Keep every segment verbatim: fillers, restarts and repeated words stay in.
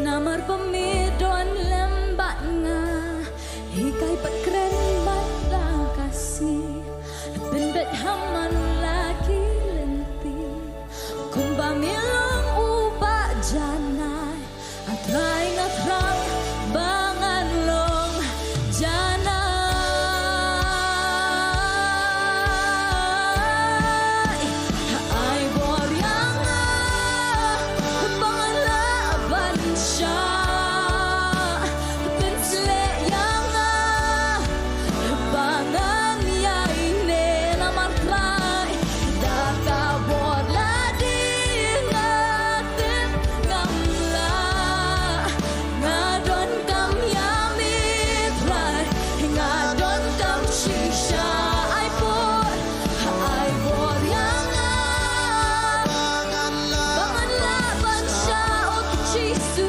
Namar ba me don lem bad nga, hikai pat kren bad la ka sngi, pynbeit ha man u la ki lynti. Kumba me long u ba janai, A Trai nga thrang ba ngan long janai. Ai bor ïa nga ba ngan lah ban shah, pynshlei ïa nga ba ngan ïaineh. Namar Trai, da ka bor lade nga tip ngam lah. Nga donkam ïa me Trai, nga donkam shisha. Ai bor, ai bor ïa nga ba ngan lah ban shah, oh Jisu,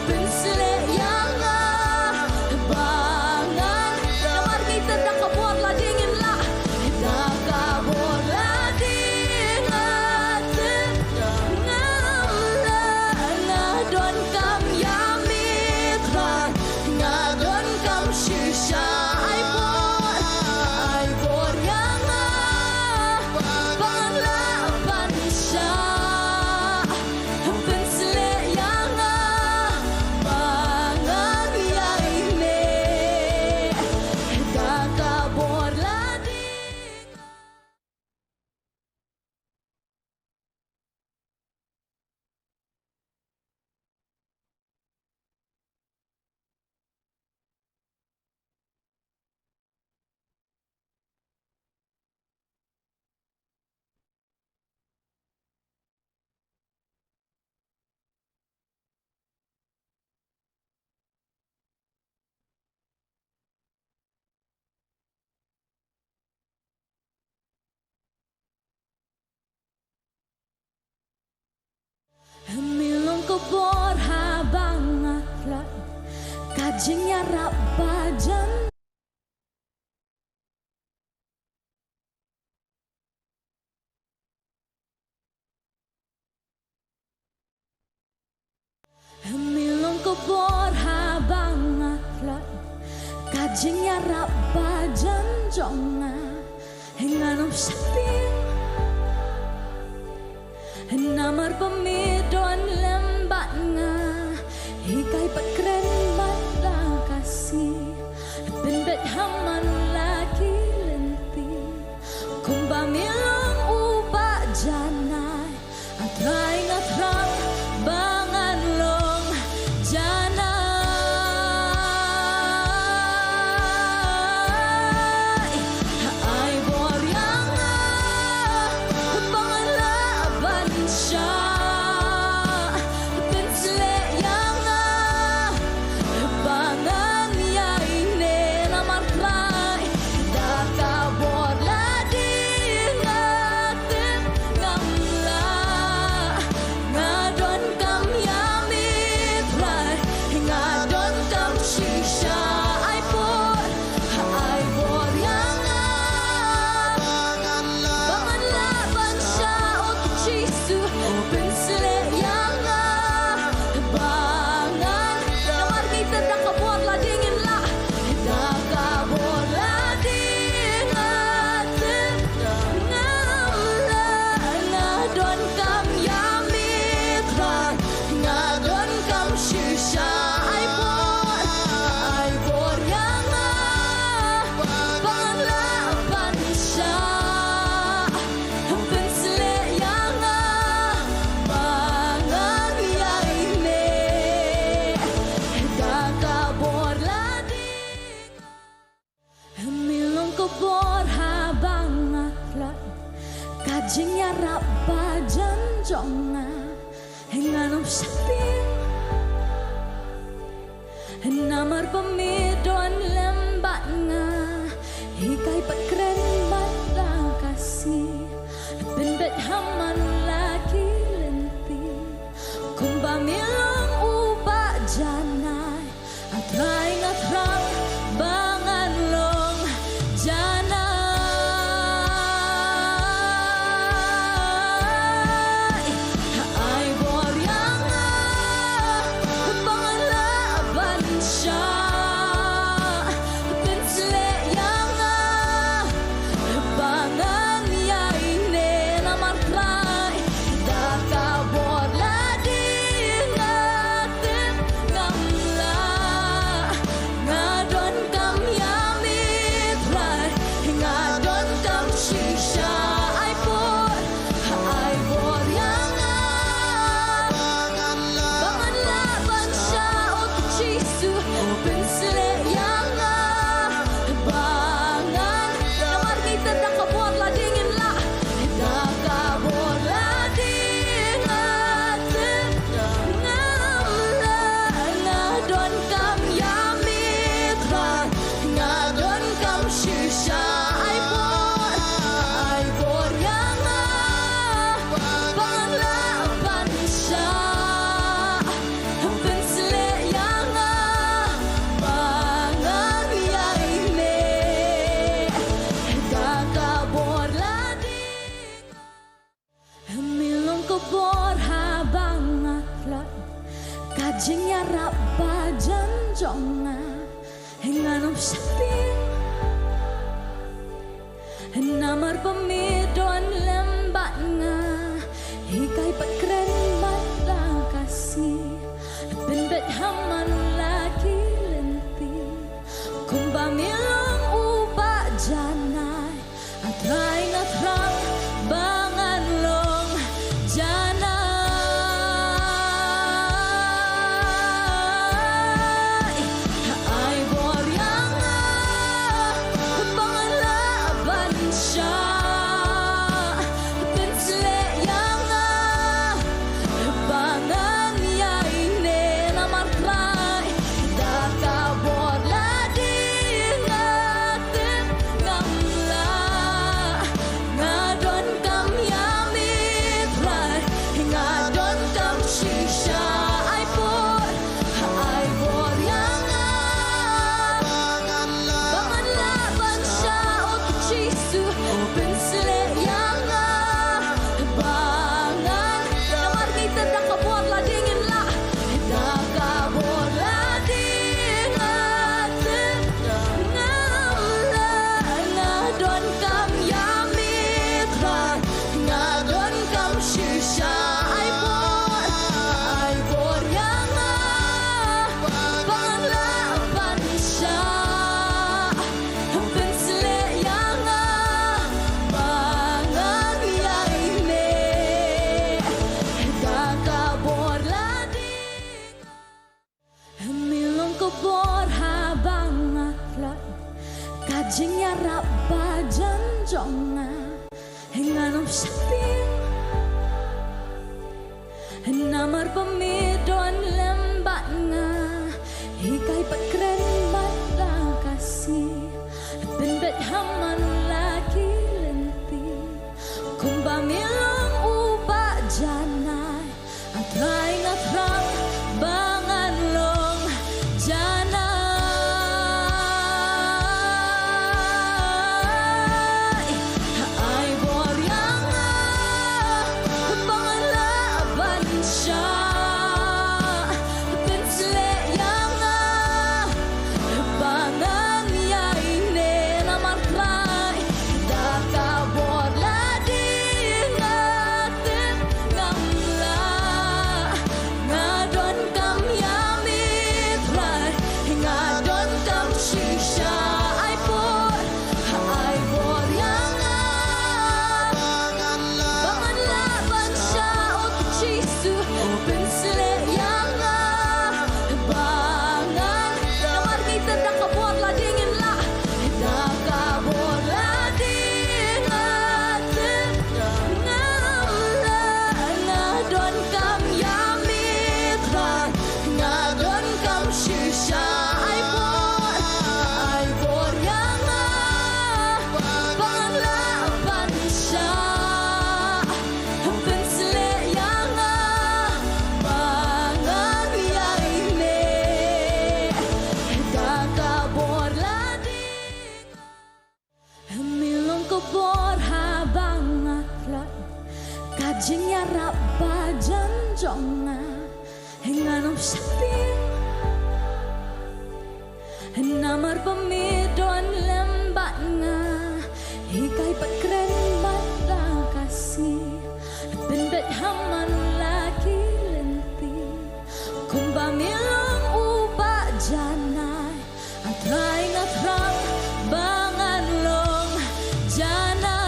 pynshlei ïa nga ba ngan. Namar ngi tip da ka bor lade ngin lah. Da ka bor lade nga tip ngam lah. Nga donkam ïa me Trai, nga donkam shisha. Ai bor, ai bor ïa nga ba ngan lah ban shah, pynshlei ïa nga ba ngan ïaineh. Da ka bor lade nga. Me long ka bor haba nga tlot, ka jingïarap ba jan. Me long ka bor haba nga tlot, ka jingïarap ba jan jong nga. Ngan ym sheptieng namar ba me don lem bad nga. Hikai pat kren bad la ka sngi, pynbeit ha man u la ki lynti. Kumba me long u ba janai, A Trai nga thrang ba ngan long janai. Ai bor ïa nga ba ngan lah ban shah, pynshlei ïa nga ba ngan ïaineh. Namar Trai, da ka bor lade nga tip ngam lah. Nga donkam ïa me Trai, nga donkam shisha. Ai bor, ai bor ïa nga ba ngan lah ban shah, oh Jisu, pynshlei ïa nga ba ngan. Namar ngi tip da ka bor lade ngin lah. Da ka bor lade nga tip ngam lah. Nga donkam ïa me Trai, nga donkam shisha. Ai bor, ai bor ïa nga ba ngan lah ban shah, pynshlei ïa nga ba ngan ïaineh. Da ka bor lade nga. Me long ka bor haba nga tlot, ka jingïarap ba jan jong nga. Ngan ym sheptieng namar ba me don lem bad nga. Hikai pat kren bad la ka sngi, pynbeit ha man u la ki lynti. Kumba me long u ba janai, A Trai nga thrang ba ngan long janai. jong nga, ngan ym sheptieng. Namar ba me don lem bad nga, hikai pat kren bad la ka sngi. Pynbeit ha man la ki lynti, kumba me long u bahjanai. A Trai, nga thrang ba ngan long janai. Ai bor ïa nga ba ngan lah ban shah, pynshlei ïa nga ba ngan ïaineh. Namar Trai, da ka bor lade nga tip ngam lah. Nga donkam ïa me Trai, nga donkam shisha. Ai bor, ai bor ïa nga ba ngan lah ban shah, oh Jisu, pynshlei ïa nga ba ngan. Namar ngi tip da ka bor lade ngin lah, da ka bor lade nga tip ngam lah. Nga donkam ïa me Trai, nga donkam shisha. Ai bor, ai bor ïa nga ba ngan lah ban shah, pynshlei ïa nga ba ngan ïaineh. Da ka bor lade nga. Me long ka bor haba nga tlot, ka jingïarap bajan jong nga. Ngan ym sheptieng. Namar ba me don lem bad nga, hikai pat kren bad la ka sngi. Pynbeit ha man la ki lynti, kumba me long u bahjanai. A Trai, nga thrang ba ngan long janai. Ai bor ïa nga ba ngan lah ban shah, pynshlei ïa nga ba ngan ïaineh. Namar Trai, da ka bor lade nga tip ngam lah. Nga donkam ïa me Trai, nga donkam shisha. Ai bor, ai bor ïa nga ba ngan lah ban shah, oh Jisu, pynshlei ïa nga ba ngan. Namar ngi tip da ka bor lade ngin lah, da ka bor lade nga tip ngam lah. Nga donkam ïa me Trai, nga donkam shisha. Ai bor, ai bor ïa nga ba ngan lah ban shah, pynshlei ïa nga ba ngan ïaineh. Da ka bor lade nga. Me long ka bor haba nga tlot, ka jingïarap bajan jong nga. Ngan ym sheptieng. Namar ba me don lem bad nga, hikai pat kren bad la ka sngi. Pynbeit ha man la ki lynti, kumba me long u bahjanai. A Trai, nga thrang ba ngan long janai.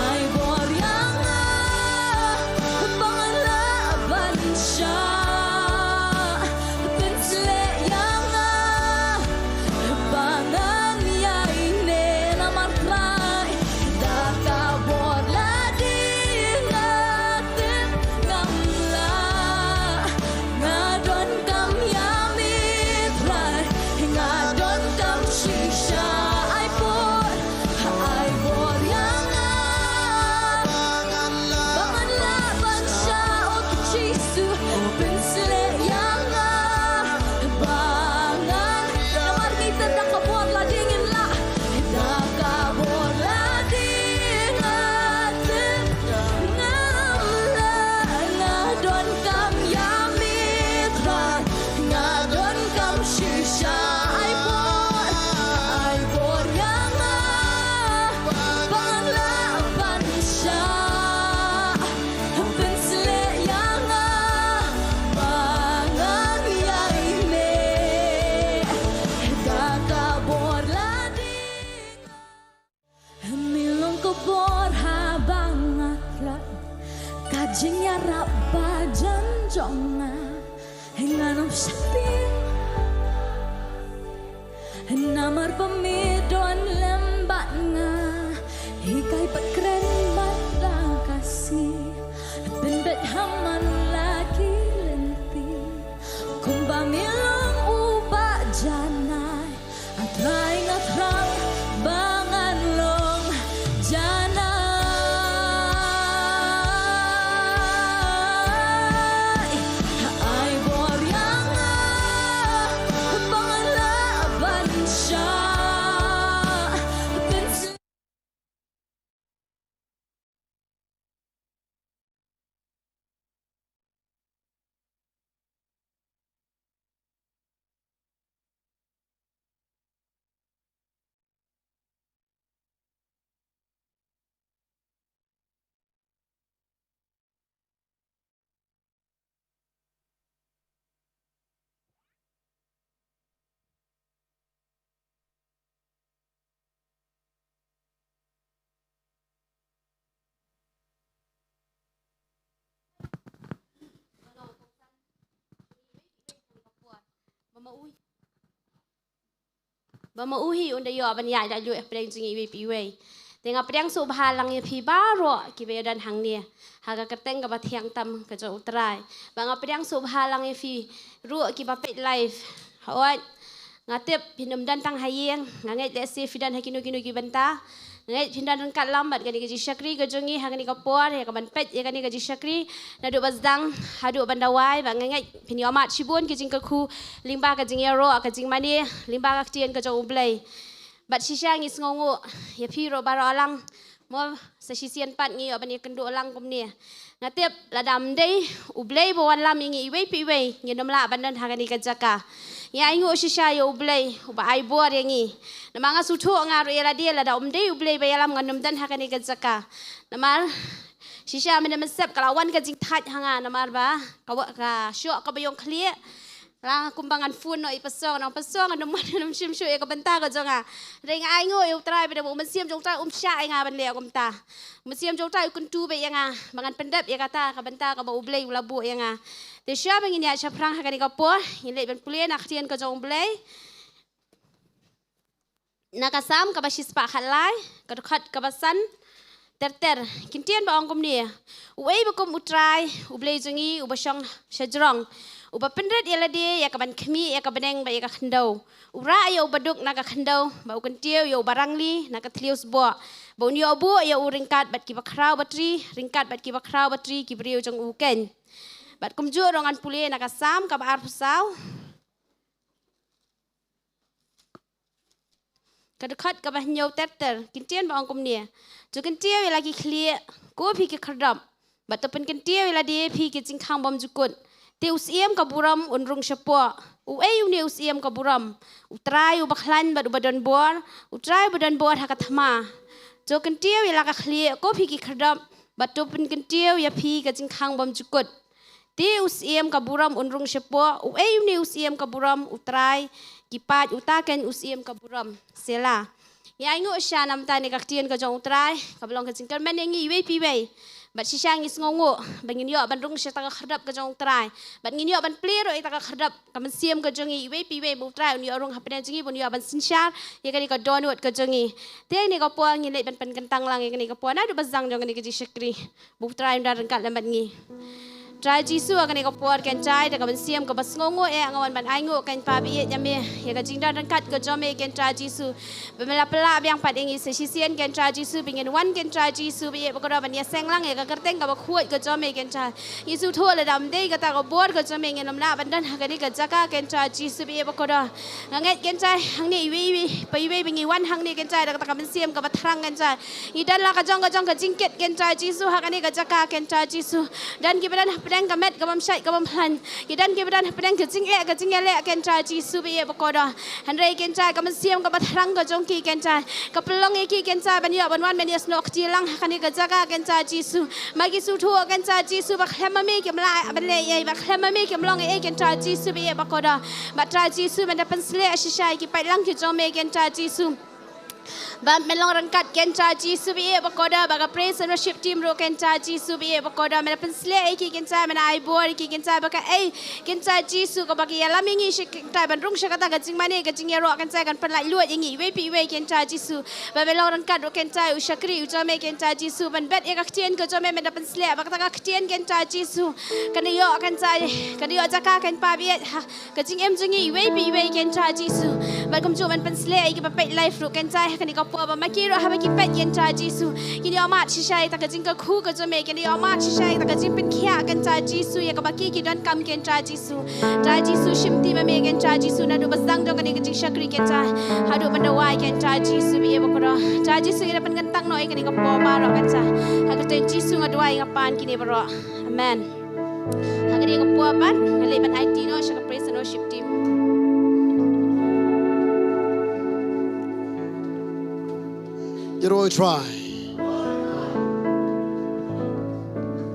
Ai bor ïa nga ba ngan lah ban shah, pynshlei ïa nga ba ngan ïaineh. Namar Trai, Jingïarap ba jan jong nga, ngan ym sheptieng. Namar ba me don lem bad nga, hikai bad kren bad la ka sngi. Pynbeit ha man la ki lynti, kumba me long uba janai. A Trai, nga thrang ba ngan long janai. Ai bor ïa nga ba ngan lah ban shah pynsngewthuh. Ba ma u hi un da ïoh ban ïaid da lluh hapdeng jong ngi iwei pa iwei. Te nga pdiang sngewbha lang ïa phi baroh kiba ïadon hangne ha ka kyrteng kaba thiang tam ka jong U Trai. Ba nga pdiang sngewbha lang ïa phi ruh kiba peit live. Hooid, nga tip phin ym don tang ha ïing, nga ngeit lehse phi don ha kino kino ki bynta. Nga ngeit phin don ryngkat lem bad kane ka jingshakri ka jong ngi ha kane ka por, ïa kaban peit ïa kane ka jingshakri naduh ba sdang haduh ban da wai. Ba nga ngeit phin ïohmad shibun ki jingkyrkhu lyngba ka jingïaroh, ka jingmane lyngba ka ktien ka jong U Blei. Bad shisha ngi sngewnguh ïa phi ruh baroh lang. Mo, sa shisien pat ngi ïoh ban ïakynduh lang kumne. Nga tip lada ym dei U Blei ba wallam ïa ngi iwei pa iwei, ngin ym lah ban don ha kane ka jaka. Ngi ainguh shisha ïa U Blei uba ai bor ïa ngi. Namar nga sngewthuh nga ruh ïa lade lada ym dei U Blei ba ïalam ngan ym don ha kane ka jaka. Namar shisha mynne mynsep ka la wan ka jingthait ha nga namar ba ka wa-, ka shoh kaba ïong khlieh. Lada kumba ngan phone noh ïa i pastor, ngan ong pastor, ngan ym, ngan ym shim shuh ïa ka bynta ka jong nga. Hynrei nga ainguh ïa U Trai ba da u Mynsiem jong U Trai um shah ïa nga ban leh kumta. U Mynsiem jong U Trai u kyntu beit ïa nga ba ngan pyndep ïa kata ka bynta kaba U Blei u la buh ïa nga. Te shuwa ba ngin ïaid shaphrang ha kane ka por, ngin leit ban pule na ka ktien ka jong U Blei. Na ka Salm kaba shispah khatlai, ka dkhot kaba san ter ter, ki ktien ba ong kumne: Uei ba kum U Trai, U Blei jong ngi, uba shong shajrong, uba pynrit ïa lade ïa kaban khmih ïa ka bneng bad ïa ka khyndew. U rah ïa uba duk na ka khyndew, bad u kyntiew ïa uba rangli na ka thliew sboh. Ba un ïoh buh ïa u ryngkat bad kiba khraw batri, ryngkat bad kiba khraw batri ki briew jong u keiñ. Bad kumjuh ruh ngan pule na ka Salm kaba arphew saw, ka dkhot kaba hynñiew ter ter, ki ktien ba ong kumne: To kyntiew ïa la ki khlieh, ko phi ki khyrdop, bad to pynkyntiew ïa lade phi ki jingkhang bymjukut. Te u syiem ka burom un rung shapoh. Uei une u syiem ka burom? U Trai uba khlaiñ bad uba don bor, U Trai uba don bor ha ka thma. To kyntiew ïa la ka khlieh, ko phi ki khyrdop, bad to pynkyntiew ïa phi ka jingkhang bymjukut. Te u syiem ka burom un rung shapoh. Uei une u syiem ka burom? U Trai ki paid uta keiñ u syiem ka burom. Selah. Ngi ainguh shisha namar kane ka ktien ka jong U Trai kaba long ka jingkyrmen ïa ngi iwei pa iwei. Bad shisha ngi sngewnguh ba ngin ïoh ban rung sha kata ka khyrdop ka jong U Trai. Bad ngin ïoh ban plie ruh ïa kata ka khyrdop, ka mynsiem ka jong ngi iwei pa iwei, ba U Trai un ïoh rung hapdeng jong ngi, ba un ïoh ban synshar ïa kane ka dohnud ka jong ngi. Te kane ka por ngin leit ban pynkyntang lang ïa kane ka por naduh ba sdang jong kane ka jingshakri. Ba U Trai un da ryngkat lem bad ngi. Trai Jisu, ha kane ka por keiñ Trai, da ka mynsiem kaba sngewnguh eh nga wan ban ainguh keiñ pa ba ïeit ïa me, ïa ka jingdon ryngkat ka jong me keiñ Trai Jisu. Ba me la pynlah biang pat ïa ngi sa shisien keiñ Trai Jisu, ba ngin wan keiñ Trai Jisu ba ïeit ba kordor ban ïaseng lang ïa ka kyrteng kaba khuid ka jong me keiñ Trai. Ngi sngewthuh lada ym dei kata ka bor ka jong me ngin ym lah ban don ha kane ka jaka keiñ Trai Jisu ba ïeit ba kordor. Nga ngeit keiñ Trai hangne iwei iwei pa iwei ba ngi wan hangne keiñ Trai da kata ka mynsiem kaba thrang keiñ Trai. Ngi don la ka jong ka jong ka jingkit keiñ Trai Jisu ha kane ka jaka keiñ Trai Jisu. Don kiba don hapdeng ka met ka bym shait ka bym khlaiñ. Ki don kiba don hapdeng ka jingeh ka jingïaleh keiñ Trai Jisu ba ïeit ba kordor. Hynrei keiñ Trai ka mynsiem kaba thrang ka jong ki keiñ Trai ka pynlong ïa ki keiñ Trai ban ïoh ban wan ban ïasnoh kti lang ha kane ka jaka keiñ Trai Jisu. Ma ki sngewthuh keiñ Trai Jisu ba khlem ma me kim lah ban leh ei ei, ba khlem ma me kim long ei ei keiñ Trai Jisu ba ïeit ba kordor. Ba Trai Jisu ban da pynsleh shisha ïa ki paidlang ki jong me keiñ Trai Jisu. Ba men long ryngkat Kynrad Jisu, ba ïeit ba kordor, ba ka praise and worship team ruh Kynrad Jisu, ba ïeit ba kordor, men pynsleh ïa ki Kynrad, men ai bor ïa ki Kynrad, ba kaei Kynrad Jisu kaba ki ïalam ïa ngi shi Kynrad ban rung sha kata ka jingmane ka jingïaroh Kynrad kan pynlait luid ïa ngi iwei pa iwei Kynrad Jisu. Ba men long ryngkat ruh Kynrad u shakri u jong me Kynrad Jisu, ban bet ïa ka ktien ka jong me, men da pynsleh ba kata ka ktien Kynrad Jisu kan ïoh Kynrad, kan ïoh jaka Kynrad ba ïeit ha ka jingim jong ngi iwei pa iwei Kynrad Jisu. Bad kumjuh men pynsleh ïa kiba peit live ruh Kynrad ha kane ka por, ba ma ki ruh haba ki peit Kynrad Jisu kin ïoh mad shisha ïa kata ka jingkyrkhu ka jong me, kin ïoh mad shisha ïa kata ka jingpynkhiah Kynrad Jisu ïa kaba ki ki donkam Kynrad Jisu. Trai Jisu shimti ma me Kynrad Jisu, naduh ba sdang jong kane ka jingshakri Kynrad haduh ban da wai Kynrad Jisu, ba ïeit ba kordor. Trai Jisu ïa da pynkyntang noh ïa kane ka por baroh Kynrad. Ha ka kyrteng Jisu nga duwai nga pan kine baroh. Amen. Ha kane ka por pat nga leit ban aiti noh sha ka praise and worship team. Ïaroh ïa u Trai.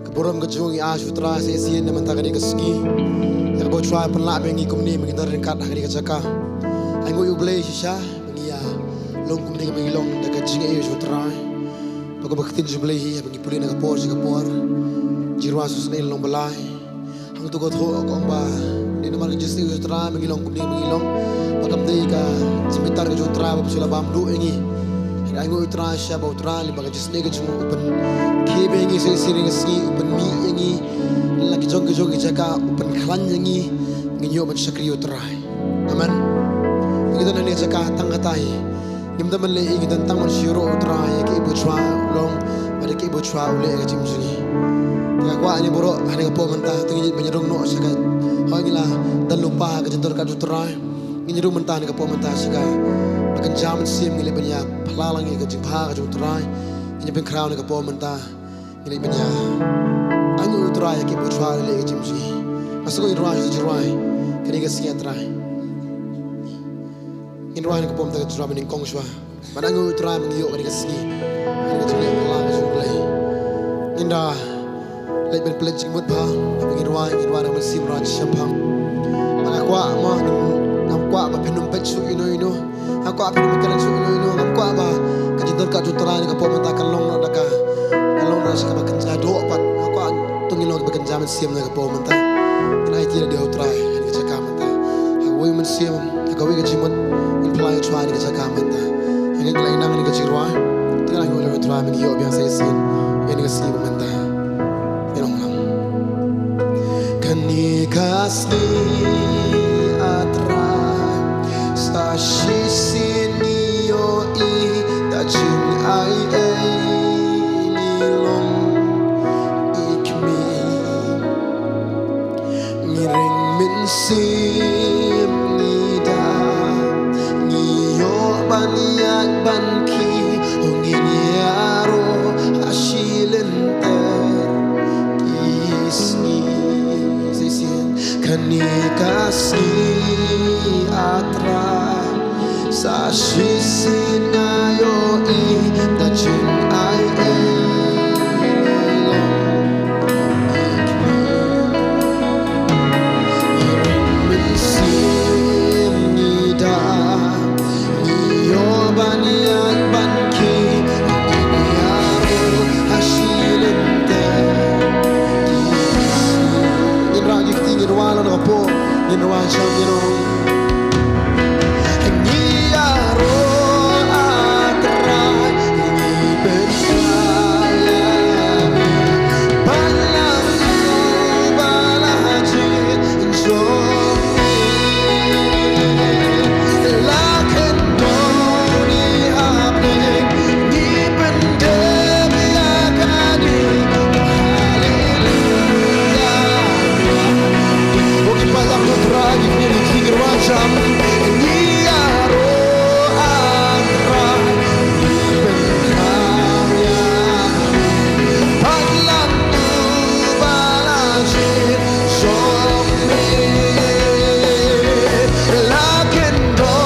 Ka burom ka jong ngi ïa u Trai sa shisien na mynta kane ka sngi. Ïa kaba u Trai pynlah ïa ngi kumne ba ngin don ryngkat ha kane ka jaka. Ai nguh ïa u Blei shisha ba ngi ïa long kumne ba ngi long da ka jingïeit ïa u Trai. Ba kaba ka ktien jong u Blei hi ba ngi pule na ka por sha ka por. Jingrwai shisha long ba lai. Hangto ka thoh ka ong ba dei namar ka jingsngew jong u Trai ba ngi long kumne ba ngi long. Ba kam dei ka jingbitar ka jong u Trai ba u shu la bam duh ïa ngi. Hynrei ai nguh ïa u Trai shisha ba u Trai lyngba ka jingsngew ka jong u u pynkhie ïa ngi sa shisien ka sngi, u pynmih ïa ngi la ki jong ki jong ki jaka, u pynkhlaiñ ïa ngi. Ngin ïoh ban shakri ïa u Trai. Amen. Ngi don hangne ha ka jaka tang katai. Ngim don ban leh ei, ngi don tang ban shu ïaroh ïa u Trai ïa kaei ba u Trai u long bad ïa kaei ba u Trai u leh ha ka jingim jong ngi. Te nga kwah ïa ngi baroh ha kane ka por mynta to ngin ïa rung noh sha ka, hooid ngi la don lypa ha ka jingdon ryngkat u Trai. Ngin ïa rung mynta ha kane ka por mynta sha ka ba kynja mynsiem, ngin leit ban ïa phylla lang ïa ka jingbha ka jong u Trai. Ngin ïa pynkhraw ha kane ka por mynta. Ngin leit ban ïa ai nguh ïa u Trai ïa kaei ba u Trai u leh ha ka jingim jong ngi. Nga sngewbha ïa u Trai, kane ka sngi ïa u Trai. Ngin rwai na ka bynta ka jingim ba nyngkong shuwa. Ban ai nguh ïa u Trai ba ngi ïoh kane ka sngi, kane ka jingleh phylla ka jong u Blei. Ngin da leit ban pynleit jingmut bha, haba ngin rwai, ngin rwai na ka mynsiem rwai shemphang. Ba nga kwah mo, ngam kwah ba phin ym peit shuh ïano ïano. Nga kwah phin ym kren shuh ïano ïano, ngam kwah ba ka jingdon ryngkat jong u Trai na ka por mynta kan long noh da ka, kan long noh sha kaba kynja doh pat. Nga kwah to ngin long kiba kynja mynsiem na ka por mynta. Ngin aiti ïa u Trai ha kane ka jaka mynta. Ha kawei ka mynsiem, ha kawei ka jingmut, ngin pynlait ïa u Trai ha kane ka jaka mynta. Ngin leit nang ha kane ka jingrwai. Te ngin ai nguh ïa u Trai ba ngi ïoh biang sa shisien ïa kane ka sngi ba mynta. Ngin ong lang. Kane ka sngi, ah Trai, sa shisien ngi ïohi da ka jingai ei ngi long i khmih. Ngi ring mynsiem, ngi da, ngi ïoh ban ïaid ban khie, ngin ïaroh ha shi lynter ki sngi. Sa shisien kane ka sngi, ah Trai, sa shisien nga ïohi da ka jingai ei ngi long i khmih. Ngi ring mynsiem, ngi da, ngi ïoh ban ïaid ban khie, ngin ïaroh ha shi lynter ki sngi. Ngin rah ki kti, ngin rwai lang na ka por, ngin rwai jam, ngin ong. Ngi ïaroh, ah Trai, ngi pynkhraw ïa me, bad la u ba la jied jong me. La khyndew ngi ha pdeng, ngi pyndem ïa kane. Haleluya. O ngi pynlong u Trai, ngi kynti, ngi rwai jam. Ngi ïaroh, ah Trai, ngi pynkhraw ïa me, bad la u ba la jied jong me. La khyndew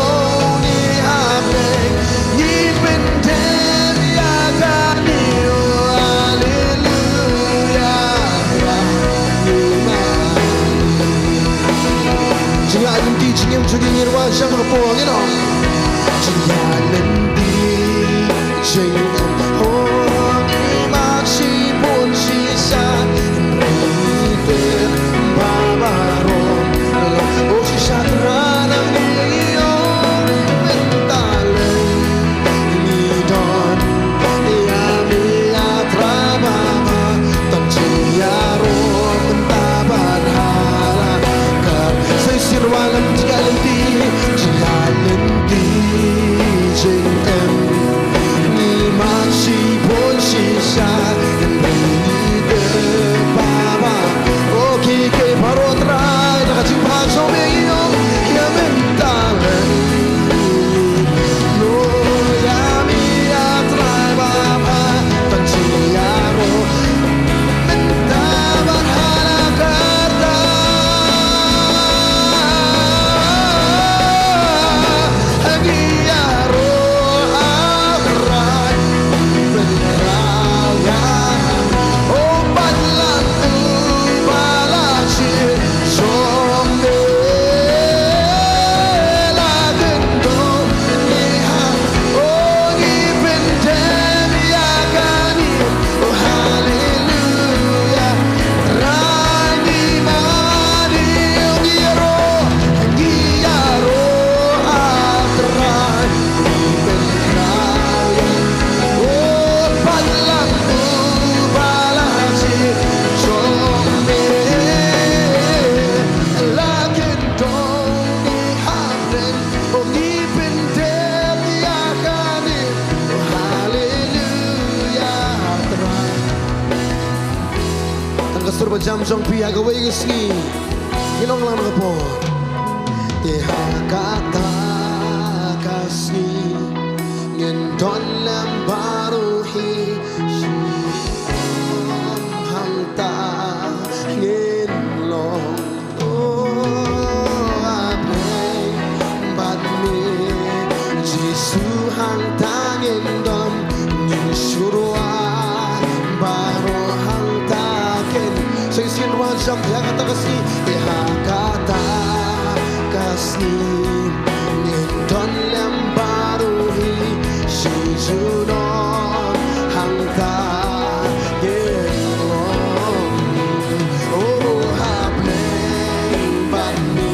ngi ha pdeng, ngi pyndem ïa kane. Haleluya. Jingïaid lynti jingim jong ngi, ngin rwai jam ha ka por, ngin ong. Jingïaid lynti Jingim, oh, ngi mat shibun shisha, hynrei ngi tip ba baroh long. Oh, shisha Trai, nangne ngi ong mynta lei ngi don ïa me, ïa Trai Baba, tang jingïaroh mynta bad ha la ka. Sa shisien wan lem jingïaid lynti, jingïaid lynti jingim. Ngi mat shibun shisha, hynrei ngi tip ba baroh. Oh, kiei kiei baroh Trai, na ka jingbha jong me ngi ong ïa mynta lei. Oh, ïa me ïa Trai Baba, tang jingïaroh mynta bad ha la ka rta. Ngi ïaroh, ah Trai, pynkhraw ïa, oh, balang uba la jied jong me. La kyndong ngi ha, oh, ngi pyndem ïa kane. Oh, haleluya. Trai, ngi mane, ngi ïaroh, ngi ïaroh, ah Trai, ngi pynkhraw ïa, oh, balang uba la jied jong me. La kyndong ngi hapdeng, oh, ngi pyndem ïa kane. Oh, haleluya, Trai. Tang ka sur ba jam jong phi ha kawei ka sngi. Ngin ong lang na ka por. Te ha kata ka sngi ngin don lem baroh hi. Shu hangta ngin long. Oh, hapdeng bad me Jisu, hangta ngin don, ngin shu rwai baroh hangta kin. Sa shisien wan jam, ha kata ka sngi, eh, ha kata ka sngi ngin don lem baroh hi, shu junom hangta ngin long. Oh, hapdeng bad me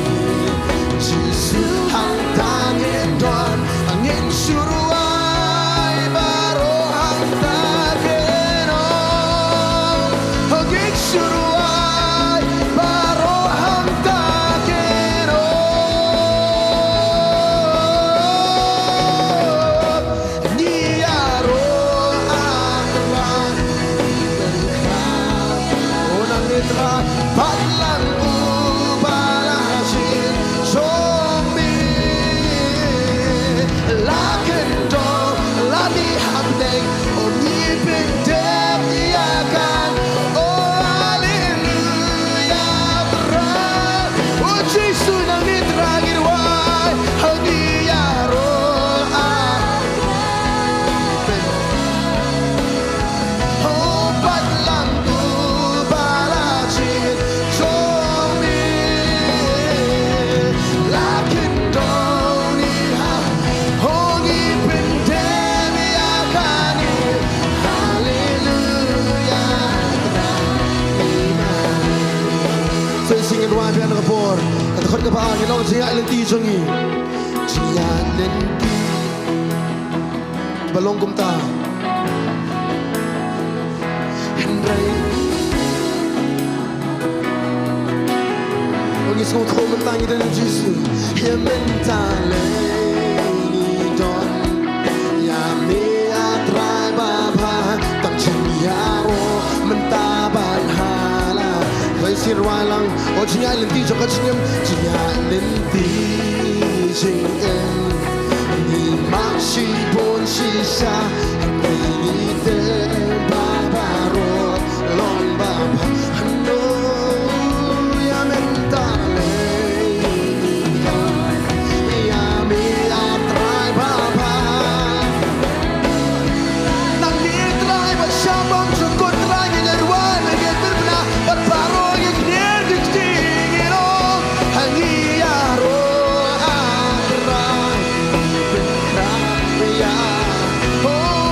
Jisu, hangta ngin don, ngin shu rwai baroh hangta kin. Oh, ngin shu rwai baroh hangta kin. Oh, ngi ïaroh, ah Trai, ngi pynkhraw. Oh, nangne Trai, balang uba la jied jong me. La kyndong, la mih hapdeng, oh, ngi pyndem ïa kane. Oh, haleluya, Trai. Oh, Jisu, nangne Trai ngi rwai, ha ngi ïaroh, ah. Oh, balang uba la jied jong me. La kyndong ngi ha, oh, ngi pyndem ïa kane. Haleluya. Sa shisien ngin rwai biang na ka por. Ka dkhot kaba ar, ngin ong jingïaid lynti jong ngi. Jingïaid lynti ba long kumta. Hynrei, oh, ngi sngewthuh mynta ngi don ïa u Jisu. Ïa mynta lei ngi don ïa me, ah Trai Baba, tang jingïaroh mynta bad ha la. Sa shisien rwai lang, oh, jingïaid lynti jong ka jingim, jingïaid lynti jingim. Ngi mad shibun shisha, hynrei ngi tip ba baroh long babha. Hynrei ïa mynta lei ngi don ïa me, ah Trai Baba. Nangne Trai, ba sha bymjukut Trai ngi la rwai, ngi la pynbna bad baroh ngi kner ngi kti, ngi long ha ngi ïaroh, ah Trai, pynkhraw ïa, oh,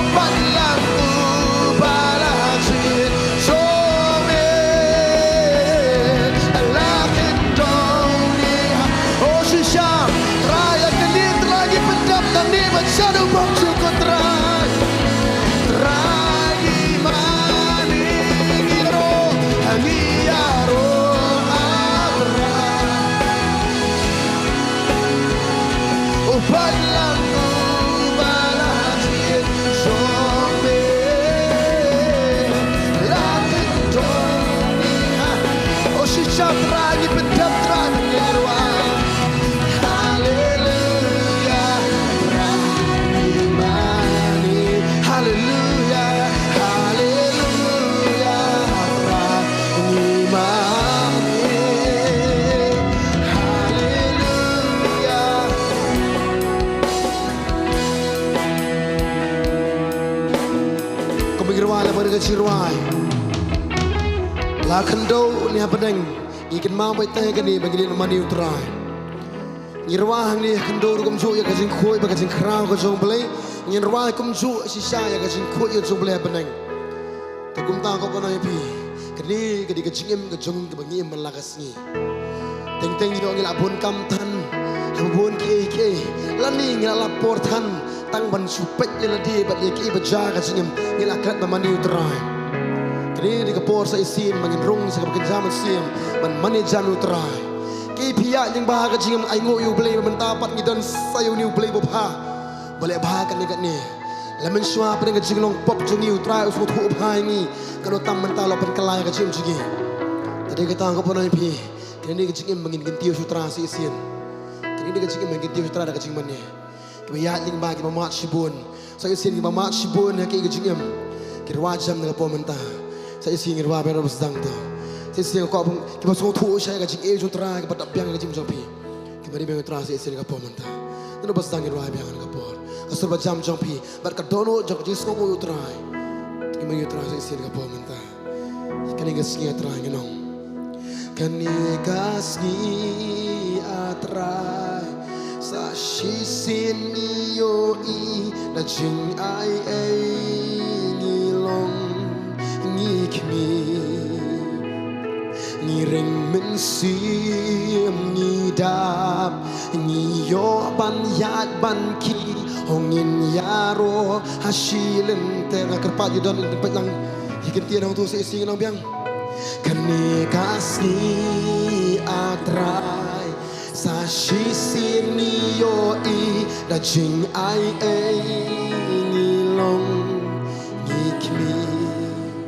Ngi rwai la bad ka jingrwai. La khyndew ne ha bneng, ngi kynmaw beit te kane ba ngi leit ban mane ïa u Trai. Ngi rwai hangne ha khyndew ruh kumjuh ïa ka jingkhuid bad ka jingkhraw ka jong U Blei. Ngi rwai kumjuh shisha ïa ka jingkhuid ïa jong U Blei ha bneng. Te kumta ko, ko nang ïa phi, kane ka dei ka jingim ka jong ngi kaba ngi im man la ka sngi. Teng teng ïoh ngi la bun kam than, ha bun kiei kiei. Lane ngi la lap por than, tang ban shu peit ïa lade bad ïa kiei ba jia ka jingim, ngi la klet ban mane ïa u Trai. Kane dei ka por sa shisien ba ngin rung sha kaba kynja mynsiem ban mane jan ïa u Trai. Kiei phi ïaid lyngba ha ka jingim, ainguh ïa u Blei ba mynta pat ngi don sa ïa une u Blei babha. Ba leh bha kane kane. La mynshuwa pdeng ka jinglong pop jong ngi u Trai u sngewthuh bha ïa ngi. Kano tam mynta la pynkylla ïa ka jingim jong ngi. Te dei kata ko, ko nang ïa phi, kane ka jingim ba ngin kyntiew sha u Trai sa shisien. Kane ka jingim ba ngin kyntiew sha u Trai da ka jingmane. Kiba ïaid lyngba, kiba mad shibun. Sa shisien kiba mad shibun ha ka jingim, ki rwai jam na ka por mynta. Sa shisien ngi rwai biang, naba sdang to. Sa shisien ko, kiba sngewthuh shai ka jingim jong u Trai, kiba dap biang ka jingim jong phi. Kiba ri biang u Trai sa shisien ka por mynta. Naba sdang ngi rwai biang ka por. Ka sur ba jam jong phi bad ka dohnud jong ka jingsngewnguh ïa u Trai. Ki mane ïa u Trai sa shisien ka por mynta. Kane ka sngi, ah Trai, ngi ong, kane ka sngi, ah Trai, sa shisien ngi ïohi da jingaiei ngi long, ngi khmih, ngi ring mynsiem, ngi dap, ngi ïoh ban ïaid ban kiew, hooid ngin ïaroh ha shi lynter. Nga kyrpad ïa don, peit lang, ïa kyntien hangto sa shisien ngi ong biang. Kane ka sngi, ah Trai, sa shisien ngi ïohi da jingaiei ngi long, ngi khmih,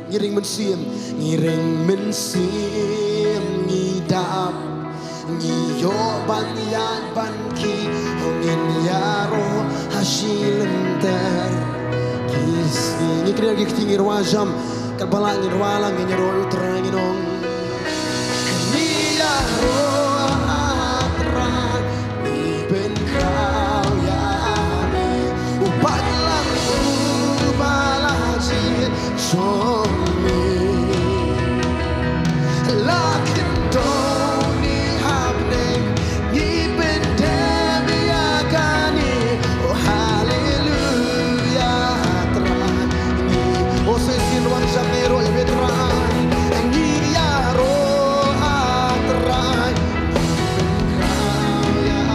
ngi ring mynsiem, ngi ring mynsiem, ngi dap, ngi ïoh ban ïaid ban kiew, hooid ngin ïaroh ha shi lynter. Ki sngi, ngi kren ki kti, ngi rwai jam. Katba lah ngin rwai lang, ngin ïaroh ïa u Trai, ngin ong, ngi ïaroh, ah Trai, ngi pynkhraw ïa me, u paidlang uba la jied jong me. La khyndew ne ha bneng, ngi pyndem ïa kane. Oh haleluya, Trai. Ngi, oh, sa shisien wan shane, ïaroh ïa me Trai. Ngi ïaroh, ah Trai. Haleluya.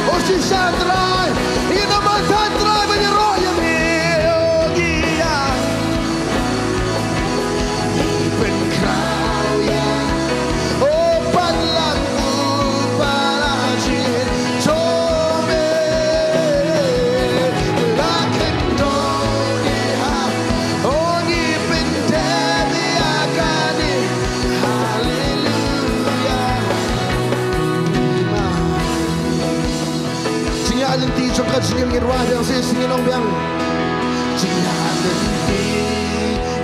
O shisha Trai, ïa ngi mynta Trai, ba ngi ïaroh ïa me, o ngi ïa. Ngi pynkhraw ïa, o Balang u ba la jied jong me. La khyndew ngi ha, o ngi pyndem ïa kane. Haleluya. Jingïaid lynti jong ka jingim, ngi rwai biang, sa shisien ngi ong biang. Jingïaid lynti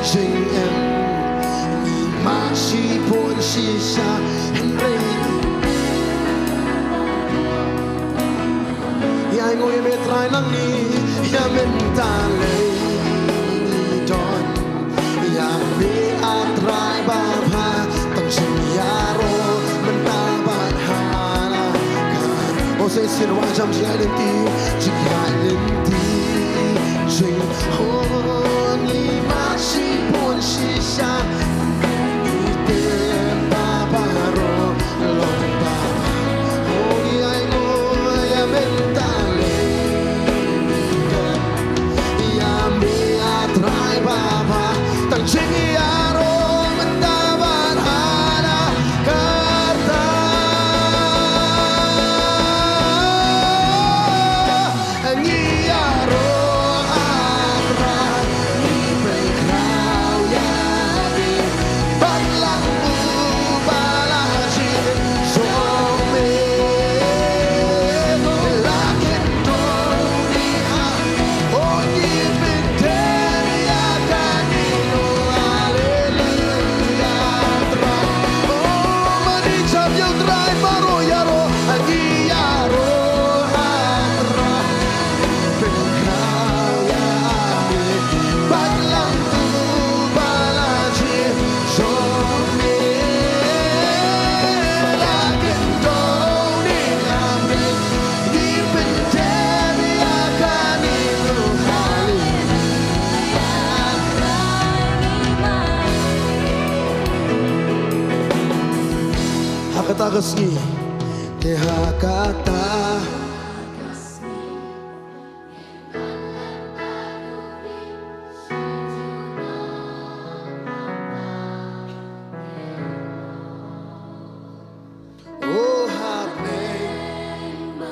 jingim, ngi mad shibun shisha hynrei ïa ngi, ïa me Trai nangne, ïa mynta lei ngi don. Ïa me A Trai babha, tang jingïaroh mynta bad ha la kar. O sa shisien rwai jam jingïaid lynti, jingïaid lynti jing, o ngi mad shibun shisha, ngi tip ba baroh long babha. O ngi ainguh ïa mynta lei ngi don. Ïa me A Trai babha, tang jingïaroh Kata ka sngi. Te ha kata. Oh, hapdeng.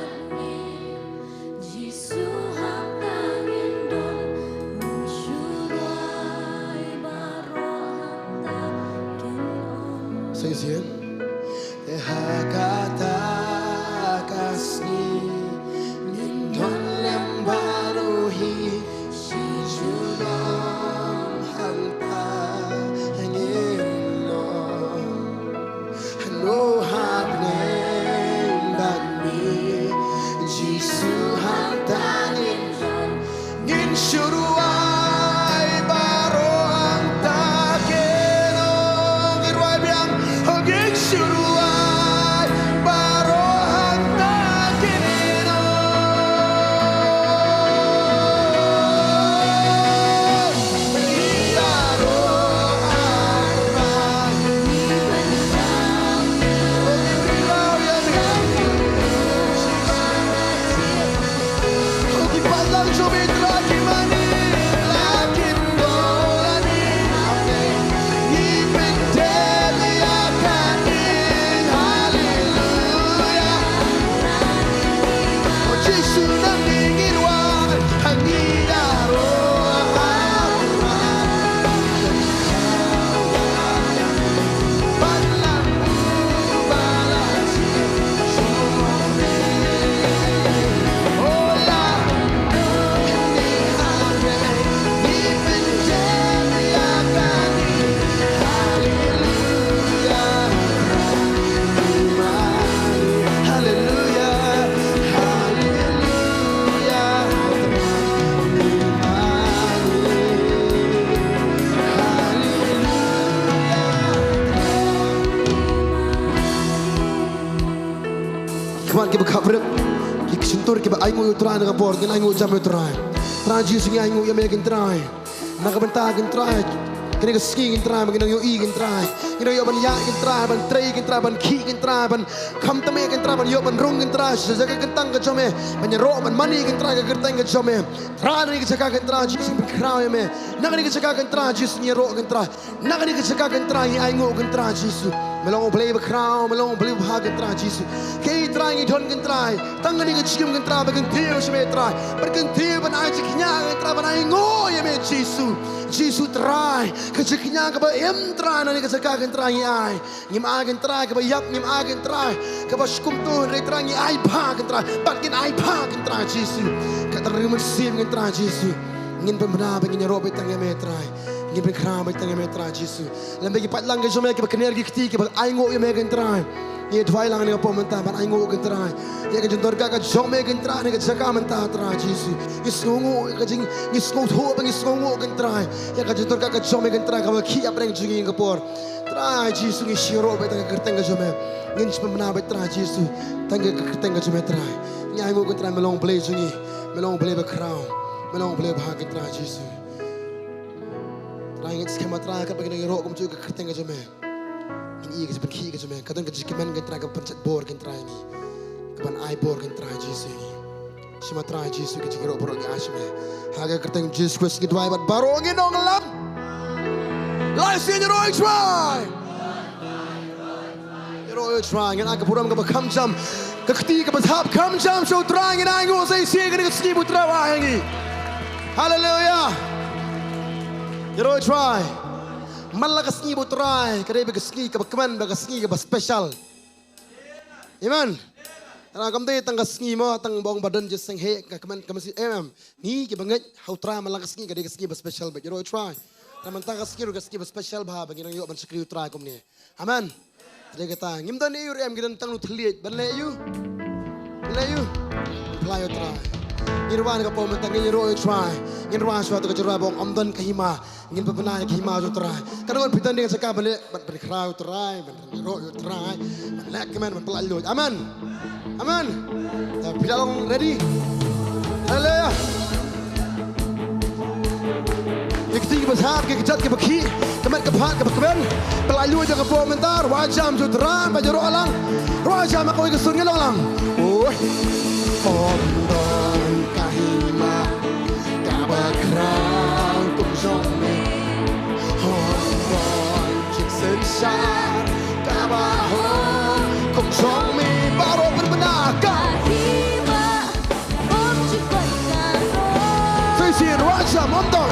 Jisu hangta ngin don, ngin shu duwai baroh hangta ngin ong. Say it again. Te ha kata ka sngi ngin don lem baroh hi, shi junom hangta ngin long. Hano hapdeng bad me, Jisu hangta ngin, ngin shu duwai baroh hangta ngin ong. Ngin duwai biang, ngin shu duwai baroh hangta ngin ong. Khmat kiba khaprip, ki shyntur kiba ainguh ïa u Trai na ka por, ngin ainguh jam ïa u Trai. Trai Jisu, ngi ainguh ïa me ko Trai. Na ka bynta ko Trai, kane ka sngi ko Trai, ba ngin nang ïohi ko Trai. Ngin nang ïoh ban ïaid ko Trai, ban trei ko Trai, ban khih ko Trai, ban kham tame ko Trai, ban ïoh ban rung ko Trai sha ka kyntang ka jong me, ban ïaroh ban mane ko Trai ka kyrteng ka jong me. Trai, na kane ka jaka ko Trai Jisu ngi pynkhraw ïa me. Na kane ka jaka ko Trai Jisu ngi ïaroh ko Trai. Na kane ka jaka ko Trai ngi ainguh ko Trai Jisu. Me long U Blei bakhraw, me long U Blei babha ko Trai Jisu. Kaei Trai ngi don ko Trai, tang kane ka jingim ko Trai ba kyntiew sha me Trai. Ba kyntiew ban ai jingkñia ko Trai, ban ainguh ïa me Jisu. Jisu Trai, ka jingkñia kaba im Trai, na kane ka jaka ko Trai ngi ai. Ngim ai ko Trai kaba ïap, ngim ai ko Trai kaba shu kumto, hynrei Trai ngi ai bha ko Trai. Bad ngin ai bha ko Trai Jisu. Ka tang ring mynsiem ko Trai Jisu. Ngin pynbna ba ngin ïaroh beit tang ïa me Trai. Ngin pynkhraw beit tang ïa me Trai Jisu. Lem bad ki paidlang ki jong me kiba kner ki kti kiba ainguh ïa me ko Trai. Ngi duwai lang ha kane ka por mynta ban ainguh ko Trai ïa ka jingdon ka jong me ko Trai ha kane ka jaka mynta Trai Jisu. Ngi sngewnguh ïa ka jing, ngi sngewthuh ba ngi sngewnguh ko Trai ïa ka jingdon ka jong me ko Trai kaba khih hapdeng jong ngi ha kane ka por. Trai Jisu ngi shu ïaroh beit tang ka kyrteng ka jong me. Ngin shu pynbna beit Trai Jisu tang ka kyrteng ka jong me Trai. Ngi ainguh ko Trai me long Blei jong ngi. Me long Blei bakhraw. Me long Blei babha ko Trai Jisu. Trai ngi skhem Trai katba ngi nang ïaroh kumjuh ka kyrteng ka jong me. Ngin ïohi ka jingpynkhih ka jong me. Ka don ka jingkmen ko Trai kaba pynjot bor ko Trai ngi. Kaban ai bor ko Trai Jisu ngi. Sha ma Trai Jisu ka jingïaroh baroh ngi ai sha me. Ha ka kyrteng Jisu Khrist ngi duwai bad baroh ngi ong lang. Lai sien ïaroh ïa u Trai. Ïaroh ïa u Trai, ngin ai ka burom kaba kham jam, ka kti kaba thap kham jam sha u Trai, ngin ainguh sa shisien kane ka sngi ba u Trai u ai ha ngi. Haleluia. Ïaroh ïa u Trai. Man la ka sngi ba u Trai, ka dei ba ka sngi kaba kmen, ba ka sngi kaba special. Amen. Tang kam dei tang ka sngi mo, tang ba ong ba don jingseng heh, ka kmen, ka mynsiem, em, em. Ngi kiba ngeit ha u Trai man la ka sngi ka dei ka sngi ba special bad ïaroh ïa u Trai. Tang mynta ka sngi ruh ka sngi ba special bha ba ngi nang ïoh ban shakri u Trai kumne. Amen. Te dei kata ngim don ei ruh em, ngi don tang u thylliej ban leh ïa u. Ban leh ïa u. Ban pynlait ïa u Trai. Ngin rwai na ka por mynta ngin ïaroh ïa u Trai. Ngin rwai shuwa to ka jingrwai ba ong ym don ka hima. Ngin pynbna ïa ka hima jong u Trai. Katno ngut phi don ha ka jaka ban leh, ban pynkhraw ïa u Trai, ban ïaroh ïa u Trai, ban leh kmen, ban pynlait luid. Amen. Amen. Te phi la long ready? Haleluia. Ki kti kiba sap, ki kjat kiba khih, ka met ka Pat ka ba kmen, pynlait luid ïa ka por mynta, ruh jam shu trai, ba ïaroh lang, ruh jam ha kawei ka sur ngi long lang. Oi. Ym don ka hima kaba khraw kum jong me. Ym don jingsynshar kaba hok kum jong me. Baroh pynbna ka hima. Shisien ruh jam, ym don.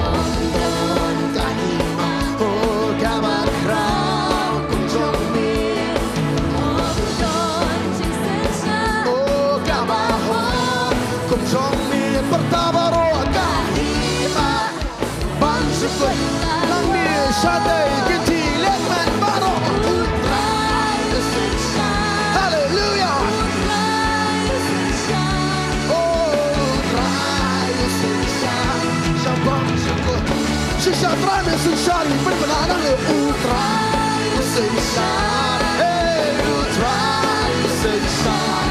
Ym don ka hima, oh, kaba khraw kum jong me. Ym don jingsynshar, oh, kaba hok kum jong me. Pyrta baroh ka hima ban sukut. Nangne shatei ki tylli kmen baroh. U Trai u synshar. Haleluya. U Trai u synshar. Oh, U Trai u synshar. Shaphang sukut. Shisha Trai me synshar, i pynbna nangne. U Trai u synshar. Hey, U Trai u synshar.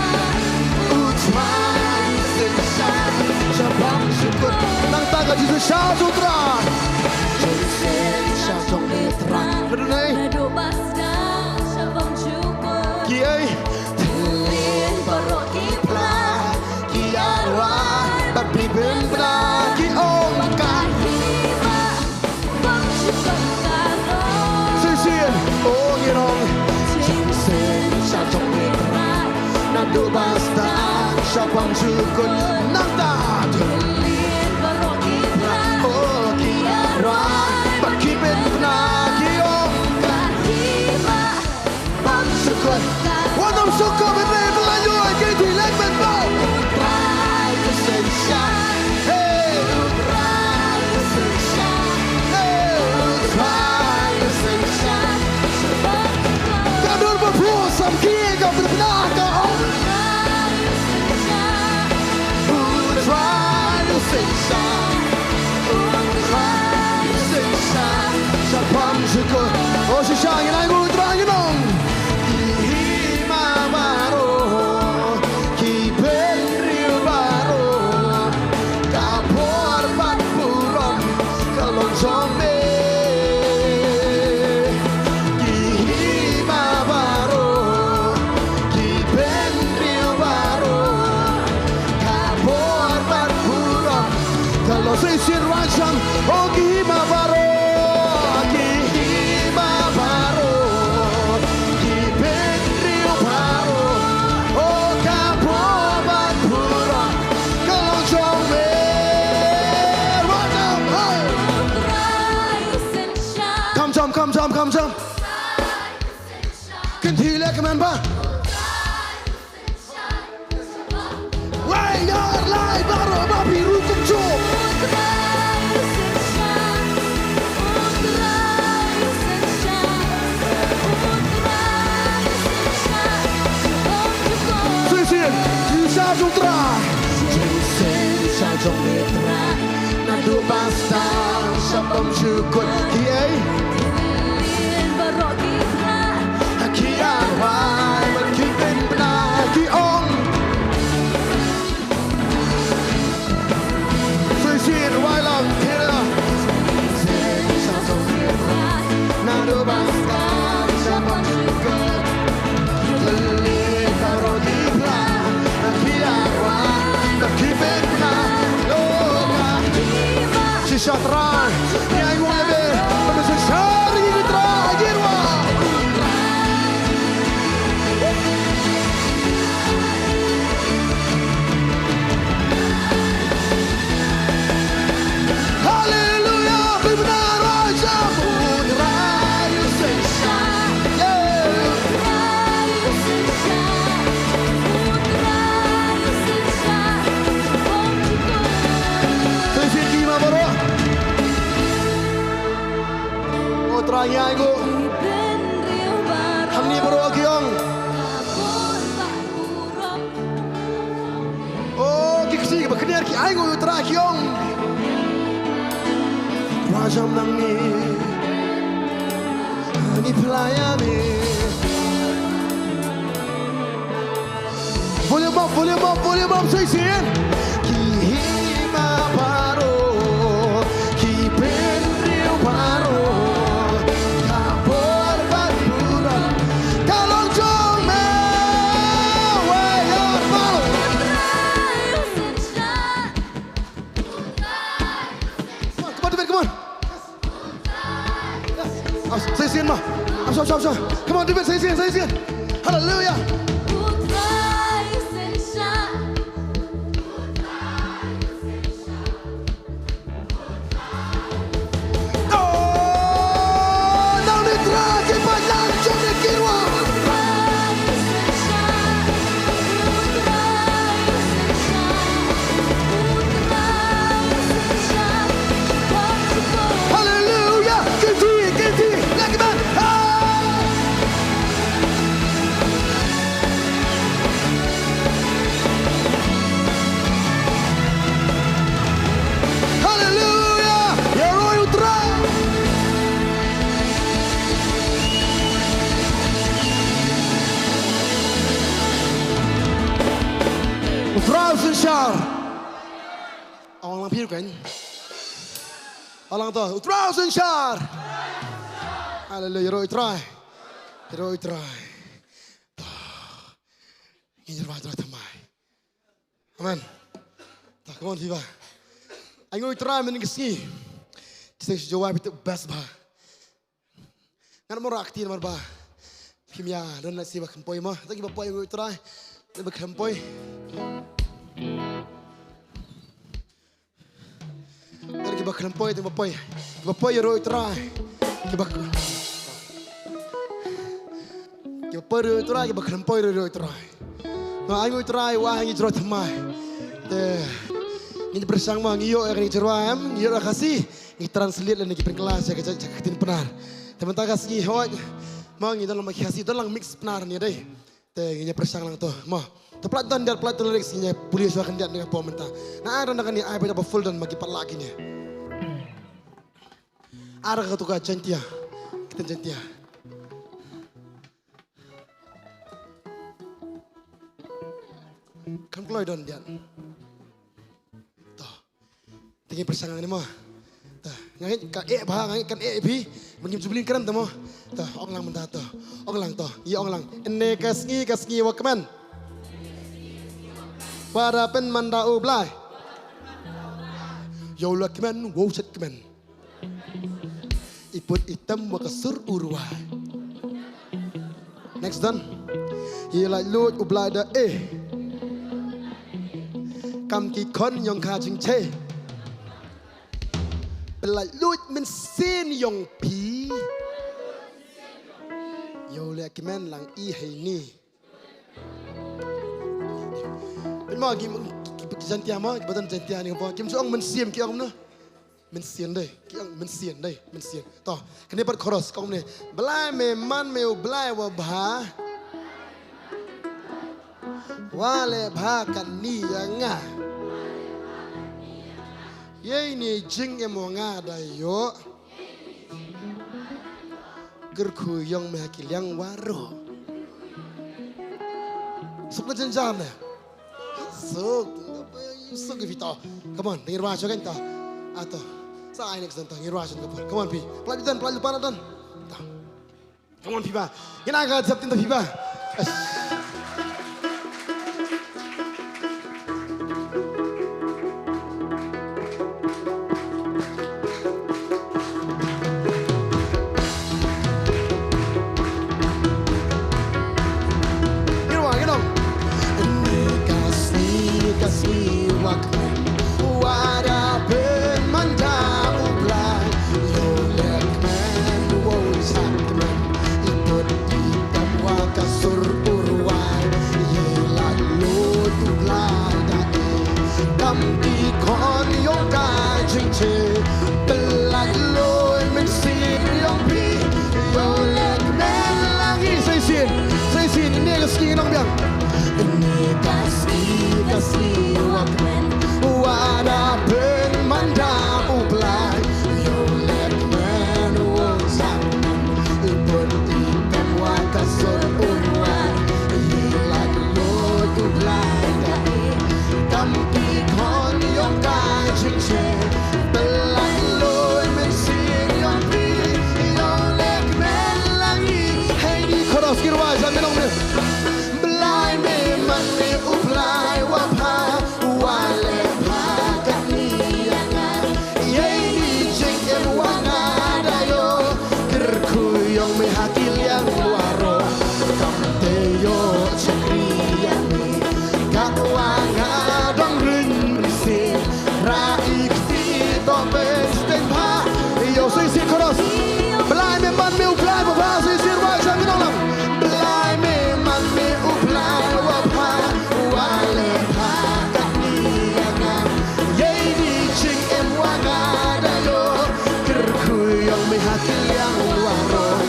U Trai u synshar. Shaphang sukut. Nangta ka jingsynshar jong U Trai. Jingsynshar jong me Trai. Naduh nai. Naduh ba sdang shaphang sukut. Ki ei. Tylli baroh ki phla. Ki ïa rwai bad ki pynbna, ki ong ka hima. Shisien, oh, ngi ong. Jingsynshar jong me Trai. Naduh ba sdang shaphang sukut nangta. Tylli baroh ki phla. Oh, ki ïa rwai bad ki pynbna, ki ong ka hima. Ban sukut. Wat nym sukut, ban rai, ban lait luid, ki tylli kmen baroh. U Trai u synshar. Hey. U Trai u synshar. Hey. U Trai u synshar. Ka dur ba phu sam ki ka pynbna ka ong. U Trai u synshar. U Trai u synshar. Shaphang sukut. Oh, shisha ngin ai nguh U Trai, ngin ong. Ki hima baroh, ki bynriew baroh, ka bor bad burom ka long jong me. Ki hima baroh, ki bynriew baroh, ka bor bad burom ka long. Shisien ruh jam, oh, ki hima baroh, ki hima baroh, ki bynriew baroh, oh, ka bor bad burom ka long jong me. Ruh jam, hey. Kham jam, kham jam, kham jam. Kynthei leh kmen ba. Wei, ïar lai baroh ba phi ruh kumjuh. Shisien, jingsynshar jong U Trai. Jingsynshar jong me Trai. Naduh ba sdang shaphang sukut ki ei. Ki ïa rwai bad ki pynbna, ki ong. Shisien rwai lang, ki ïa. Naduh ba sdang shaphang sukut. Shisha Trai, ngi ainguh ïa me, ba me synshar ïa ngi Trai, ïa ngi ruh. Haleluya, phi bna ruh jam. U Trai u synshar. Yeah. Shisien ki hima baroh. O Trai ngi ainguh. Hangne baroh ki ong. O ki ksih kiba khyndiat ki ainguh ïa U Trai ki ong. Ruh jam nangne. Ngi phla ïa me. Volume up, volume up, volume up, shisien. Ki hima baroh, ki bynriew baroh. Sa shisien mo. Ap shwa, ap shwa, ap shwa. Come on, David, sa shisien, sa shisien. Haleluya. Oh, nang ni Trai ki paidlang jong ngi ki ruh. Haleluya. Kiti, kiti, lagi bang. Ah. Haleluya. Ïaroh ïa u Trai. U Trai u synshar. Ong lang phi kan. Ong lang to. U Trai u synshar. Haleluya. Ïaroh ïa u Trai. Ïaroh ïa u Trai. To. Ngin ïaroh ïa u Trai thymmai. Amen. To, come on, phi ba. Ai nguh ïa u Trai mynta ka sngi. Shisha shisha jong phi te best bha. Ngan mut rakti namar ba phim ïa don lehse ba khlem poi mo. Te kiba poi ai nguh ïa u Trai. Te ba khlem poi. Te kiba khlem poi, te ba poi. Kiba poi ïaroh ïa u Trai. Kiba, kiba poi ïaroh ïa u Trai, kiba khlem poi ïaroh ïa u Trai. Nga ai nguh ïa u Trai, u ai ha ngi jroi thymmai. Te ngin pyrshang mo, ngi ïoh ïa kane ka jroi em, ngi ïoh ïa ka Khasi. Ngi translate lane ngi pynkylla sha ka, sha ka ktien Pnar. Te mynta ka sngi hooid, ma ngi don lang ma ki Khasi, don lang mix Pnar ne dei. Te ngi pyrshang lang to, mo. Te pynlait don, pynlait don lyrics, ngi pule shuwa khyndiat ne ka por mynta. Na ai don kane, ai ba full don ma ki paidlang kine. Ar ka tu ka Jaintia. Ktien Jaintia. Kan kloi don dian. To. Te ngi pyrshang ngan mo. To, nga ngeit ka eh bha, nga ngeit kan eh phi. Mynta ngim ju bling kren to mo. To, ong lang mynta to. Ong lang to. Ïa ong lang. Ynne ka sngi, ka sngi wa kmen. Wa da pynmanda U Blai. Ïa u la kmen, wow shet kmen. I put i tem wa ka sur u rwai. Next don. I lait luid U Blai da eh. Kam ki khon yong ka jingche. Pynlait luid mynsiem yong phi. Ïa u leh kmen lang i hei ni. Pynmo ki, ki, ki Jaintia mo, ki ba don Jaintia ni mo. Kim ju ong mynsiem, ki ong no. Mynsiem dei, ki ong mynsiem dei, mynsiem. To, kane pat chorus, ka ong ne. Blei me man me U Blei wa bha. Wa leh bha kane ïa nga. Ïa ine i jingim wa nga da ïoh. Kyrkhu yong me ha ki liang waroh. Suk na jynjar ne. Suk, suk ïa phi to. Come on, ngin rwai shuwa kan to. Ah to. Sa ai next don to, ngin rwai shuwa kan to. Come on phi. Pynlait don, pynlait lypa don. To. Come on phi ba. Ngin ai ka jingïatreilang to phi ba. Eish. Ngin rwai, ngin ong. Ynne ka sngi, ka sngi wa kmen, wa da pynmanda U Blai. Ïa u leh kmen, wow shet kmen. I put i tem wa ka sur u rwai. Chorus. Blei me man me u Blei ba bha, sa shisien wai sha ki nonglam. Blei me man me u Blei ba bha, wai leh bha katni ïa nga. Ïa ini jingim wa nga da ïoh, kyrkhu ïong me ha ki liang baroh.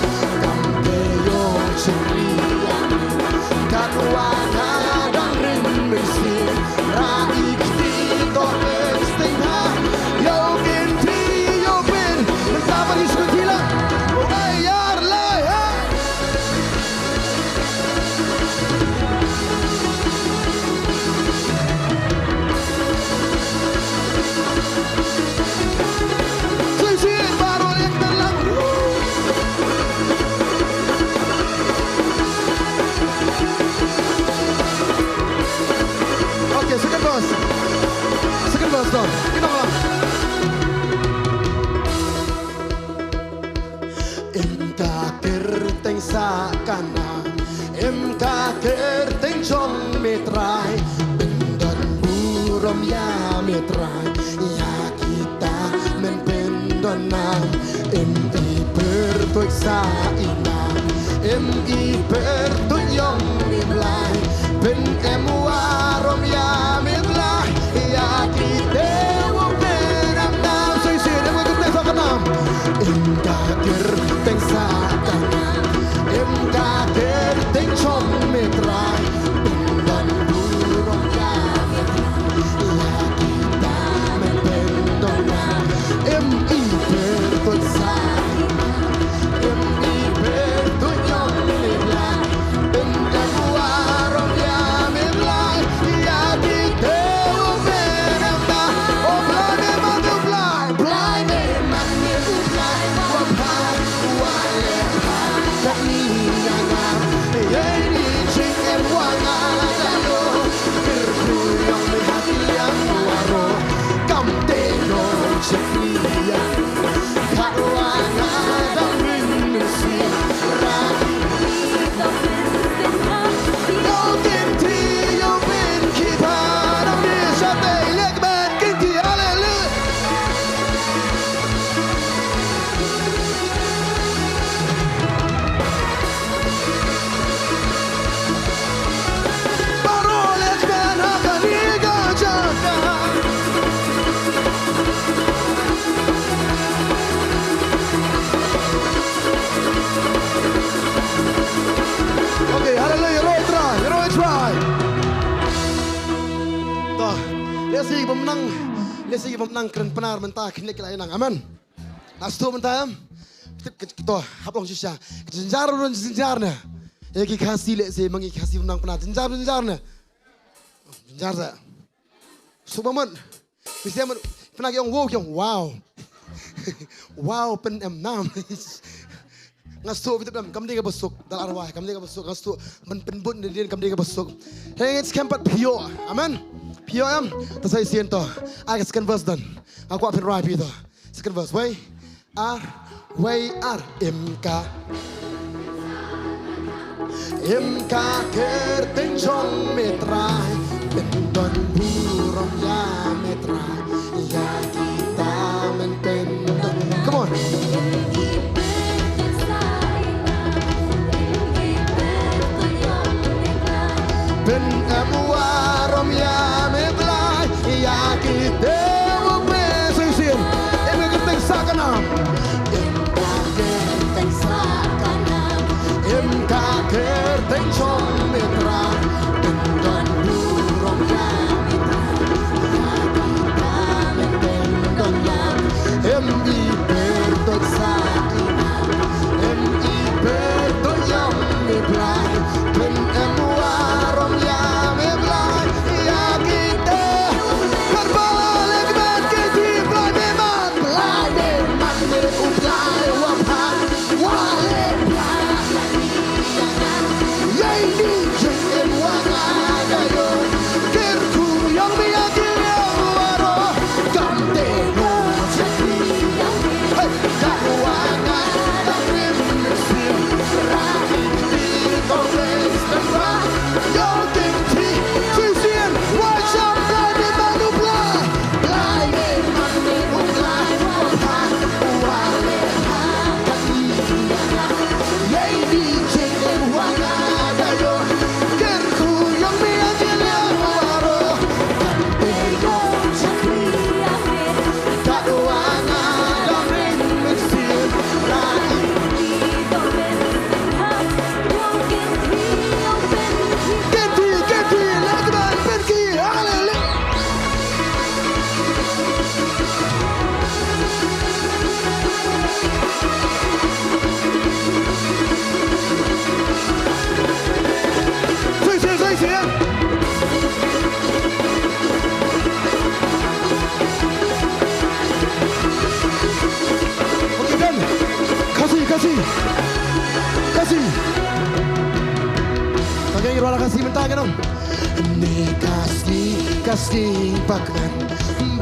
Kam dei ïoh shakri ïa nga, katwa nga dang ring mynsiem. Ra i kti to bes teng ha. Ïoh kin ti ïoh pyn. Mynta ban ïa sngewthuh lang. Ai yar lai ha. Shisien baroh leh kyrteng lang. Okay, second verse. Second verse to. Ki nonglam. Im ka kyrteng sah ka nam, im ka kyrteng jong me Trai. Pyndon burom ïa me Trai, ïa kita men pyndon nam. Im i pyrtuid sah i nam, im i pyrtuid ïong me Blei. Pyndem burom ïa me Blei, ïa kito u pynam nam. Sa shisien, im ka kyrteng sah ka nam, im ka kyrteng sah ka nam, im ka kyrteng jong me Trai. Pyndon burom ïa me Blei, ïa kita men pyndon nam. Im i pyrtuid sah i nam, im i pyrtuid ïong me Blei. Pyndem burom ïa me Blei, ïa kito u pynam nam. O Blei me man u Blei, Blei me man me u Blei wa bha, wa leh bha katni ïa nga. Ïa ini jingim wa nga da ïoh, kyrkhu ïong me ha ki liang baroh. Kam dei ïoh shakri ïa nga, katwa nga dang ring mynsiem. Ra i kti to bes teng ha. Ïoh kin ti ïoh pyn ki ba dang di shatei leh kmen kin ti. Haleluia. Baroh leh kmen ha kane ka jaka. Okay, haleluia, ïaroh Trai, ïaroh Trai. To, lehse bym nang, lehse bym nang kren Pnar mynta, kine ki la ïa nang. Amen. Nga sngewthuh mynta em. Tip ka, to, hap long shisha. Ka jynjar ruh jynjar ne. Ïa ki Khasi lehse, ma ngi Khasi bym nang Pnar. Jynjar, jynjar ne. Jynjar sa. Suk ba mut. Phi sngewthuh mut. Phi na ki ong wow, ki ong wow. Wow, pyndem nam. Nga sngewthuh phi tip em, kam dei kaba suk. Dal arwah, kam dei kaba suk. Nga sngewthuh ban pynbun ne dien kam dei kaba suk. Hynrei ngi skhem pat phi ïoh. Amen. Phi ïoh em. Te sa shisien to. Ai ka second verse don. Nga kwah pynrwai phi to. Second verse. Wei. Ar, wei ar. Im ka, im ka kyrteng jong me Trai, pyndon burom ïa me Trai, ïa kita men pyndon. Come on. Pyndem burom ïa me Blei, ïa kito u pynshai shisien. Im ka kyrteng sah ka nam, im ka kyrteng sah ka nam, im ka kyrteng jong me Trai. Pyndon burom ïa me Blei, ïa kita men pyndon nam. Im i pyrtuid sah Khasi. Khasi. Khasi mynta ka nong. Ne ka sngi, ka sngi ba kmen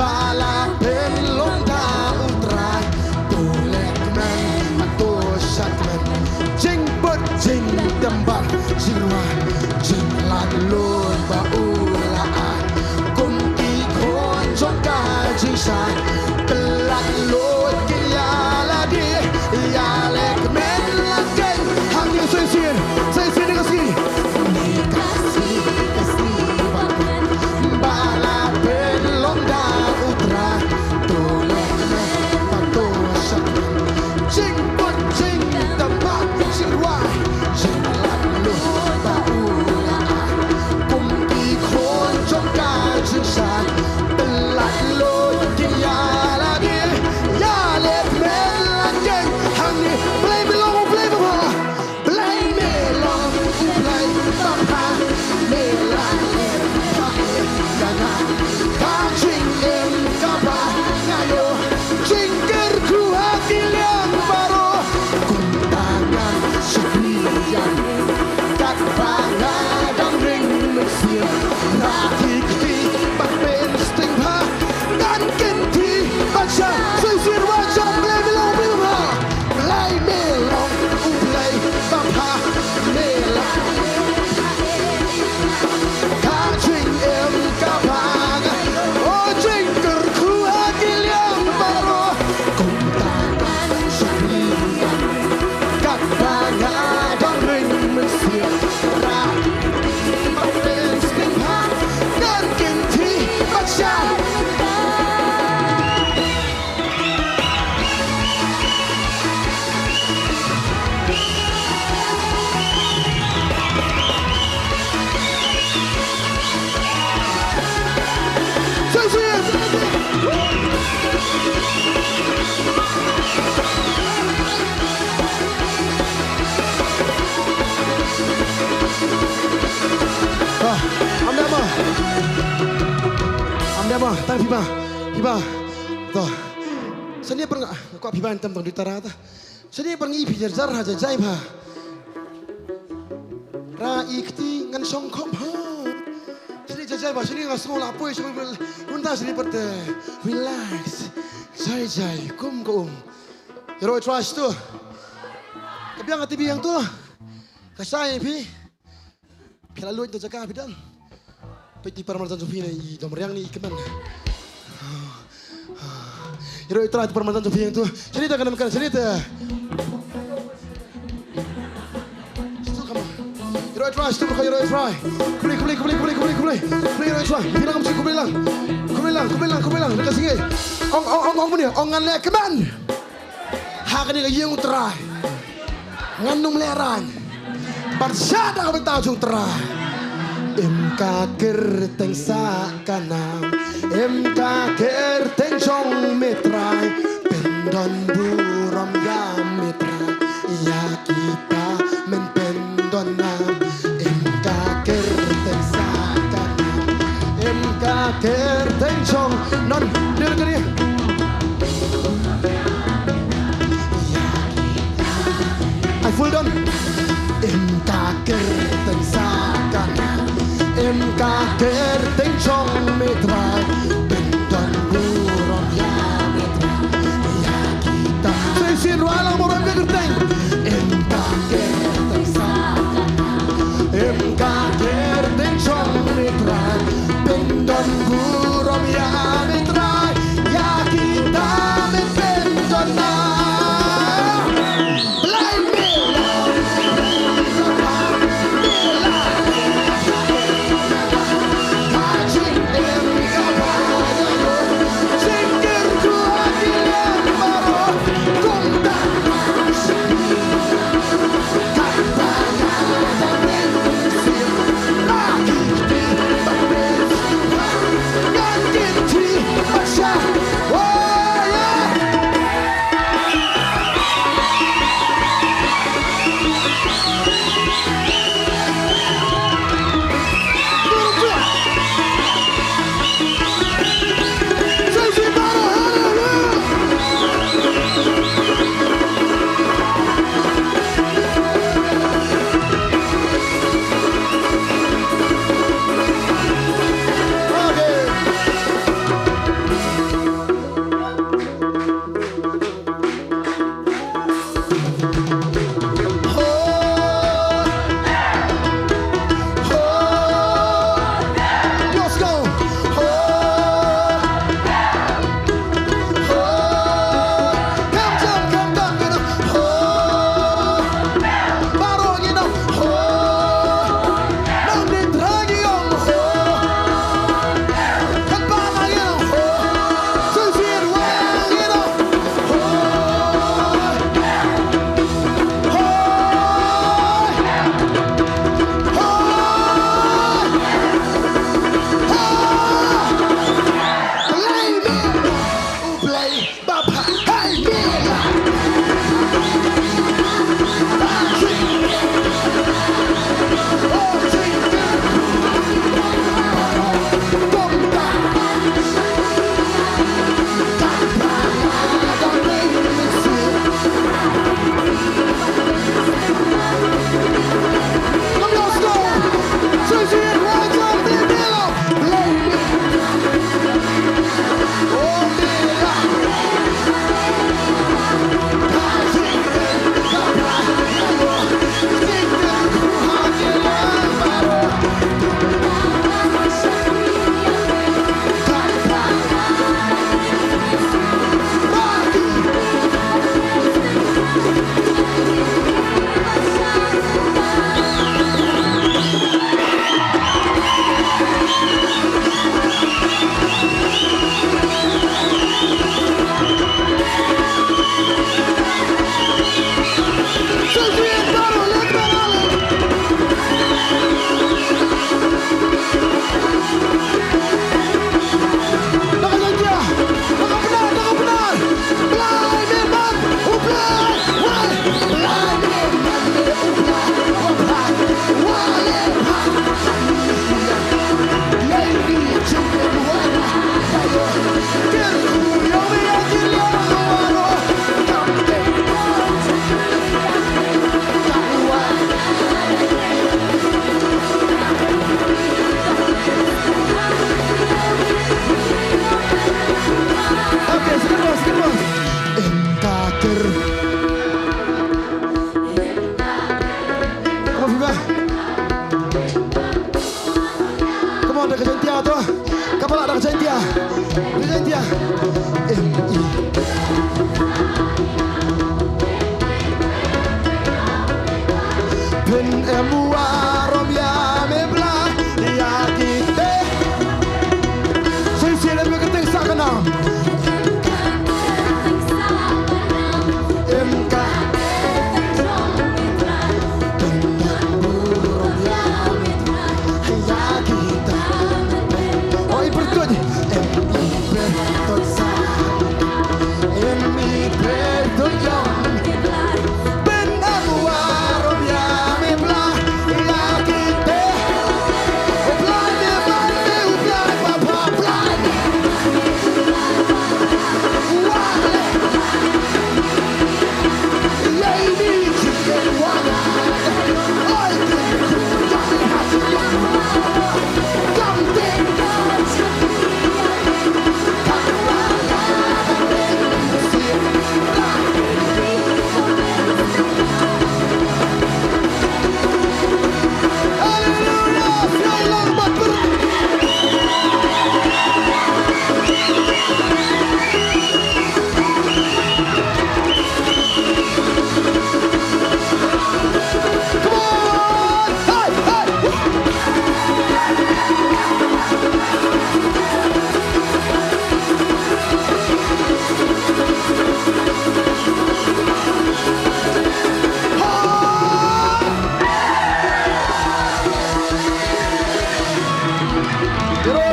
ba la pynlong da U Trai. To leh kmen, to shah kmen. Jingput jingtymbar jingrwai, jinglaitluid ba u la ai. Kum ki khun jong ka jingshai, pynlaitluid ki ïa lade, ïaleh kmen la keiñ. Hangne sa shisien, sa shisien ne ka sngi. Ne ka sngi, ka sngi ba kmen ba la pynlong da U Trai. To leh kmen, to shah kmen. Jingput jingtymbar jingrwai, jinglaitluid ba u la ai. Kum ki khun jong ka jingshai, pynlaitluid ki ïa lade, ïaleh kmen la keiñ. Hangne, Blei me long U Blei babha. Blei me long U Blei babha. Me la leh pha ïa nga. Ka jingim kaba nga ïoh, jingkyrkhu ha ki liang baroh. Kumta ngan shakri ïa me katba nga dang ring mynsiem. Na ki kti ba pynsting bha, ngan kynti bad shai. Sa shisien, wa jam, Blei me long U Blei babha. Blei me long U Blei babha. Me la ka jingim kaba nga, o jingkyrkhu ha ki liang baroh. Kumta ngan shakri ïa me katba nga dang ring mynsiem. Ra ba pynsting bha, ngan kynti bad shai. Ah, am dama. Am dama, tang phi ba. Phi ba. To. Sani pernga. Ko phi ba tem tang di tara ta. Sani perngi phi jar jar ha jai jai bha. Ra i kti ngan shong khop ha. Sani jai jai bha, sani nga sngew la poi, sani bel, mynta sani perte. Relax. Jai jai, kum kum. Ïaroh i Trai tu. Ka biang ka tibi yang tu. Ka shai phi. Phi la luid na jaka phi dang. Peit i paralok jong phi ne i dom riang ne i kmen. Ïaroh i Trai i paralok jong phi yang tu. Shani te ka nam kan, shani te. Ïaroh i Trai, ïaroh i Trai. Khublei, khublei, khublei. Khublei, ïaroh i Trai. Khublei lang, khublei lang. Khublei lang, khublei lang, khublei lang. Ka sngi. Ong, ong, ong, ong, mane, ong ngan leh kmen. Ha kane ka ïing U Trai. Ngan ym lehraiñ. Bad sha da ka bynta jong U Trai. Im ka kyrteng sa ka nam. Im ka kyrteng jong me Trai. Pyndon burom ïa me Trai. Ïa kita men pyndon nam. Im ka kyrteng sa ka nam. Im ka kyrteng jong non. Dir kri. Ai full don. Im ka kyrteng sa ka nam. Im ka kyrteng jong me Trai. Pyndon burom ïa me Trai. Ïa kita. Sa shisien rwai lang burom ka kyrteng. Im ka kyrteng sa ka nam. Im ka kyrteng jong me Trai. Pyndon burom ïa me Trai. Ïa kita men pyndon nam. Blei me long Jaiñtia. Jaiñtia. Em, i. Phin em warom ïa me Blei ïa kite. Shisien em kyrteng sa ka nam. Em ka.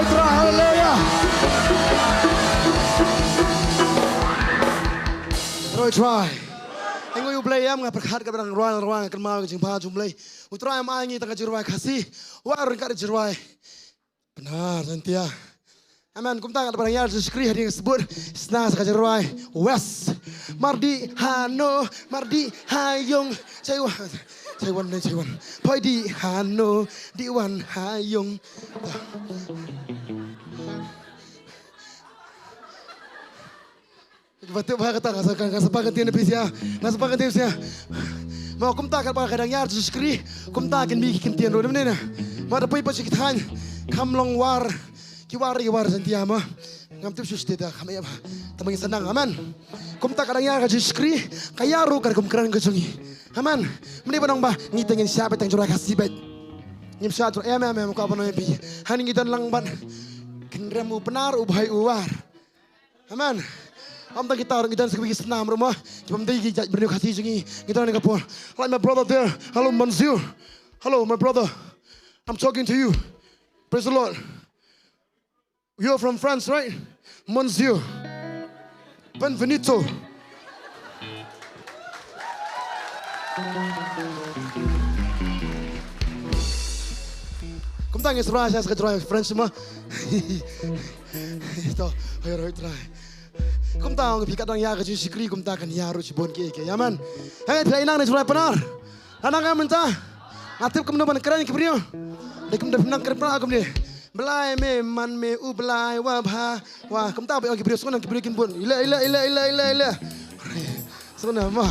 Hallelujah. Roi trai. Ai ngui U Blei ïam, nga pyrkhat ka ba dang rwai rwai, nga kynmaw ka jingbha jong U Blei. U Trai ym ai ngi tang ka jingrwai Khasi. Wat rung kat ka jingrwai Pnar, Jaiñtia. Amen. Kumta ka dang ïar shakri hadien sbut sna sa ka jingrwai West. Mardi hano, mardi ha ïung. Chaiwan, chaiwan ne chaiwan. Poi di hano, di wan ha ïung. Batu ba kata nga sa, nga sa pang ktien pisa. Nga sa pang ktien pisa. Ma kumta ka ba ka dang ïar shakri. Kumta kin bi ki ktien ruh ne. Ma da poi pa shi ki thaiñ. Kham long war. Ki war, ki war Jaiñtia ma. Ngam tip shuh shuh te da kham ïa ba. Tang ba ngin sa nang. Amen. Kumta ka dang ïar ka shakri. Ka ïar ruh ka kum kren ka jong ngi. Amen. Mynne ba nang ba ngi te ngin shah ba tang jroi Khasi ba. Ngim shah jroi em em em ka ba nang bi. Hani ngi don lang ban. Kynrem u Pnar u Bhoi u War. Amen. Am tang kita ruh ngi don sa kawei ki snam ruh ma. Ki bym dei ki jait briew Khasi jong ngi. Ngi don ha ka por. Like my brother there. Hello, Monsieur. Hello, my brother. I'm talking to you. Praise the Lord. You're from France, right? Monsieur. Benvenuto. Kumta ngi sra sha ka jroi French ma. To, hoi hoi trai. Kumta ong phi ka dang ïar ka jingshakri kumta kan ïar ruh shibun ki ki. Amen. Hei, phi la i nang ne jroi Pnar. Nang nga mynta. Nga tip kumno ban kren ki briew. Dei kumno phi nang kren Pnar kumne. Blei me man me u Blei wa bha. Wa kumta ba ong ki briew sngewbha ki briew kin bun. Ila ila ila ila ila ila. Sngewbha ma.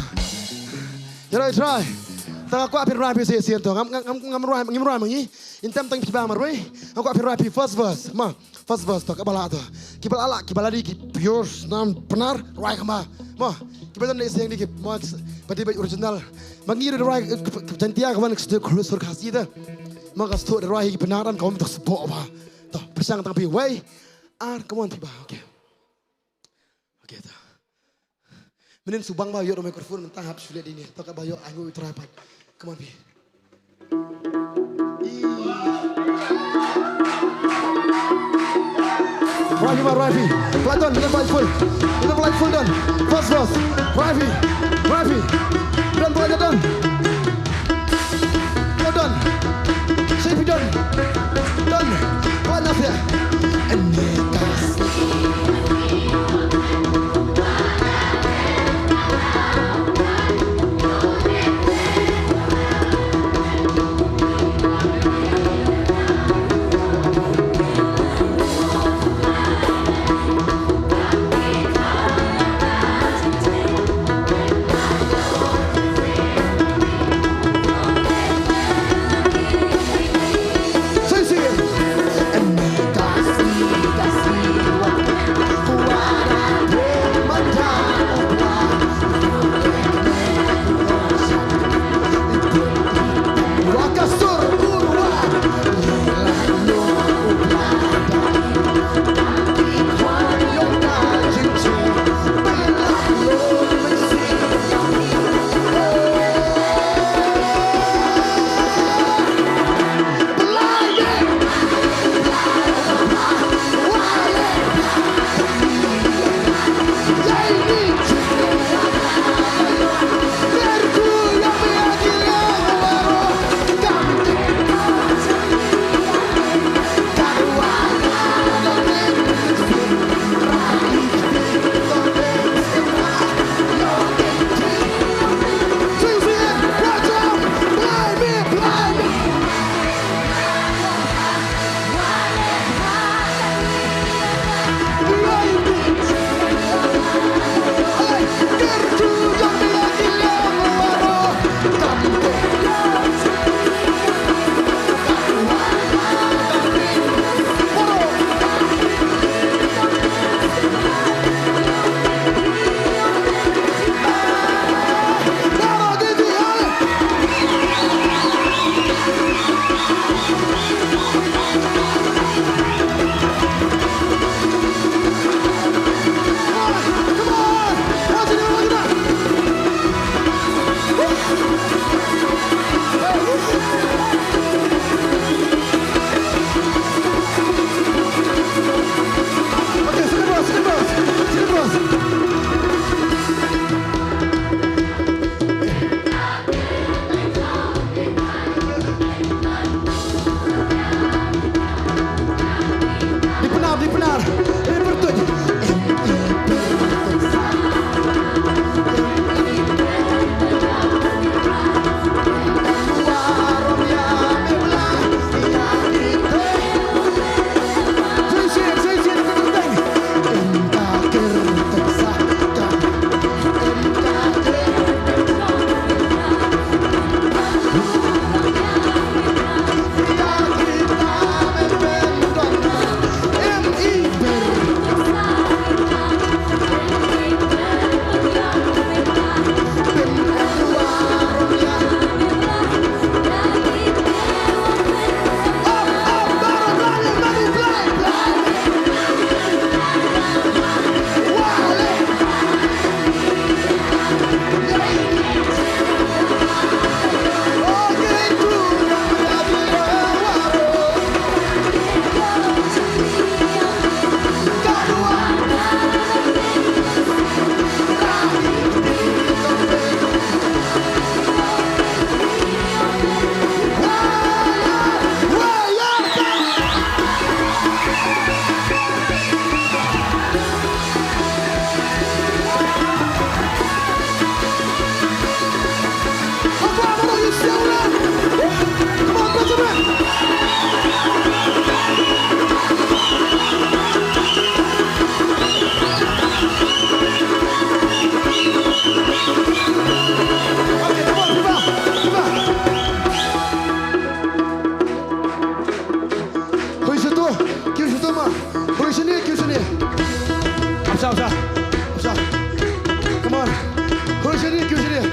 Ïa roi trai. Tang nga kwah phin rwai phi shisien to. Ngam ngam ngam rwai ngim rwai ma ngi. Intem tang phi ba marwei. Nga kwah phin rwai phi first verse. Ma. First verse to, kaba lah to. Kiba lah lah, kiba lah dei ki pure nam Pnar, rwai kham bha. Mo, kiba don dei seng dei ki mo, ba dei ba original. Ma ngi ruh rwai, eh, Jaiñtia ka wan ka sur Khasi te. Mo ka sur rwai ki Pnar am ka wan to sboh bha. To, pyrshang tang phi wei. Ar, come on phi ba. Okay. Okay, to. Mynnin shu bang ba ïoh microphone mynta hap shu leh dei ne. To ka ba ïoh ai ngu u trai pat. Come on, phi. Rwai phi ma, rwai phi. Plat don, don plat full. Don plat full don. First verse. Rwai phi. Rwai phi. Don plat don. Don. Shape don. Don. Plat na phi. And make us Okay, second verse, second verse, second verse. Di Pnar, di Pnar. Eh, bertut. Hoi sha tu, kiew sha tu ma. Hoi shane, kiew shane. Apsha, apsha, apsha. Come on. Hoi shane, kiew shane.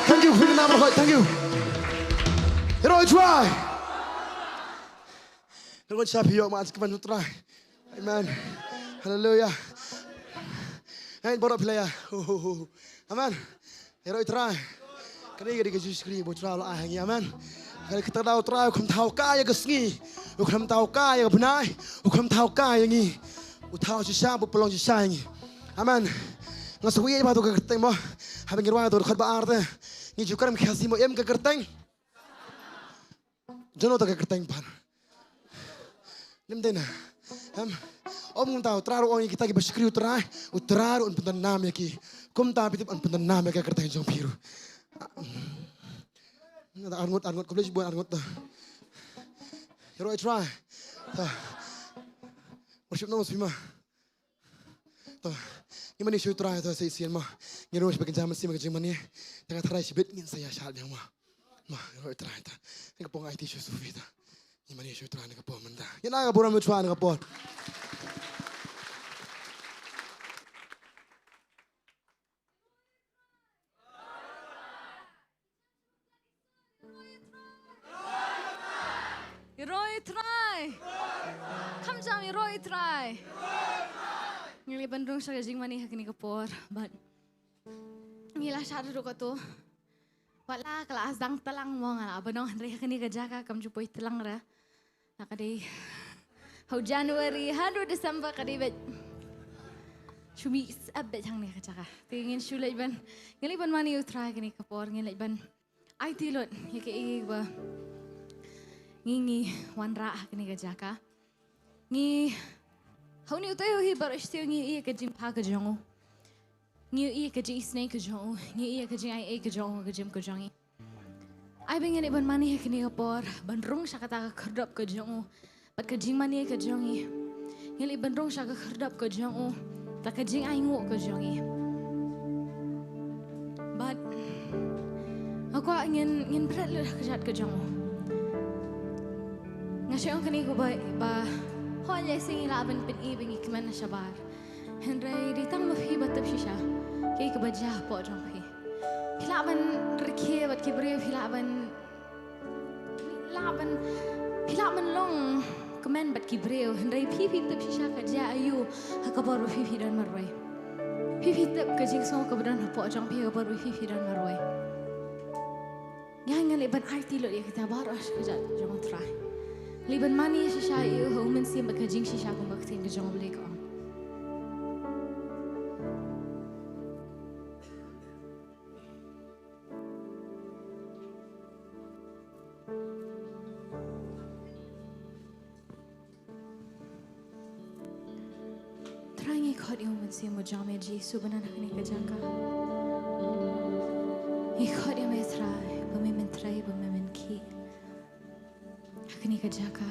Thank you, Vietnam, thank you. Heroi try. Heroi try, phi ïoh mark ka ban try. Amen. Hallelujah. Hey, baroh phi la ïa. Amen. Heroi trai. Kane ka dei ka Jisu Khrist ba u Trai u la ai ha ngi. Amen. Kane kata ka daw u Trai u khlem thaw kai ïa ka sngi, u khlem thaw kai ïa ka bnai, u khlem thaw kai ïa ngi. U thaw shisha, u pynlong shisha ïa ngi. Amen. Nga sngewthuh ba to ka kyrteng mo. Haba ngi rwai to ka dkhot ba ar te, ngi ju kren Khasi mo, em ka kyrteng. Jano ta ka kyrteng pat? Nym dei na. Em. Ym kumta, u Trai ruh u ong ïa kita kiba shakri u Trai, u Trai ruh un pyndonkam ïa ki. Kumta phi tip un pyndonkam ïa ka kyrteng jong phi ruh. Ngan da arngut, arngut, khublei shibun arngut ta. Ïaroh ïa u Trai. Ta. Worship nong sima. Ta. Ngi mane sha u Trai ta sa shisien ma. Ngi ruh sha ba kynja mynsiem ka jingmane. Tang ka tharai shibit ngin sa ïa shad biang ma. Ma, ïaroh ïa u Trai ta. Ngi ka pong aiti sha u Sufi ta. Ngi mane sha u Trai na ka por mynta. Ïa na ka burom u Trai na ka por. Ïaroh ïa u Trai. Kham jam ïaroh ïa u Trai. Ngi leit ban rung sha ka jingmane ha kane ka por. Bad ngi la shad ruh kato. Wat la ka la sdang tlang mo nga la ba nong hynrei ha kane ka jaka kam ju poi tlang re. La ka dei ha u January haduh December ka dei bad shu mih sep bad hangne ka jaka. Te ngin shu leit ban, ngin leit ban mane ïa u Trai kane ka por, ngin leit ban aiti lut ïa kaei ba ngi ngi wanrah ha kane ka jaka. Ngi ha une u taïew hi baroh shi taïew ngi ïohi ïa ka jingpha ka jong u. Ngi ïohi ïa ka jingisynei ka jong u, ngi ïohi ïa ka jingaiei ka jong u, ka jingim ka jong ngi. Ai ba ngin leit ban mane ha kane ka por ban rung sha kata ka khyrdop ka jong u bad ka jingmane ka jong ngi. Ngin leit ban rung sha ka khyrdop ka jong u, ta ka jingainguh ka jong ngi. Bad nga kwah ngin, ngin bret lut ha ka jait ka jong u. Nga shu ong kane kaba, ba hooid lehse ngi lah ban pyni ba ngi kmen na shabar. Hynrei dei tang ma phi ba tip shisha kaei kaba jia hapoh jong phi. Phi lah ban rkhie bad ki briew, phi lah ban, lah ban, phi lah ban long kmen bad ki briew. Hynrei phi phi tip shisha ka jia aïu ha ka por ba phi phi don marwei. Phi phi tip ka jingsngew kaba don hapoh jong phi ha ka por ba phi phi don marwei. Ngi ngan leit ban aiti lut ïa kita baroh sha ka jait jong u Trai. Leit ban mane shisha ïa u ha u mynsiem bad ka jingshisha kumba ka ktien ka jong u Blei ka ong. Trai ngi khot ïa u Mynsiem u jong me Jisu ba don ha kane ka jaka. Ngi khot ïa me Trai ba me men trei ba me men khih ha kane ka jaka.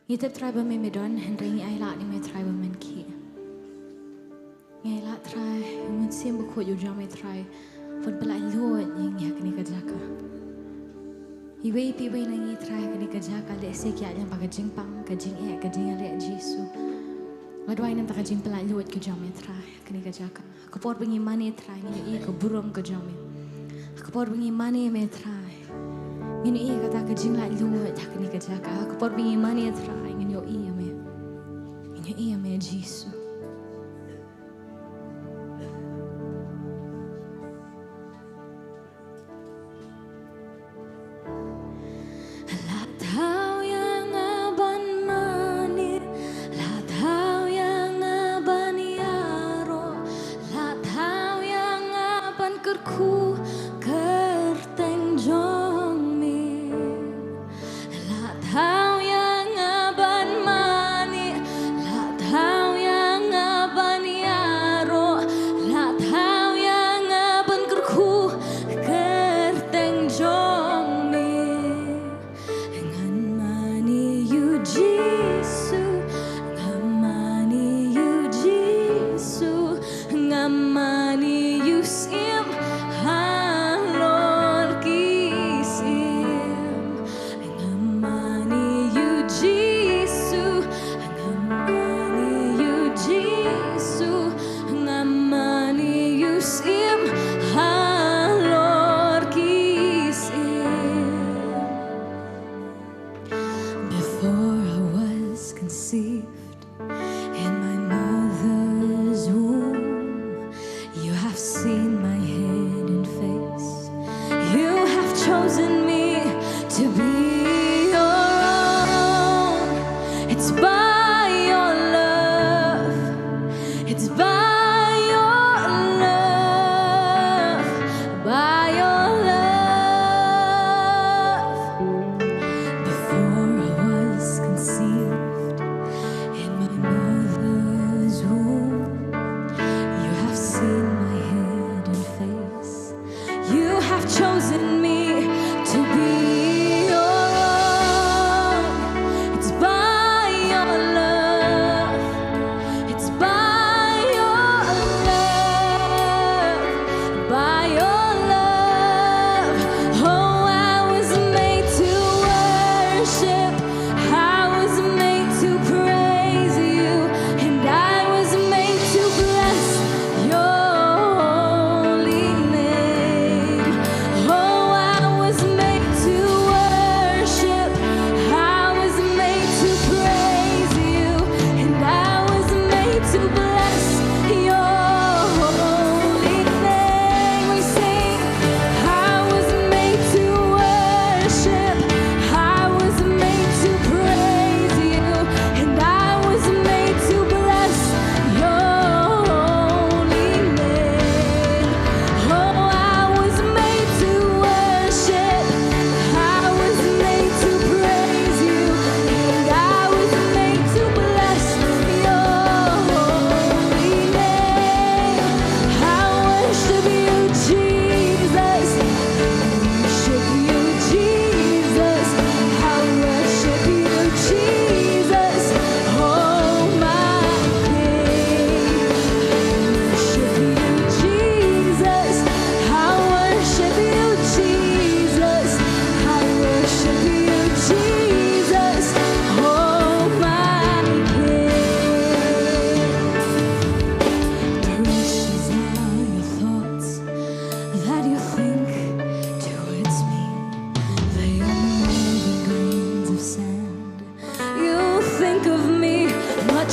Ngi tip Trai ba me me don hynrei ngi ailad ïa me Trai ba men khih. Ngi ailad Trai u Mynsiem Bakhuid u jong me Trai ban pynlait luid ïa ngi ha kane ka jaka. Iwei pa iwei na ngi Trai ha kane ka jaka lehse ki ïaid lyngba ka jingpang, ka jingeh, ka jingïaleh Jisu. Nga duwai na ka bynta ka jingpynlait luid ka jong me Trai ha kane ka jaka. Ha ka por ba ngi mane Trai ngin ïohi ïa ka burom ka jong me. Ha ka por ba ngi mane me Trai ngin ïohi ïa kata ka jinglaitluid ha kane ka jaka. Ha ka por ba ngi mane Trai ngin ïohi ïa me. Ngin ïohi ïa me Jisu. La thaw ïa nga ban mane, la thaw ïa nga ban ïaroh, la thaw ïa nga ban kyrkhu kyrteng jong me. La thaw ïa nga ban mane, la thaw ïa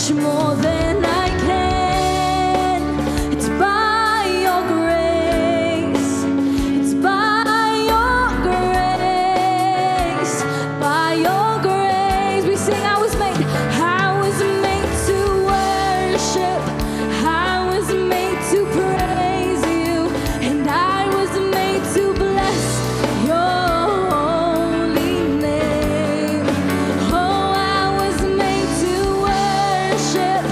More than I can. It's by your grace. It's by your grace. By your grace. We sing, I was made, I was made to worship. I was made to praise you. And I was made to bless your holy name. Oh, I was made to worship.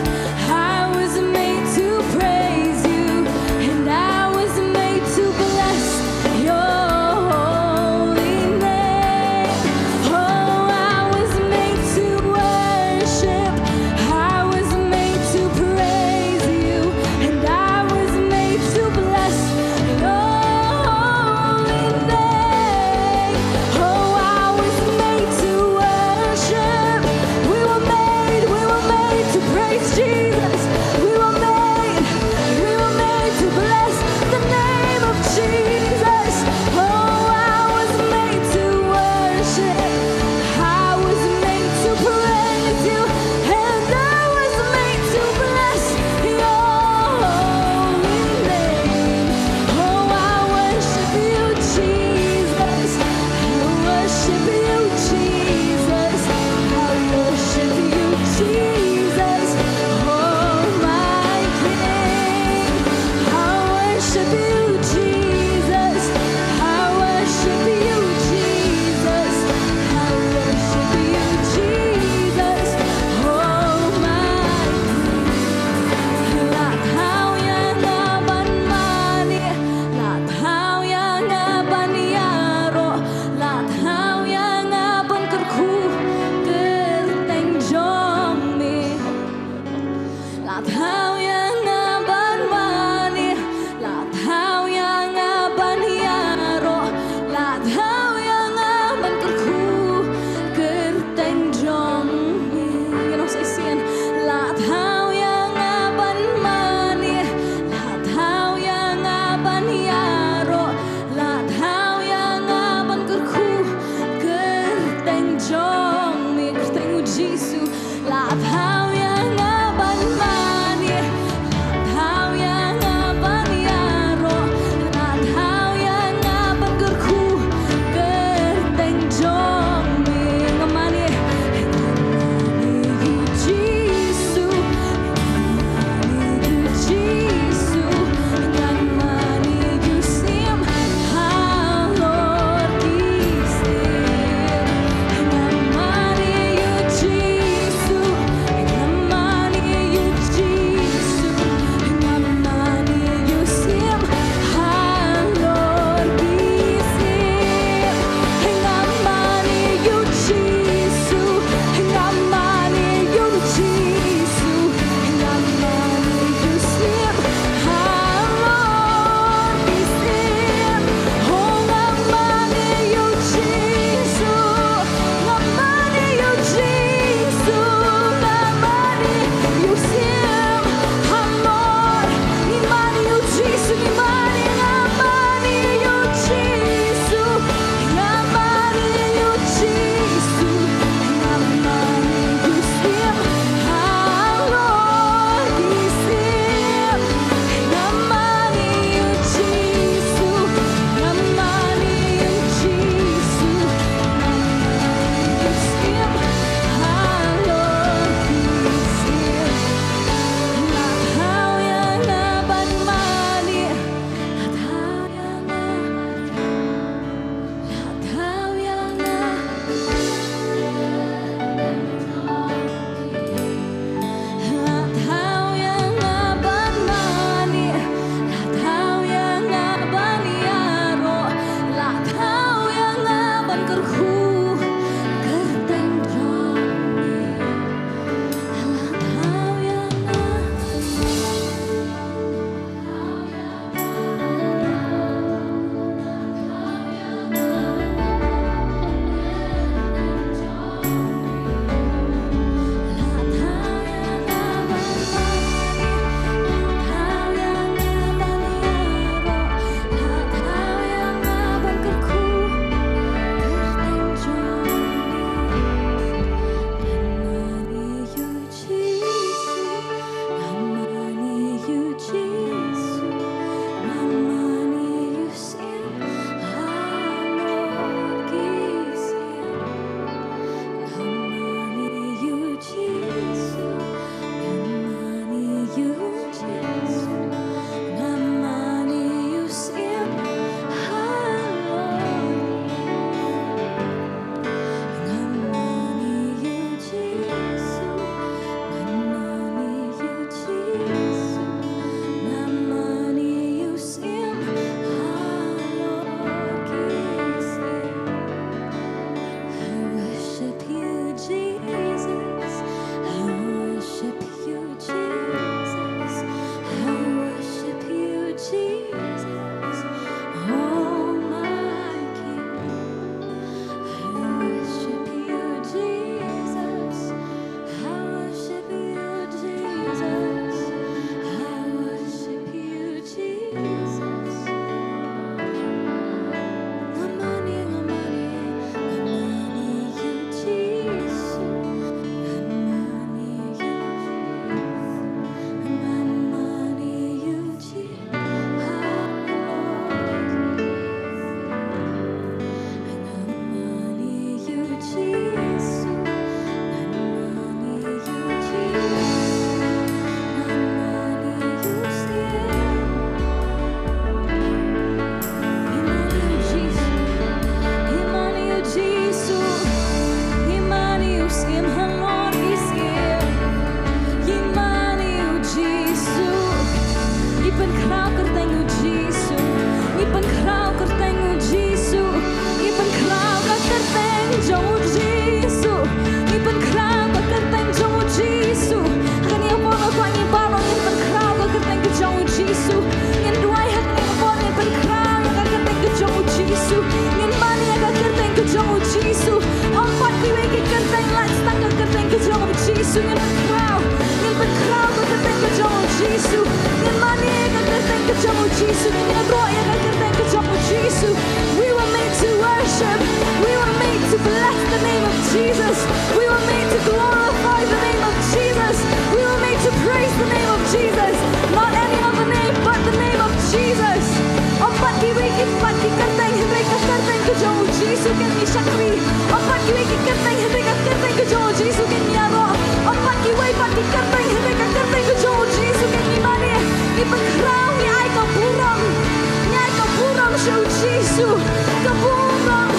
Ngi pynkhraw kyrteng u Jisu. Ngi pynkhraw kyrteng u Jisu. Ngi pynkhraw ka kyrteng jong u Jisu. Ngi pynkhraw ka kyrteng jong u Jisu. Ha kane ka por nga kwah ngi baroh ngin pynkhraw ka kyrteng ka jong u Jisu. Ngin duwai ha kane ka por, ngin pynkhraw ïa ka kyrteng ka jong u Jisu. Ngin mane ïa ka kyrteng ka jong u Jisu. Ym pat kiwei ki kyrteng lait tang ka kyrteng ka jong u Jisu. Ngin pynkhraw, ngin pynkhraw ka kyrteng ka jong u Jisu. Ngin mane ka kyrteng ka jong u Jisu. Ngin ïaroh ïa ka kyrteng ka jong u Jisu. We were made to worship. We were made to bless the name of Jesus. We were made to glorify the name of Jesus. We were made to praise the name of Jesus. Not any other name but the name of Jesus. Ym pat kiwei ki, pat ki kyrteng, hynrei ka kyrteng ka jong u Jisu kan ngi shakri. Ym pat kiwei ki kyrteng, hynrei ka kyrteng ka jong u Jisu kan ngi ïaroh. Ym pat kiwei pat ki kyrteng, hynrei ka kyrteng ka jong u Jisu kan ngi mane. Ngi pynkhraw, ngi ai ka burom. Ngi ai ka burom sha u Jisu. Ka burom,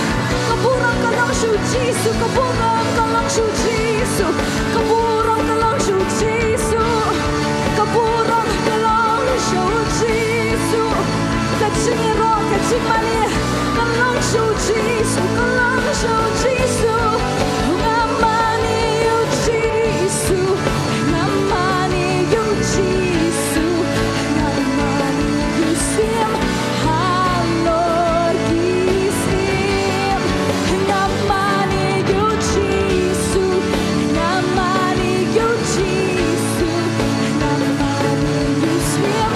ka burom ka long sha u Jisu. Ka burom ka long sha u Jisu. Ka burom ka long sha u Jisu. Ka burom ka long sha u Jisu. Ka jingïaroh, ka jingmane ka long sha u Jisu, ka long sha u Jisu. Nga mane ïa u Jisu, nga mane ïa u Jisu, nga mane ïa u Syiem halor ki syiem. Nga mane ïa u Jisu, nga mane ïa u Jisu, nga mane ïa u Syiem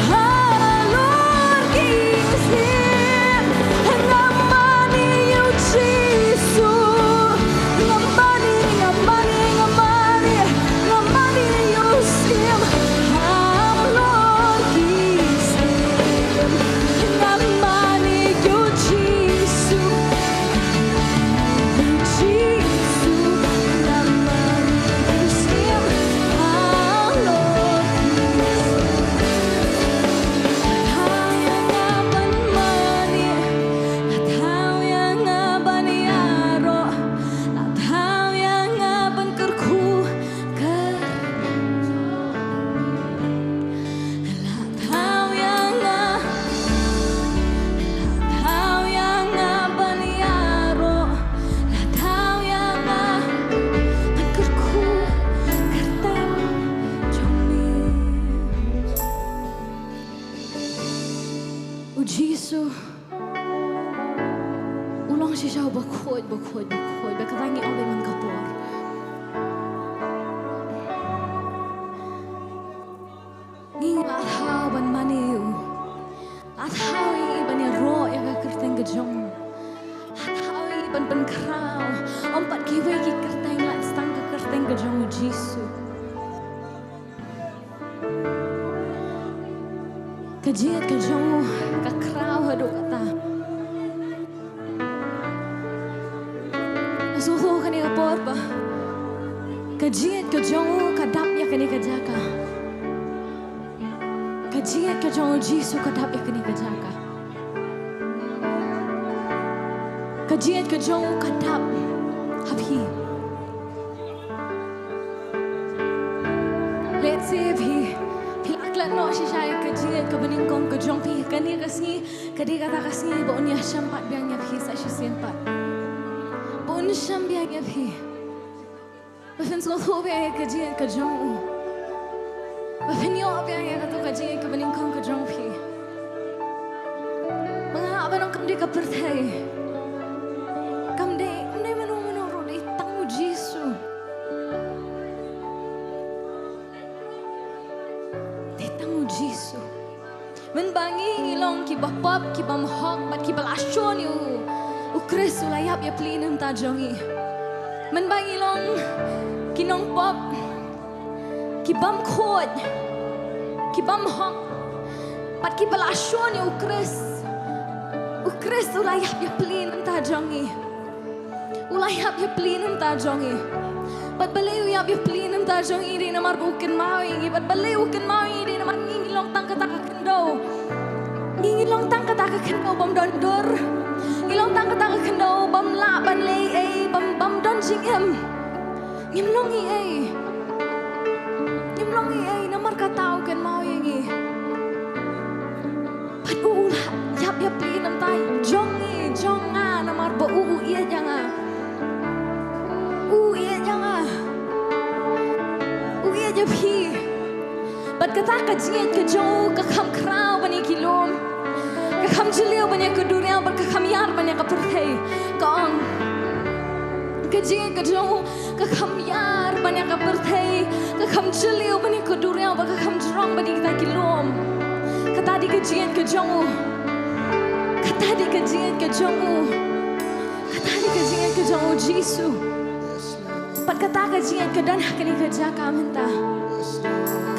halor ki syiem. Nga mane ïa u Jisu, nga mane, nga mane, nga mane, nga mane ïa u Syiem halor ki syiem. Nga mane ïa u Jisu. La thaw ïa nga, la thaw ïa nga ban ïaroh, la thaw ïa nga ban kyrkhu kyrteng jong me. U Jisu u long shisha uba khuid, ba khuid, ba khuid, ba kata ngi ong man ka por. Ngi la thaw ban mane ïa u. La thaw ïa i ban ïaroh ïa ka kyrteng ka jong u. La thaw ïa i ban pynkhraw. Ym pat kiwei ki kyrteng, la tang ka kyrteng ka jong u Jisu. Ka jied ka jong u ka khraw haduh katta. Sngewthuh kane ka por ba ka jied ka jong u ka dap ïa kane ka jaka. Ka jied ka jong u Jisu ka dap ïa kane ka jaka. Ka jied ka jong u ka dap ha phi. Let's say phi, phi la klet noh shisha ïa ka jied kaba nyngkong ka jong phi, kane ka sngi ka dei kata ka sngi ba un ïashem pat biang ïa phi sa shisien pat. Ba un shem biang ïa phi. Ba phin sngewthuh biang ïa ka jied ka jong u. Ba phin ïoh biang ïa kato ka jied kaba nyngkong ka jong phi. Ba nga lah ban ong kam dei ka pyrthei. Kam dei, kam dei mano mano ruh, dei tang u Jisu. Dei tang u Jisu. Mynba ngi ngi long kiba pop, kiba ym hok, bad kiba la shun ïa u, u Khrist u la ïap ïa pli na bynta jong ngi. Mynba ngi long ki nongpop, kiba ym khuid, kiba ym hok, bad kiba la shun ïa u Khrist, u Khrist u la ïap ïa pli na bynta jong ngi. U la ïap ïa pli na bynta jong ngi. Bad balei u ïap ïa pli na Kata jong i dei namar ba u kynmaw ïa ngi, bad balei u kynmaw ïa ngi? Dei namar ngi ngi long tang kata ka khyndew. Ngi ngi long tang kata ka khyndew bym don dur. Ngi long tang kata ka khyndew bym lah ban leh ei, bym bym don jingim. Ngim long ei ei. Ngim long ei ei namar kata u kynmaw ïa ngi. Bad u u la ïap ïa phi namar jong ngi, jong nga, namar ba u u ïeit ïa nga. U u ïeit ïa nga. U u ïeit ïa phi. Bad kata ka jingïeit ka jong u ka kham khraw ban ïa ki lum. Ka kham jylliew ban ïa ka duriaw bad ka kham ïar ban ïa ka pyrthei. Ka ong. Ka jingïeit ka jong u ka kham ïar ban ïa ka pyrthei, ka kham jylliew ban ïa ka duriaw, bad ka kham jrong ban ïa kita ki lum. Kata dei ka jingïeit ka jong u. Kata dei ka jingïeit ka jong u. Kata dei ka jingïeit ka jong u Jisu. Bad kata ka jingïeit ka don ha kane ka jaka mynta.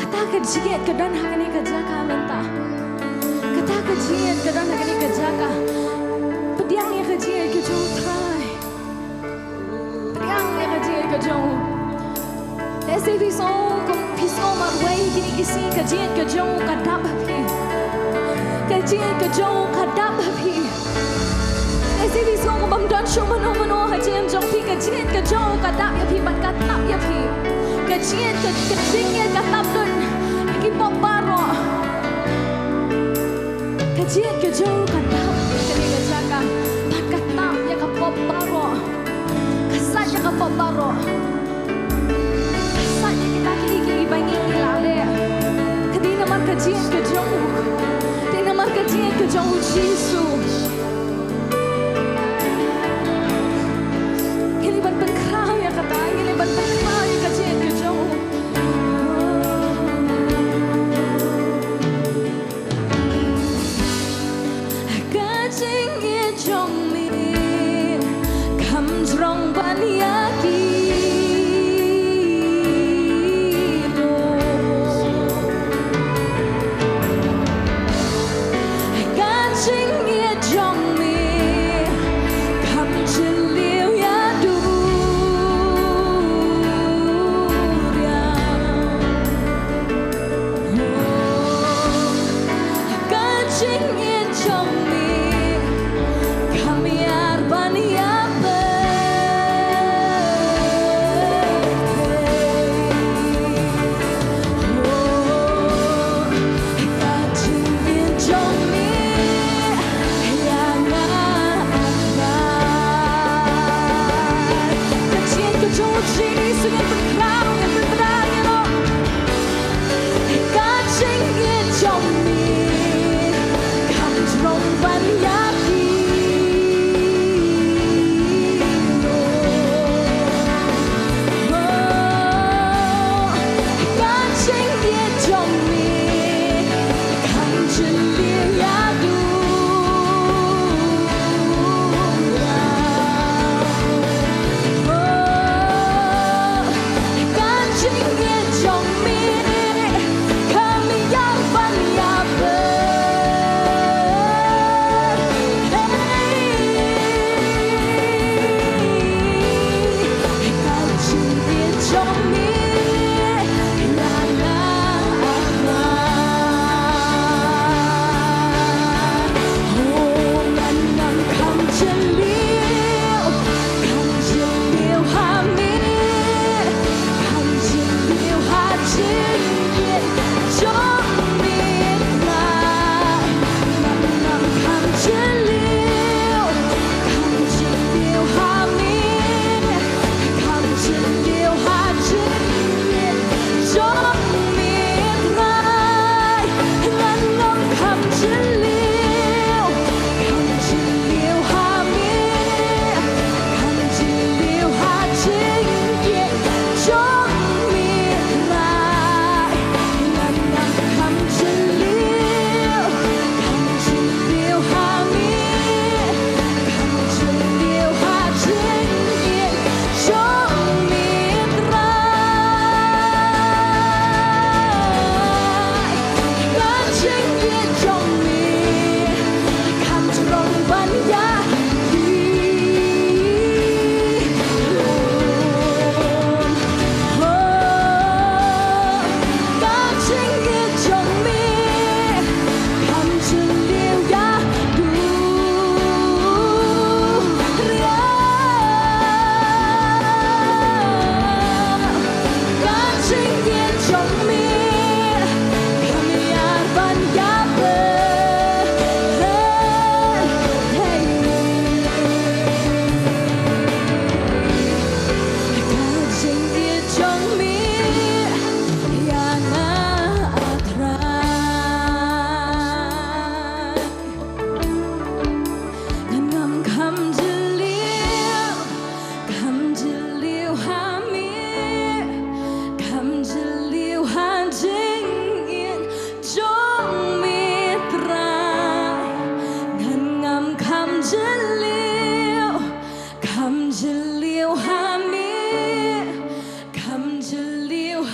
Kata ka jingïeit ka don ha kane ka jaka mynta. Kata ka jingïeit ka don ha kane ka jaka. Pdiang ïa ka jingïeit ka jong u Trai. Pdiang ïa ka jingïeit ka jong u. Lehse phi sngew kum phi sngew marwei kine ki sngi, ka jingïeit ka jong u ka dap ha phi. Ka jingïeit ka jong u ka dap ha phi. Lehse phi sngew kum bym don shuh mano mano ha jingim jong phi, ka jingïeit ka jong u ka dap ïa phi bad ka tap ïa phi. Ka jingïeit ka, ka jingïeit ka tap lut ïa ki pop baroh. Ka jingïeit ka jong u ka dap ïa kane ka jaka bad ka tap ïa ka pop baroh. Ka sait ïa ka pop baroh. Ka sait ïa kita kiei kiei ba ngi ngi la leh. Ka dei namar ka jingïeit ka jong u. Ka dei namar ka jingïeit ka jong u Jisu. Ngi leh ban pynkhraw ïa kata, ngi leh ban pynkhraw ïa ka jingïeit ka jong u. Ka jingïeit jong me kham jrong ban ïa ki.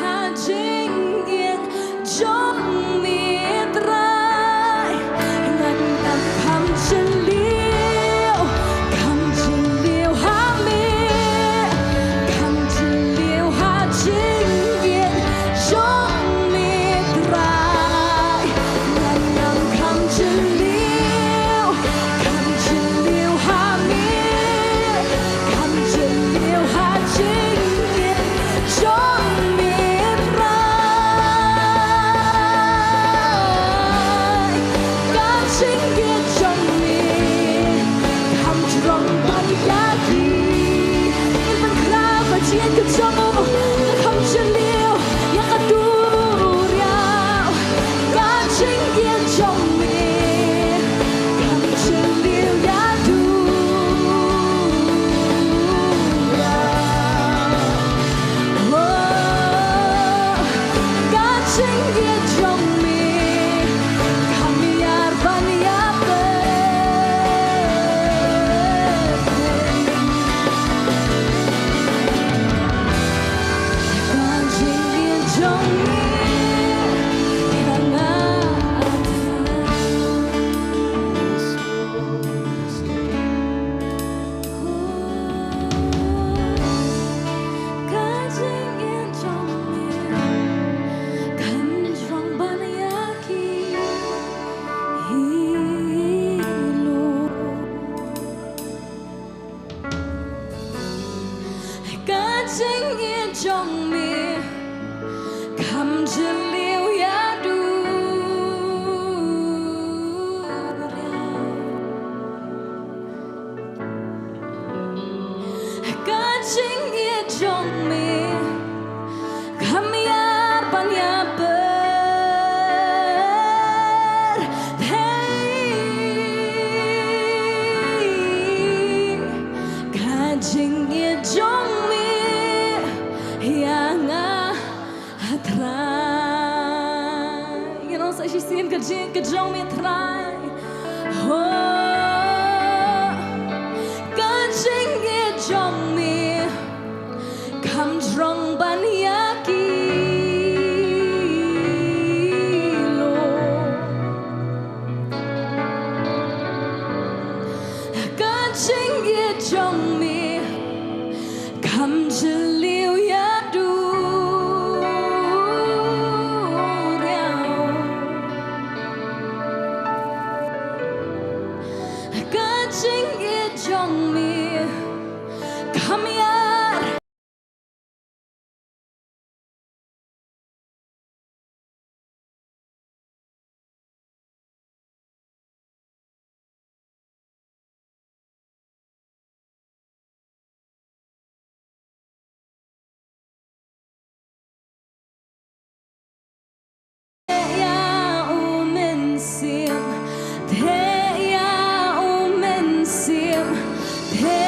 ha jingïeit jong me Trai. Ngan ïam kham jylliew, kham jylliew ha me, kham jylliew ha jingïeit jong me Trai. Ngan ïam kham jylliew, kham jylliew ha me, kham jylliew ha jingïeit jong me Trai. Ka jingïeit jong me kham jrong ban ïa ki. Ngin pynkhraw ka jingïeit ka jong u, kham jylliew ïa ka duriaw. Ka jingïeit jong me kham jylliew ïa duriaw. Oh, ka jingïeit jong me kham ïar ban ïa pyrthei. Ka jingïeit jong me ïa nga. Ka jingïeit jong me kham jrong ban ïa ki. Ka jingïeit jong me kham jylliew ïa duriaw. Ka jingïeit jong me kham ïar ban ïa pyrthei. Ka jingïeit jong me ïa nga, a Trai. Ngin ong sa shisien: ka jingïeit ka jong me Trai. Oh, ka jingïeit jong me kham jrong ban ïa ki, Lord. Ka jingïeit jong me kham jylliew ïa duriaw. Ka jingïeit jong me kham ïar. Ïa u Mynsiem, te ïa u Mynsiem, te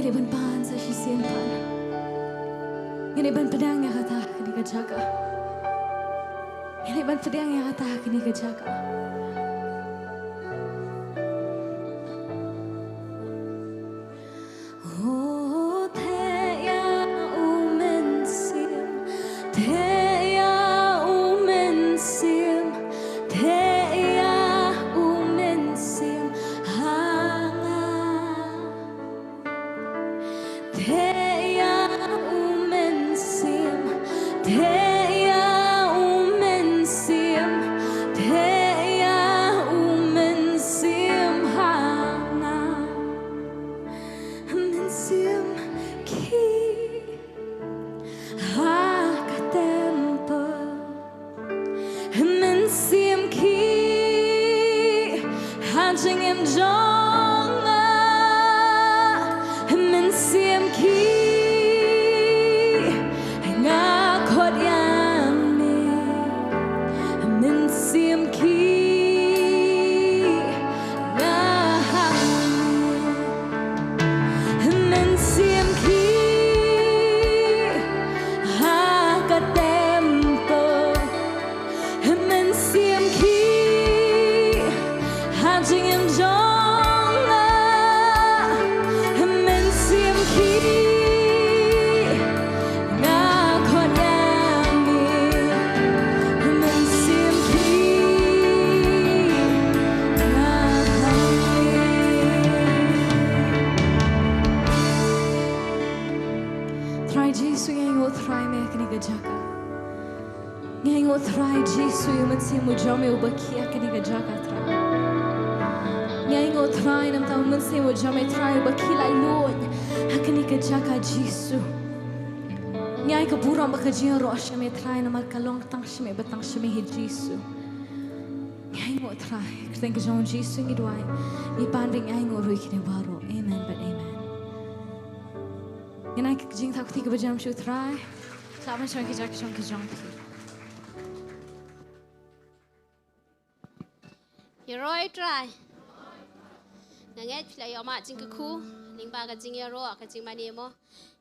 Ngi ban pan sa shisien pan. Ngi ban pdiang ïa kata ha kane ka jaka. Ngi ban pdiang ïa kata ha kane ka jaka. Oh, te ïa u mynsiem, te ïa u mynsiem, te ïa u mynsiem ha nga. Te ïa u mynsiem, te ïa u mynsiem, te ïa u mynsiem ha nga. Mynsiem ki ha ka temple. Mynsiem ki ha jingim jong nga. Mynsiem ki nga khot ïa me. Mynsiem ki nga ha me. Mynsiem ki ha ka temple. Mynsiem ki ha jingim jong nga. Mynsiem ki nga khot ïa me. Mynsiem ki nga ha me. Trai Jisu, ngi ainguh Trai me ha kane ka jaka. Ngi ainguh Trai Jisu ïa u Mynsiem u jong me uba khie ha kane ka jaka Trai. Ngi ainguh Trai namar u Mynsiem u jong me Trai uba khie laitluid ha kane ka jaka Jisu. Ngi ai ka burom bad ka jingïaroh sha me Trai namar ka long tang sha me bad tang sha me hi Jisu. Ngi ainguh Trai, ha ka kyrteng ka jong u Jisu ngi duwai. Ngi pan bad ngi ainguh ruh ïa kine baroh. Amen bad amen. Ngin ai ka jingthap kti kaba jam sha u Trai. Sa ban shong ki jaka shong ki jong ki. Ïaroh ïa u Trai. Nga ngeit phi la ïoh mad jingkyrkhu lyngba ka jingïaroh ka jingmane mo.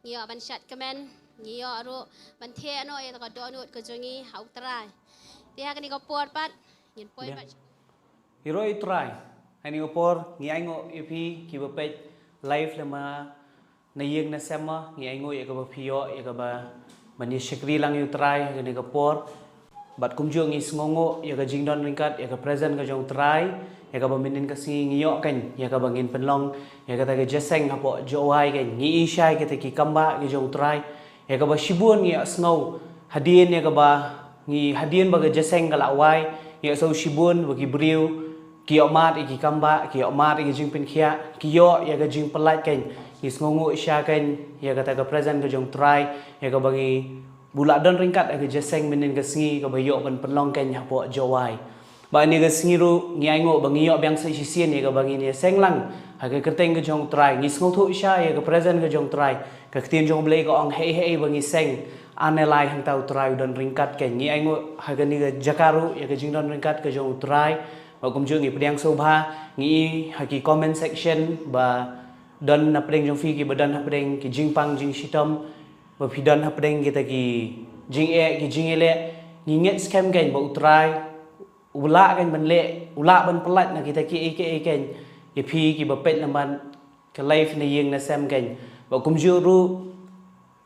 Ngi ïoh ban shad kmen, ngi ïoh ruh ban theh noh ïa ka dohnud ka jong ngi ha u Trai. Te ha kane ka por pat ngin poi pat. Ïaroh ïa u Trai. Ha kane ka por ngi ainguh ïa phi kiba peit live lyngba na ïing na sem mo, ngi ainguh ïa kaba phi ïoh ïa kaba ban ïa shakri lang ïa u Trai ha kane ka por. Bad kumjuh ngi sngewnguh ïa ka jingdon ryngkat ïa ka presence ka jong u Trai, ïa kaba mynnin ka sngi ngi ïoh kein ïa kaba ngin pynlong ïa kata ka jingïaseng hapoh Jowai kein. Ngi ïohi shai kita ki kambah ki jong u Trai, ïa kaba shibun ngi ïohsngew hadien ïa kaba ngi hadien ba ka jingïaseng ka la wai, ngi ïohsngew shibun ba ki briew ki ïoh mad ïa ki kambah, ki ïoh mad ïa ki jingpynkhiah, ki ïoh ïa ka jingpyllait kein. Ngi sngewnguh shisha kein ïa kata ka presence ka jong u Trai, ïa kaba ngi buh lah don ryngkat ha ka jingïaseng mynnin ka sngi kaba ïoh ban pynlong kein hapoh Jowai. Bad ha kane ka sngi ruh ngi ainguh ba ngi ïoh biang sa shisien ïa kaba ngin ïaseng lang ha ka kyrteng ka jong u Trai. Ngi sngewthuh shisha ïa ka presence ka jong u Trai. Ka ktien jong u Blei ka ong, hei hei ba ngi seng, ane lai hangta u Trai u don ryngkat kein. Ngi ainguh ha kane ka jaka ruh ïa ka jingdon ryngkat ka jong u Trai. Bad kumjuh ngi pdiang sngewbha, ngi ïohi ha ki comment section ba don napdeng jong phi kiba don hapdeng ki jingpang jingshitom, ba phi don hapdeng kita ki jingeh ki jingïaleh. Ngi ngeit skhem kein ba u Trai u lah kein ban leh, u lah ban pyllait na kita kiei kiei kein ïa phi kiba peit lyngba ka live na ïing na sem kein. Bad kumjuh ruh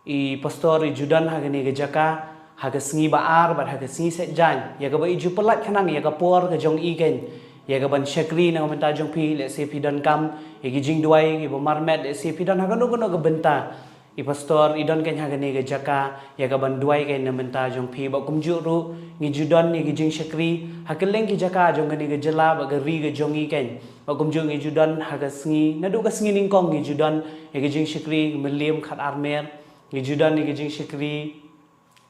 i pastor i ju don ha kane ka jaka ha ka sngi ba ar bad ha ka sngi seh jaiñ, ïa kaba i ju pyllait khnang ïa ka por ka jong i kein, ïa ka ban shakri na ka bynta jong phi. Lehse phi donkam ïa ki jingduwai kiba marmet, lehse phi don ha kano kano ka bynta, i pastor i don kein ha kane ka jaka ïa ka ban duwai kein na bynta jong phi. Bad kumjuh ruh ngi ju don ïa ki jingshakri ha kylleng ki jaka jong kane ka jylla bad ka ri ka jong i kein. Bad kumjuh ngi ju don ha ka sngi, naduh ka sngi nyngkong ngi ju don ïa ki jingshakri mylliem khatar mer. Ngi ju don ïa ki jingshakri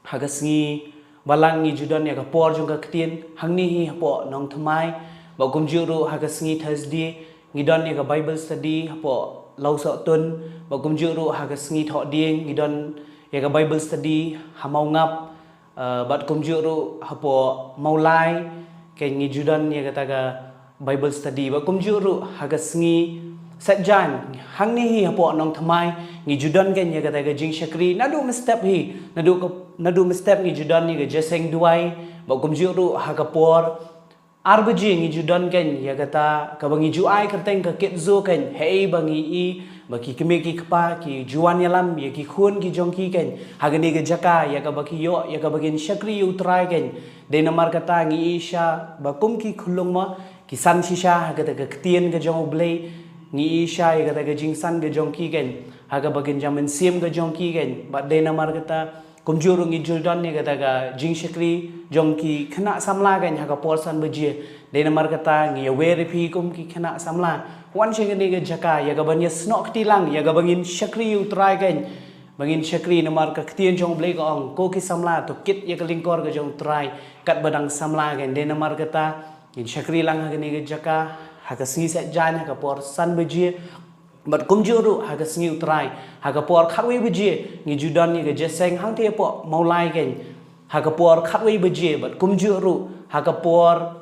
ha ka sngi balang, ngi ju don ïa ka por jong ka ktien hangne hi hapoh Nongthymmai. Bad kumjuh ruh ha ka sngi Thursday ngi don ïa ka Bible study hapoh Lawsohtun. Bad kumjuh ruh ha ka sngi Thohdieng ngi don ïa ka Bible study ha Mawngap. Uh, bad kumjuh ruh hapoh Mawlai kein ngi ju don ïa kata ka Bible study. Bad kumjuh ruh ha ka sngi Sait jan, hangne hi hapoh Nongthymmai, ngi ju don keiñ ïa kata ka jingshakri, naduh mynstep hi, naduh ka, naduh mynstep ngi ju don ïa ka jingïaseng duwai, bad kumjuh ruh ha ka por ar baje ngi ju don keiñ ïa kata kaba ngi ju ai kyrteng ka kit zoo keiñ, haei ba ngi i ba ki kmie ki kpa ki ju wan ïalam ïa ki khun ki jong ki keiñ ha kane ka jaka, ïa kaba ki ïoh, ïa kaba kin shakri ïa U Trai keiñ. Dei namar kata ngi i sha ba kum ki khunlung mo, ki san shisha ha kata ka ktien ka jong U Blei, ngi i sha ïa kata ka jingsan ka jong ki keiñ ha kaba kin jam mynsiem ka jong ki keiñ. Bad dei namar kata kumjuh ruh ngi ju don ïa kata ka jingshakri jong ki khynnah samla keiñ ha ka por san baje. Dei namar kata ngi ïawer ïa phi kum ki khynnah samla, wan sha kane ka jaka ïa kaba ngin ïasnoh kti lang, ïa kaba ngin shakri ïa U Trai keiñ. Ba ngin shakri namar ka ktien jong U Blei ka ong, ko ki samla to kit ïa ka lyngkor ka jong U Trai katba dang samla keiñ. Dei namar kata ngin shakri lang ha kane ka jaka ha ka sngi sait jan ha ka por san baje. Bad kumjuh ruh ha ka sngi U Trai ha ka por khatwei baje ngi ju don ïa ka jingïaseng hangtei hapoh Mawlai keiñ ha ka por khatwei baje, bad kumjuh ruh ha ka por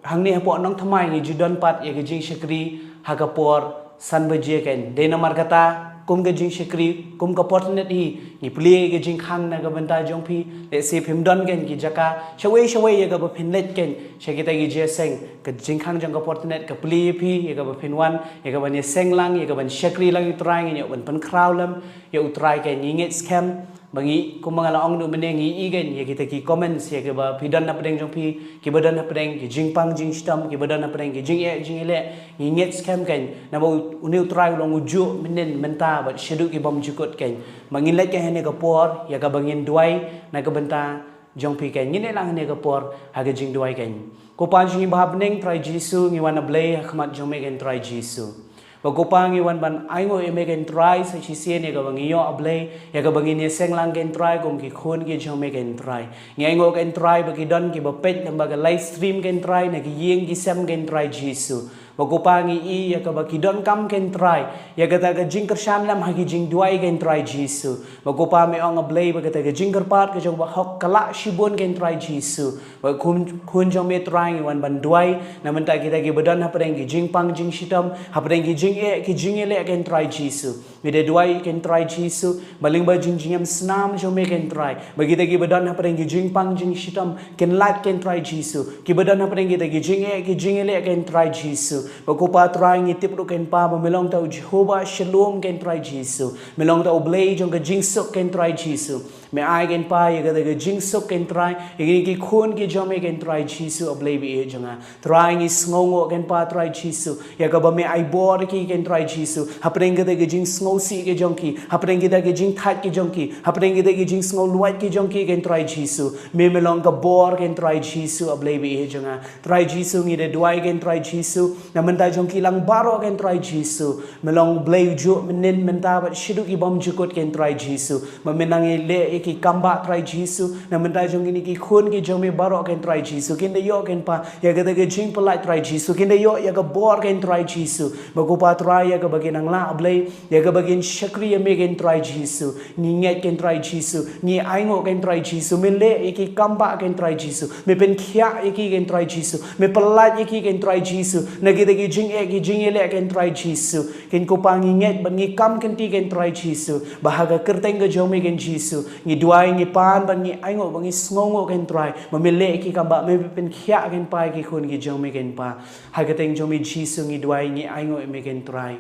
hangne hapoh Nongthymmai ngi ju don pat ïa ka jingshakri ha ka por san baje keiñ. Dei namar kata kum ka jingshakri, kum ka por tynrai hi, ngi plie ïa ka jingkhang na ka bynta jong phi. Lehse phim don keiñ ki jaka shawei shawei ïa kaba phin leit keiñ sha kita ki jingïaseng, ka jingkhang jong ka por tynrai ka plie ïa phi ïa kaba phin wan, ïa kaban ïaseng lang, ïa kaban shakri lang ïa U Trai. Ngi ïoh ban pynkhraw lem ïa U Trai keiñ. Ngi ngeit skhem ba ngi, kumba nga la ong mynne, ngi i keiñ ïa kita ki comments ïa kaba phi don hapdeng jong phi, kiba don hapdeng ki jingpang jingshitom, kiba don hapdeng ki jingeh jingïaleh. Ngi ngeit skhem keiñ naba une U Trai u long ujuh mynnin mynta bad shaduh ki bymjukut keiñ. Ba ngin leit keiñ ha kane ka por ïa kaba ngin duwai na ka bynta jong phi keiñ. Ngin ïalang ha kane ka por ha ka jingduwai keiñ. Ko Pa jong ngi ba ha bneng Trai Jisu, ngi wan, A Blei, ha khmat jong me keiñ Trai Jisu. Bad ko Pa ngi wan ban ainguh ïa me keiñ Trai sa shisien ïa kaba ngi ïoh, A Blei, ïa kaba ngin ïaseng lang keiñ Trai kum ki khun ki jong me keiñ Trai. Ngi ainguh keiñ Trai ba ki don kiba peit lyngba ka live stream keiñ Trai na ki ïing ki sem keiñ Trai Jisu. Bad ko Pa ngi i ïa kaba ki donkam keiñ Trai ïa kata ka jingkyrshan lem ha ki jingduwai keiñ Trai Jisu. Bad ko Pa me ong, A Blei, ba kata ka jingkyrpad ka jong u bahok ka lah shibun keiñ Trai Jisu. Bad khun, khun jong me Trai, ngi wan ban duwai na bynta kita kiba don hapdeng ki jingpang jingshitom, hapdeng ki jingeh ki jingïaleh keiñ Trai Jisu. Ngi da duwai keiñ Trai Jisu ba lyngba jingjingim snam jong me keiñ Trai, ba kita kiba don hapdeng ki jingpang jingshitom kin lait keiñ Trai Jisu, kiba don hapdeng kita ki jingeh ki jingïaleh keiñ Trai Jisu. Bad ko Pa Trai, ngi tip ruh keiñ Pa ba me long uta u Jehobah Shalom keiñ Trai Jisu. Me long uta U Blei jong ka jingsuk keiñ Trai Jisu. Me ai keiñ Pa ïa kata ka jingsuk keiñ Trai ïa kine ki khun ki jong me keiñ Trai Jisu, A Blei ba ïeit jong nga. Trai ngi sngewnguh keiñ Pa Trai Jisu ïa kaba me ai bor ïa ki keiñ Trai Jisu, hapdeng kata ka jingsngewsih ki jong ki, hapdeng kita ka jingthait ki jong ki, hapdeng kita ka jingsngewlwait ki jong ki keiñ Trai Jisu. Me, me long ka bor keiñ Trai Jisu, A Blei ba ïeit jong nga. Trai Jisu ngi da duwai keiñ Trai Jisu na bynta jong ki lang baroh keiñ Trai Jisu. Me long Blei ujuh mynnin mynta bad shaduh ki bymjukut keiñ Trai Jisu. Ba me nang ïaleh ïa ki kambah Trai Jisu na bynta jong kine ki khun ki jong me baroh keiñ Trai Jisu. Kin da ïoh keiñ Pa ïa kata ka jingpyllait Trai Jisu. Kin da ïoh ïa ka bor keiñ Trai Jisu. Bad ko Pa Trai ïa kaba kin nang lah, A Blei, ïa kaba kin shakri ïa me keiñ Trai Jisu. Ngi ngeit keiñ Trai Jisu, ngi ainguh keiñ Trai Jisu, me leh ïa ki kambah keiñ Trai Jisu, me pynkhiah ïa ki keiñ Trai Jisu, me pyllait ïa ki keiñ Trai Jisu na kita ki jingeh ki jingïaleh keiñ Trai Jisu. Keiñ ko Pa ngi ngeit bad ngi kam kynti keiñ Trai Jisu ba ha ka kyrteng ka jong me keiñ Jisu ngi duwai, ngi pan bad ngi ainguh bad ngi sngewnguh keiñ Trai ba me leh ïa ki kambah, me pynkhiah keiñ Pa ïa ki khun ki jong me keiñ Pa. Ha ka kyrteng jong me Jisu ngi duwai, ngi ainguh ïa me keiñ Trai.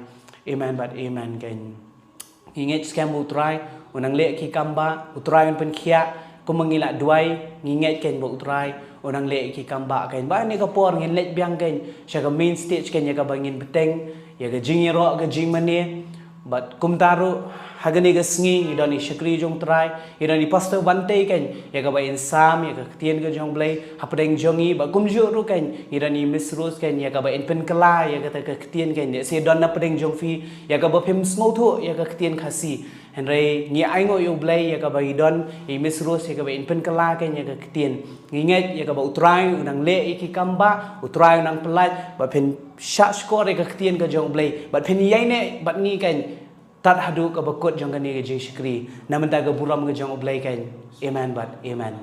Amen bad amen keiñ. Ngi ngeit skhem ba U Trai un nang leh ki kambah, U Trai un pynkhiah, kumba ngi la duwai, ngi ngeit keiñ ba U Trai un nang leh ki kambah keiñ. Bad ha kane ka por ngin leit biang keiñ sha ka main stage keiñ ïa kaba ngin bteng ïa ka jingïaroh ka jingmane. Bad kumta ruh ha kane ka sngi ngi don i shakri jong U Trai, ngi don i Pastor Bantei keiñ ïa kaba in sam ïa ka ktien ka jong U Blei hapdeng jong ngi, bad kumjuh ruh keiñ ngi don i Miss Rose keiñ ïa kaba in pynkylla ïa kata ka ktien keiñ. Lehse don na pdeng jong phi ïa kaba phim sngewthuh ïa ka ktien Khasi, hynrei ngi ainguh ïa U Blei ïa kaba i don i Miss Rose ïa kaba in pynkylla keiñ ïa ka ktien. Ngi ngeit ïa kaba U Trai un nang leh ïa ki kambah, U Trai un nang pyllait, bad phin shah shkor ïa ka ktien ka jong U Blei, bad phin ïaineh bad ngi keiñ tad haduh kaba kut jong kane ka jingshakri, na bynta ka burom ka jong U Blei keiñ. Amen bad amen.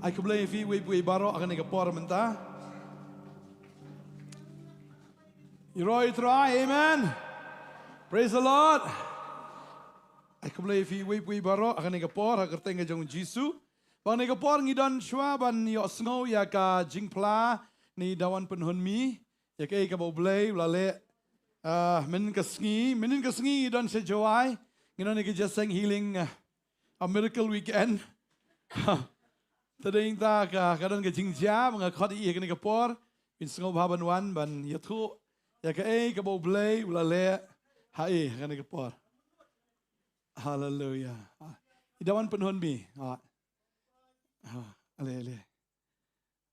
Ai khublei ïa phi uwei pa uwei baroh ha kane ka por mynta. Ïaroh ïa U Trai, amen. Praise the Lord. Ai khublei ïa phi uwei pa uwei baroh ha kane ka por ha ka kyrteng ka jong U Jisu. Ba ha kane ka por ngi don shuwa ban ïohsngew ïa ka jingphla na i Dawan Pynhun Mi. Ïa kaei kaba U Blei u la leh. Ah, mynnin ka sngi, mynnin ka sngi ngi don sha Jowai. Ngi don ïa ka Jingïaseng Healing, ah, a miracle weekend. Te dei ta ka, ka don ka jingjia ba nga khot ïa kane ka por. Phin sngewbha ban wan ban ïathuh ïa kaei kaba U Blei u la leh ha i ha kane ka por. Hallelujah. Ah, i Dawan Pynhun Mi. Ah. Ah, ale, ale.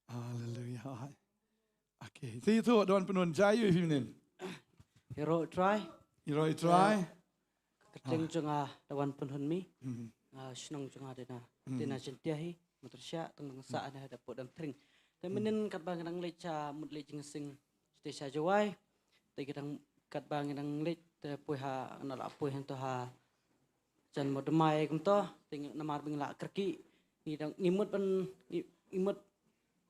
Hallelujah. Ah. Okay. Te ïathuh Dawan Pynhun, jia ïa u ïa phi mynnin. Ïaroh U Trai. Ïaroh U Trai. Ka kyrteng jong nga Dawan Pynhun Mi. Mhm. Ah, shnong jong nga dei na, Mhm. dei na Jyntia hi, Mawtyrshah, tang nang sah na da pud dam tring. Te Mhm. mynnin katba nga dang leit sha mut leit jingïaseng shatei sha Jowai. Te ki dang katba nga dang leit te poi ha, nga la poi hangto ha Jan Mawdmai kumto, te ngi namar ba ngi la kyrkieh. Ngi dang, ngi mut ban, ngi, ngi mut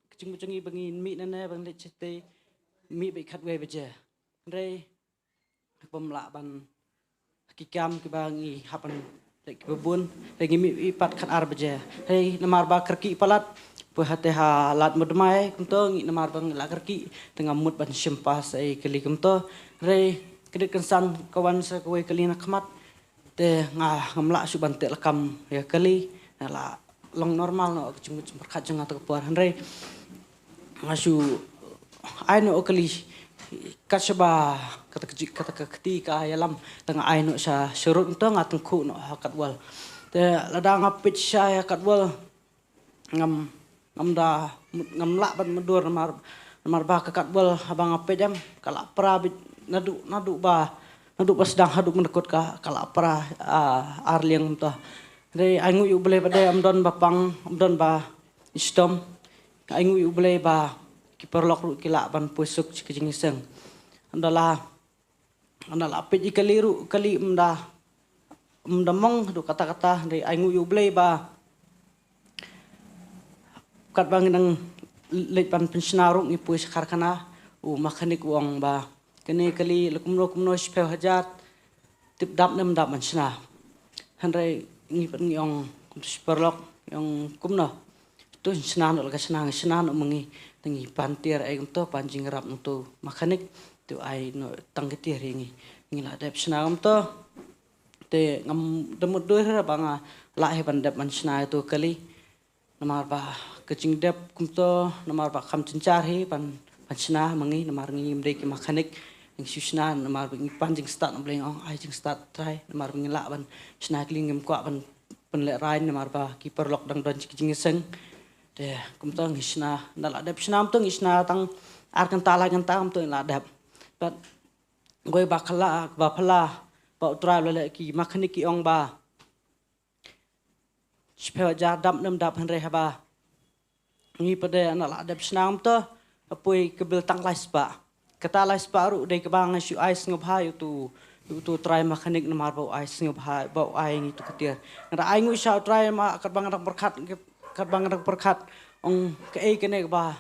ka jingmut jong ngi ba ngin mih nane ban leit shatei, mih beit khatwei baje. Hynrei bym lah ban, ki kam kiba ngi hap ban leit kiba bun, hynrei ngi mih beit pat khatar baje. Hynrei namar ba kyrkieh palat, poi hatei ha Lad Mawdmai kumto, ngi namar ba ngi la kyrkieh, te ngam mut ban shim pass ei kali kumto. Hynrei ka dei kynsan ka wan sa kawei kali na khmat. Te nga ngam lah shuh ban teh lakam ïa kali, nga la long normal noh ka jingmut jingpyrkhat jong nga ha ka por. Hynrei nga shu ai noh kali kat shaba kata ka ji-, kata ka kti ka ïalam, te nga ai noh sha sharud, te nga tyngkhuh noh ha Katwal. Te lada nga peit sha ïa Katwal, ngam, ngam da, ngam lah ban mutdur namar, namar ba ka Katwal haba nga peit em, ka la pra beit naduh, naduh ba, naduh ba sdang haduh mynta ka, ka la pra, ah, ar liang mynta. Hynrei ai nguh ïa U Blei ba dei ym don ba pang, ym don ba shitom. Ai nguh ïa U Blei ba ki paralok ruh ki lah ban poi suk sha ka jingïaseng. Ynda la Nga la peit ïa kali ruh, kali ym da, ym da mong haduh katta katta, hynrei ai nguh ïa U Blei ba katba ngi dang leit ban pynshna ruh ngi poi sha karkhana, u mechanic u ong ba kane kali la kumno kumno shiphew hajar, tip dap ne ym dap ban shna. Hynrei ngi pat ngi ong kumto shi paralok, ngi ong kumno. To shna noh la ka shna, nga shna noh ma ngi. Te ngi pan tiar ei kumto, pan jingïarap na uto u mechanic. Te u ai noh tang ka tiar ïa ngi. Ngi la dep shna kumto. Te ngam da mutdur hi ba nga lah hi ban dep ban shna ïa uto u kali. Namar ba ka jingdep kumto, namar ba kam jynjar hi ban, ban shna ma ngi, namar ngi ngim dei ki mechanic. Ngi shu shna namar ba ngi pan jingstad na U Blei, nga ong ai jingstad Trai, namar ba ngi lah ban shna kali, ngim kwah ban pynlehrain namar ba ki paralok dang don sha ki jingïaseng. Te kumto ngi shna, ynda la dep shna kumto ngi shna tang ar kynta lai kynta kumto ngi la dep. Bad kawei ba kala, ba pala, ba U Trai u la leh, ki mechanic ki ong ba shiphew hajar dap ne ym dap, hynrei haba ngi pat de ynda la dep shna kumto, ha poi ka bill tang lai spah. Kata lai spah ruh dei kaba nga shu ai sngewbha ïa uto, ïa uto u trai mechanic namar ba u ai sngewbha, ba u ai ngi uto ka tiar. Nga da ai nguh sha U Trai namar katba nga dang pyrkhat, katba nga dang pyrkhat, ong kaei kane kaba,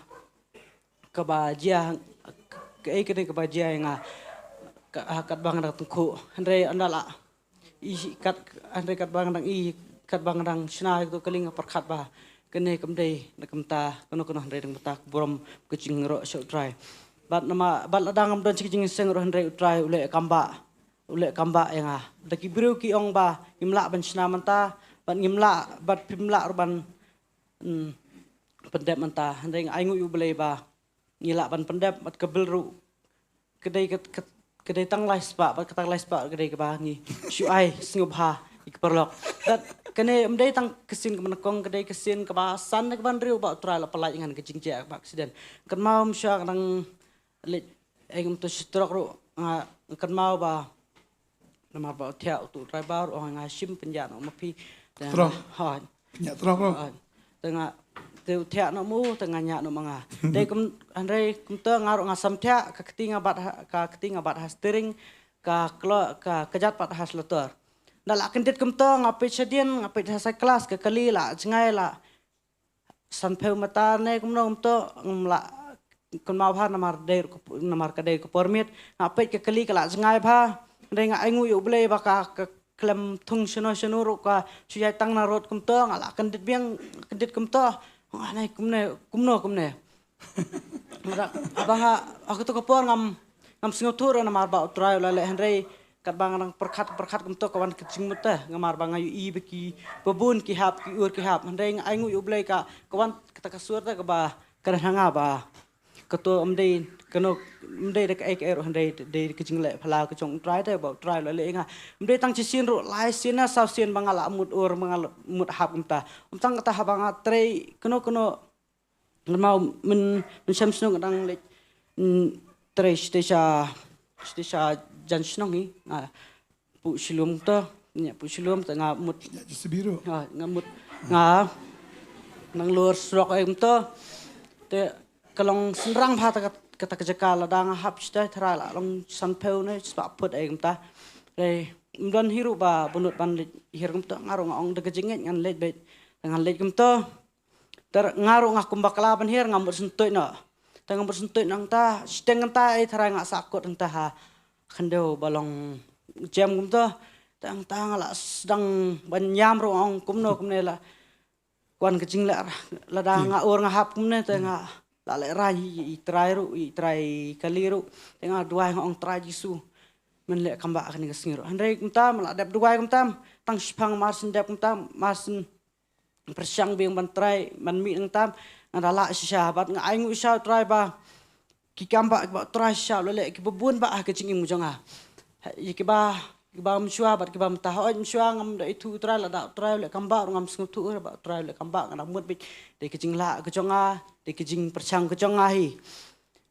kaba jia, kaei kane kaba jia ïa nga, ka, katba nga dang tyngkhuh. Hynrei ynda la i kat, hynrei katba nga dang i, katba nga dang shna ïa uto u kali nga pyrkhat ba kane kam dei na ka bynta kano kano, hynrei na ka bynta ka burom, ka jingïaroh sha U Trai. Bad namar, bad lada ngam don sha ka jingïaseng ruh hynrei U Trai u leh kam ba, u leh kam ba ïa nga. Da ki briew ki ong ba ngim lah ban shna mynta, bad ngim lah, bad phim lah ruh ban, mm, pyndep mynta. Hynrei nga ai nguh ïa U Blei ba ngi lah ban pyndep, bad ka bill ruh ka dei ka, ka, ka dei tang lai spah, bad kata ka lai spah ka dei kaba ngi shu ai sngewbha ïa ki paralok. Bad kane ym dei tang ka sien kaba nyngkong, ka dei ka sien kaba san ne kaba hynriew ba U Trai u la pyllait ïa nga na ka jingjia kaba accident. Kynmaw mynshwa nga dang leit ei kumto shi trok ruh, nga kynmaw ba namar ba u thiah uto u driver, u ong nga shim pynïaid noh ma phi. Te nga, trok. Hooid. Pynïaid trok ruh. Hooid. Te nga, te u thiah noh ma u, te nga ñiah noh ma nga. Te kum, hynrei kumta nga ruh nga sam thiah, ka kti nga bat ha, ka kti nga bat ha steering, ka klo, ka kjat pat ha slator. Ynda la kyndit kumta nga peit shadien, nga peit ha side glass, ka kali la jngai la sanphew mata ne kumno kumto, ngam lah kynmaw bha namar dei, namar ka dei ka por miet. Nga peit ka kali ka la jngai bha. Hynrei nga ainguh ïa U Blei ba ka, ka khlem thung shano shano ruh ka shu ïaid tang na rot kumto, nga la kyndit biang, kyndit kumto. Nga nai kumne, kumno kumne. Haba nga, ha kato ka por ngam, ngam sngewthuh ruh namar ba U Trai u la leh, hynrei katba nga dang pyrkhat, pyrkhat kumto ka wan ka jingmut te, namar ba nga ïohi ba kiba bun ki hap, ki ur ki hap. Hynrei nga ainguh ïa U Blei ka, ka wan kata ka sur te kaba kren ha nga ba kato ym dei kano, ym dei da kaei kaei ruh, hynrei dei ka jingleh phyllaw ka jong U Trai te ba U Trai u la leh ïa nga. Ym dei tang shisien ruh, lai sien ne saw sien ba nga la mut ur, ba nga la mut hap kumta. Ym tang kata, haba nga trei kano kano, nga mut myn, myn shem shnong nga dang leit, mm, trei shatei sha, shatei sha jan shnong hi, nga phuh shi lum to, nga phuh shi lum te nga mut. Ïa, just biru. Ha, nga mut, nga nang lur surok ei kumto. Te ka long synrang bha kata ka, kata ka jaka, lada nga hap shatei tharai la long sanphew ne spah phut ei kumta. Te ym don hi ruh ba bynriew ban leit hiar kumto, nga ruh nga ong da ka jingngeit ngan leit beit. Te ngan leit kumto. Te nga ruh nga kum bakla ban hiar, nga mut sngewthuh noh. Te nga mut sngewthuh nangta, shiteng nangta, eh, tharai nga sah kut nangta ha khyndew ba long jem kumto. Te nangta nga la sdang ban ïam ruh, ong kumno kumne la kwah ka jingleh, lada nga ur nga hap kumne te nga la lehraiñ hi ïa i Trai ruh, i Trai kali ruh. Te nga duwai, nga ong, Trai Jisu, men leh kam ba kane ka sngi ruh. Hynrei kumta, ma la dep duwai kumta, tang shiphang mar syn dep kumta, mar syn pyrshang biang ban trai, ban mih nangta, nga da lah shisha, bad nga ainguh shisha U Trai ba ki kam ba, ba U Trai shisha u la leh, kiba bun ba ha ka jingim jong nga. Ha, ïa kiba, kiba mynshuwa bad kiba mynta, hooid mynshuwa ngam da ithuh U Trai, lada U Trai u leh kam ba ruh ngam sngewthuh ruh ba U Trai u leh kam ba, nga dang mut beit dei ka jinglah ka jong nga, dei ka jingpyrshang ka jong nga hi.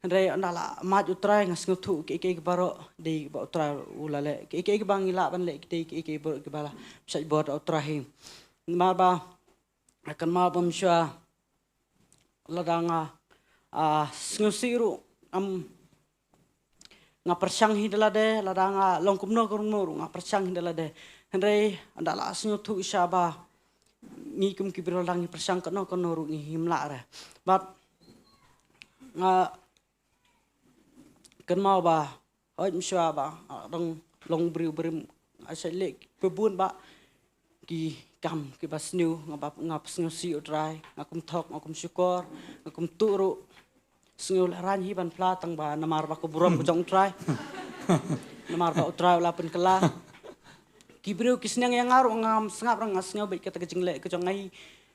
Hynrei ynda la mad U Trai nga sngewthuh kiei kiei baroh dei ba U Trai u la leh. Kiei kiei kiba ngi lah ban leh, dei kiei kiei baroh kiba la pynshait bor da U Trai hi. Namar ba nga kynmaw ba mynshuwa lada nga, ah, sngewsih ruh, am, nga pyrshang hi da lade, lada nga long kumno kumno ruh nga pyrshang hi da lade. Hynrei ynda la sngewthuh shisha ba ngi kum ki briew lada ngi pyrshang kano kano ruh ngi him lah re. Bad nga kynmaw ba, hooid mynshuwa ba, ah, dang long briew briew, nga shait leh ba bun ba ki kam kiba sniew, nga ba, nga sngewsih U Trai, nga kum thok, nga kum shukor, nga kum tuh ruh. Sngew lehraiñ hi ban phla tang ba namar ba ka burom ka jong U Trai. Namar ba U Trai u la pynkylla. Ki briew ki sneng ïa nga ruh ngam sngap, ruh nga sngew beit kata ka jingleh ka jong nga hi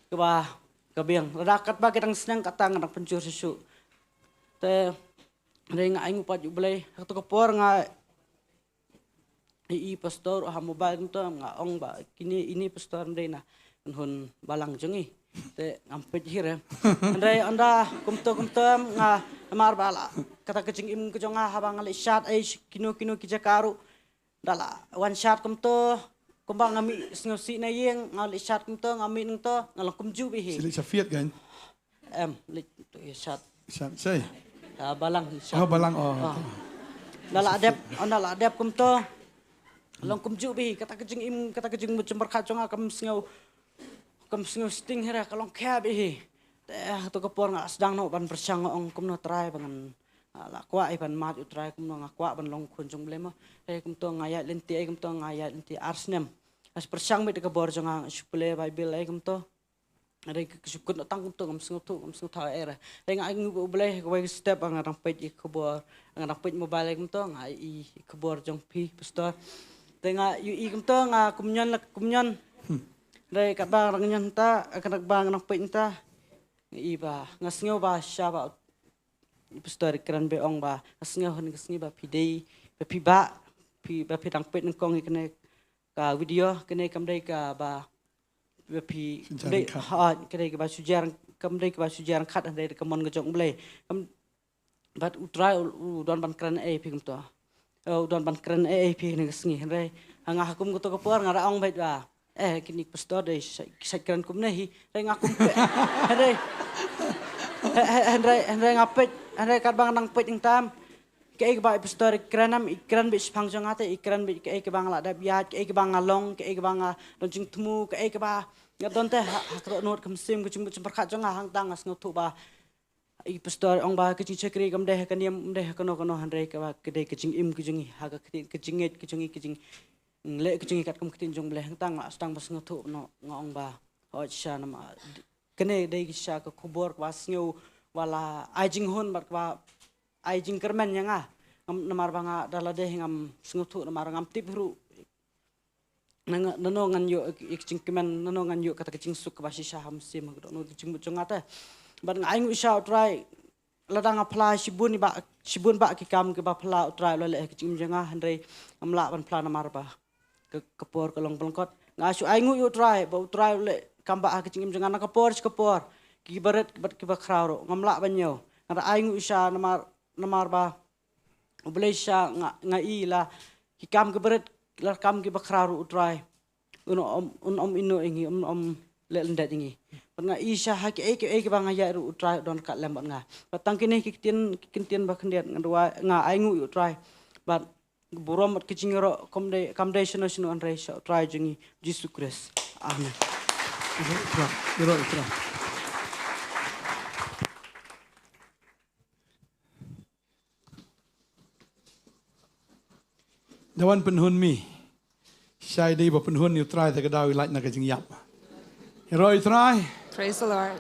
kaba, ka biang. Lada katba ki dang sneng kata nga dang pynjur shuh shuh. Te hynrei nga ainguh pat ïa U Blei, ha kato ka por nga i, i pastor ha mobile kumto, nga ong ba kine, ine pastor ym dei na kynhun balang jong ngi. Te ngam peit hi re. Hynrei ynda kumto kumto nga, namar ba la, kata ka jingim ka jong nga haba nga leit shad ei kino kino ki jaka ruh, da la wan shad kumto, kumba nga mih sngewsih na ïing, nga leit shad kumto, nga mih nangto, nga long kumjuh beit hi. Shu leit shafiat kan? Em, leit to ïa shad. Shad, sei. Ah, balang hi shad. Oh, balang, oh. Ah. Da la dep, ynda la dep kumto, long kumjuh beit hi, kata ka jingim, kata ka jingmut jingpyrkhat jong nga kam sngew, kam sngew sting hi re, ka long khia beit hi. Te, ah, to ka por nga sdang noh ban pyrshang, nga ong kumno Trai ba ngan, ah, la kwah hi ban mad ïa U Trai, kumno nga kwah ban long khun jong U Blei mo. Te kumto nga ïaid lynti, ei kumto nga ïaid lynti ar snem. Nga pyrshang beit da ka bor jong nga, nga shu pule Baibl, ei kumto. Hynrei ka shu kut noh tang kumto, ngam sngewthuh, ngam sngewthuh ei re. Hynrei nga ainguh U Blei, kawei ka step nga dang peit ïa ka khubor, nga dang peit mobile ei kumto, nga i ïa ka khubor jong phi pastor. Te nga ïohi kumto, nga kumñion la kumñion. Hynrei katba nga dang ñion ta, katba nga dang peit ta, nga i ba, nga sngew ba shisha ba pastor i kren ba ong ba, nga sngew ha kane ka sngi ba phi dei, ba phi ba, phi, ba phi dang peit nyngkong ïa kane ka video, kane kam dei kaba, ba phi, shu jar dei, ryngkat. Ha, kane kaba shu jar, kam dei kaba shu jar ryngkat, hynrei da ka mon ka jong U Blei. Kam, bad U Trai u, u don ban kren ei phi kumto. Eh, u don ban kren ei, ei phi ha kane ka sngi, hynrei ha nga ha kum kato ka por nga da ong beit ba, eh, kine ki pastor dei shait, shait kren kumne hi, hynrei nga kum peit, hynrei, hy-, hy-, hynrei, hynrei nga peit, hynrei katba nga dang peit nangta, Kaei kaba i pastor i kren, i kren beit shaphang jong nga te, i kren beit kaei kaba nga la dep ïaid, kaei kaba nga long, kaei kaba nga don jingthmu, kaei kaba nga don te ha, ha ka dohnud ka mynsiem, ka jingmut jingpyrkhat jong nga, hangta nga sngewthuh ba i pastor ong ba ka jingshakri kam dei ha ka niam, kam dei ha kano kano, hynrei kaba ka dei ka jingim ka jong ngi ha ka ktien, ka jingngeit ka jong ngi, ka jingleh ka jong ngi katkum ka ktien jong U Blei. Hangta nga la sdang ban sngewthuh noh, nga ong ba hooid shisha namar kane dei shisha ka khubor kaba sngew, ba la ai jinghun bad kaba ai jingkyrmen ïa nga. Ngam, namar ba nga da lade ngam sngewthuh, namar ngam tip ruh na nga, nano ngan ïoh ïa ka jingkmen, nano ngan ïoh kata ka jingsuk kaba shisha ha mynsiem, ha ka dohnud ka jingmut jong nga te. Bad nga ainguh sha U Trai, lada nga phla shibun ba, shibun ba ki kam kiba phla, U Trai u la leh ha ka jingim jong nga, hynrei ngam lah ban phla namar ba ka, ka por ka long ba lyngkot. Nga shu ainguh ïa U Trai ba U Trai u leh kam ba ha ka jingim jong nga na ka por sha ka por, kiba rit bad kiba khraw ruh ngam lah ban ñiew. Nga da ainguh sha namar, namar ba U Blei shisha, nga, nga i la ki kam kiba rit, la ki kam kiba khraw ruh U Trai un ym, un ym ïehnoh ïa ngi, un ym leh lyndet ïa ngi. Bad nga i shisha ha kiei kiei kiba nga ïaid ruh U Trai u don ryngkat lem bad nga. Bad tang kine ki ktien, ki ktien ba khyndiat nga duwai, nga ainguh ïa U Trai. Bad burom bad ka jingïaroh kam dei, kam dei shano shano, hynrei sha U Trai jong ngi Jisu Khrist. Amen. Ïaroh Trai, ïaroh Trai. Da wan pynhun mi. Shai dei ba pynhun ïa U Trai te ka daw i lait na ka jingïap. Ïaroh Trai. Praise the Lord.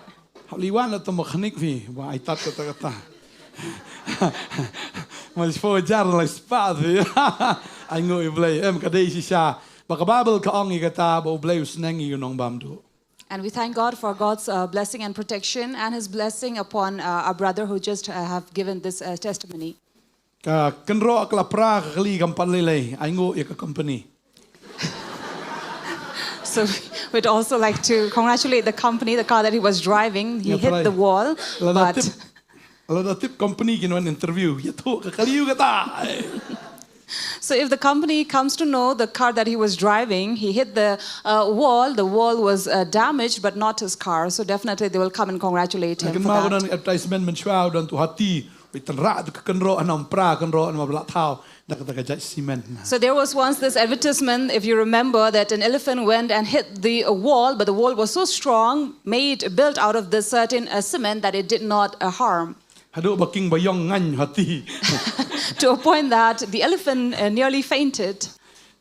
Hap li wan la tong mechanic phi ba ai tat kata kata. Mas fo jar la spa phi. Ainguh ïa U Blei, em, ka dei shisha. Ba ka Bible ka ong ïa kata ba U Blei u sneng ïa u nongbamduh. And we thank God for God's uh, blessing and protection and his blessing upon uh, our brother who just uh, have given this uh, testimony. Ka kynroh ka la pra, ka kali kam pat lei lei, ainguh ïa ka company. So we'd also like to congratulate the company, the car that he was driving. He hit the wall, but lada tip company kin wan interview, ïathuh ka kali u kata. So if the company comes to know the car that he was driving, he hit the uh, wall, the wall was uh, damaged, but not his car. So definitely they will come and congratulate him for that. Advertisement mynshuwa u don tu hati, u tynrah tu ka kynroh, hangne pra kynroh, hangne ba la thaw da kata ka jait cement. So there was once this advertisement, if you remember, that an elephant went and hit the uh, wall, but the wall was so strong, made, built out of this certain uh, cement, that it did not uh, harm. Haduh ba king ba ïong ngaiñ hati. To a point that the elephant uh, nearly fainted.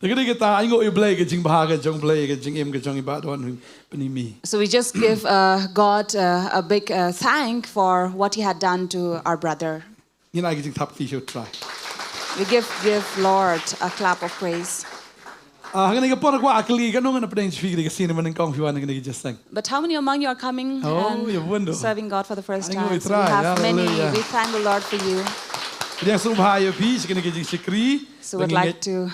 Te ka dei kata, ainguh ïa U Blei ka jingbha ka jong U Blei, ka jingim ka jong i Bah Don Pyni Mi. So we just give uh, God uh, a big uh, thank for what he had done to our brother. Ngin ai ka jingthap kti sha U Trai. We give, give Lord a clap of praise. Ah, hangne ka por kwah kylli, katno ngan pyneng sha phi ka dei ka sien mynnyngkong phi wan hangne ka jingïaseng. But how many among you are coming and serving God for the first time? So we have many. We thank the Lord for you. Ka dei ka sngewbha ïa phi sha kane ka jingshakri. So we'd like to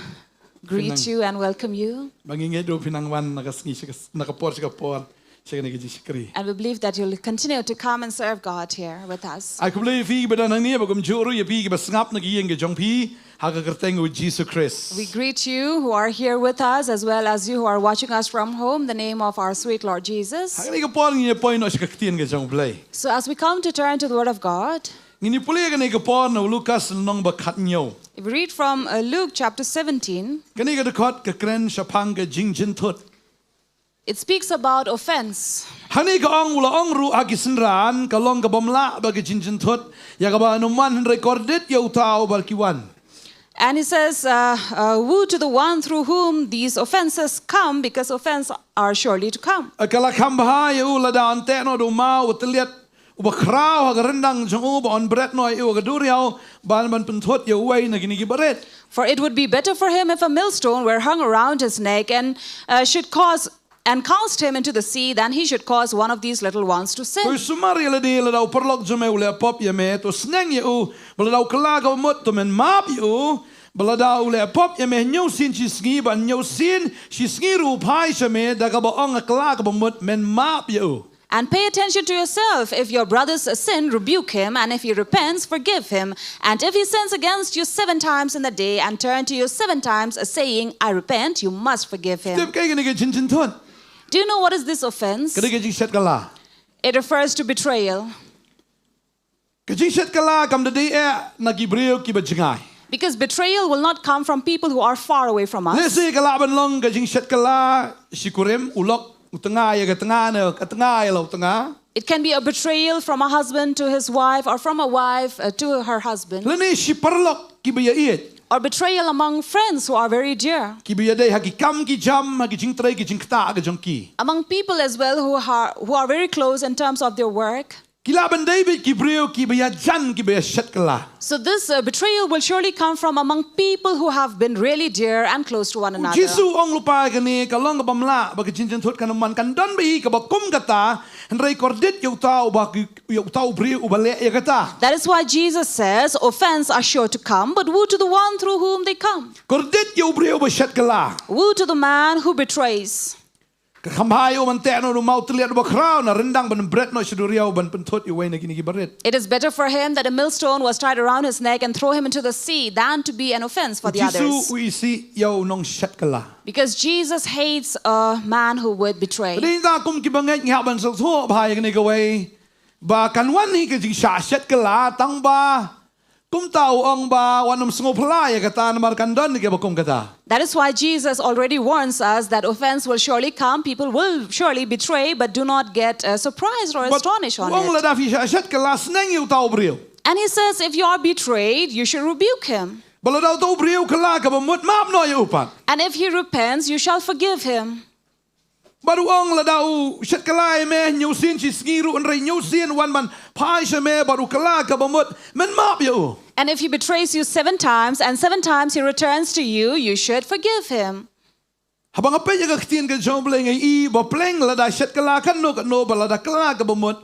greet you and welcome you. Ba ngi ngeit ruh phin nang wan na ka sngi sha ka, na ka por sha ka por sha kane ka jingshakri. And we believe that you'll continue to come and serve God here with us. Ai khublei ïa phi kiba don hangne, ba kumjuh ruh ïa phi kiba sngap na ka ïing ka jong phi ha ka kyrteng U Jisu Khrist. We greet you who are here with us as well as you who are watching us from home, the name of our sweet Lord Jesus. Ha kane ka por ngin ïa poi noh sha ka ktien ka jong U Blei. So as we come to turn to the word of God, ngin ïa pule kane ka por na u Lukas lynnong ba khathynñiew. If we read from uh, Luke chapter seventeen, kane ka dkhot ka kren shaphang ka jingjynthut. It speaks about offense. Hangne ka ong, u la ong ruh ha ki synran, ka long ka bym lah ba ka jingjynthut ïa kaba nym wan, hynrei kordit ïa uta uba ki wan. And he says, uh, uh, woe to the one through whom these offenses come, because offenses are surely to come. Ka la kham bha ïa u lada yn teh noh da u maw uba tylliat, uba khraw ha ka ryndang jong u, bad yn bret noh ïa u ha ka duriaw ban, ban pynthut ïa uwei na kine kiba rit. For it would be better for him if a millstone were hung around his neck and uh, should cause and cast him into the sea, than he should cause one of these little ones to sin. To sumar ïa lade, lada u paralok jong me u leh pop ïa me, to sneng ïa u, bad lada u kylla kaba mut to men map ïa u, bad lada u leh pop ïa me hynñiew sien shisngi, bad hynñiew sien shisngi ruh u phai sha me da kaba ong, nga kylla kaba mut, men map ïa u. And pay attention to yourself. If your brother's sin, rebuke him, and if he repents, forgive him. And if he sins against you seven times in the day and turn to you seven times, saying, "I repent," you must forgive him. Tip kaei kane ka jingjynthut? Do you know what is this offense? Ka dei ka jingshet kylla. It refers to betrayal. Ka jingshet kylla kam da dei eh na ki briew kiba jngai. Because betrayal will not come from people who are far away from us. Lehse ka lah ban long ka jingshet kylla shi kurim, u lok u tnga ïa ka tnga ne ka tnga ïa la u tnga. It can be a betrayal from a husband to his wife or from a wife uh, to her husband. Lane shi paralok kiba ïaieit. Or betrayal among friends who are very dear. Kiba ïadei ha ki kam ki jam, ha ki jingtrei ki jingktah ka jong ki. Among people as well who are, who are very close in terms of their work. Ki lah ban dei beit ki briew kiba ïajan kiba ïashet kylla. So this uh, betrayal will surely come from among people who have been really dear and close to one another. Jisu u ong lypa ïa kane, ka long kaba mlah ba ka jingjynthut kan man, kan don beit kaba kum kata, hynrei kordit ïa uta uba ki, ïa uta u briew uba leh ïa kata. That is why Jesus says, offense are sure to come, but woe to the one through whom they come. Kordit ïa u briew uba shet kylla. Woe to the man who betrays. Ka kham bha ïa u ban teh noh da u mawtylliat uba khraw na ryndang ban bret noh sha duriaw ban pynthut ïa uwei na kine kiba rit. It is better for him that a millstone was tied around his neck and throw him into the sea than to be an offense for the others. Jisu u isih ïa u nongshet kylla. Because Jesus hates a man who would betray. Dei na kum kiba ngeit ngi hap ban sngewthuh bha ïa kane kawei, ba kan wan hi ka jingshah shet kylla tang ba kumta u ong ba wat nym sngewphylla ïa kata namar kan don kiba kum kata. That is why Jesus already warns us that offense will surely come, people will surely betray, but do not get uh, surprised or astonished on it. Lada phi shah shet kylla, sneng ïa uta u briew. And he says, if you are betrayed, you should rebuke him. Bad lada uta u briew u kylla kaba mut, map noh ïa u pat. And if he repents, you shall forgive him. Bad u ong lada u shet kylla ïa me hynñiew sien shi sngi ruh, hynrei hynñiew sien wan ban phai sha me bad u kylla kaba mut, men map ïa u. And if he betrays you seven times and seven times he returns to you, you should forgive him. Haba nga peit ïa ka ktien ka jong U Blei nga i ba pleng lada shet kylla katno katno bad lada kylla kaba mut,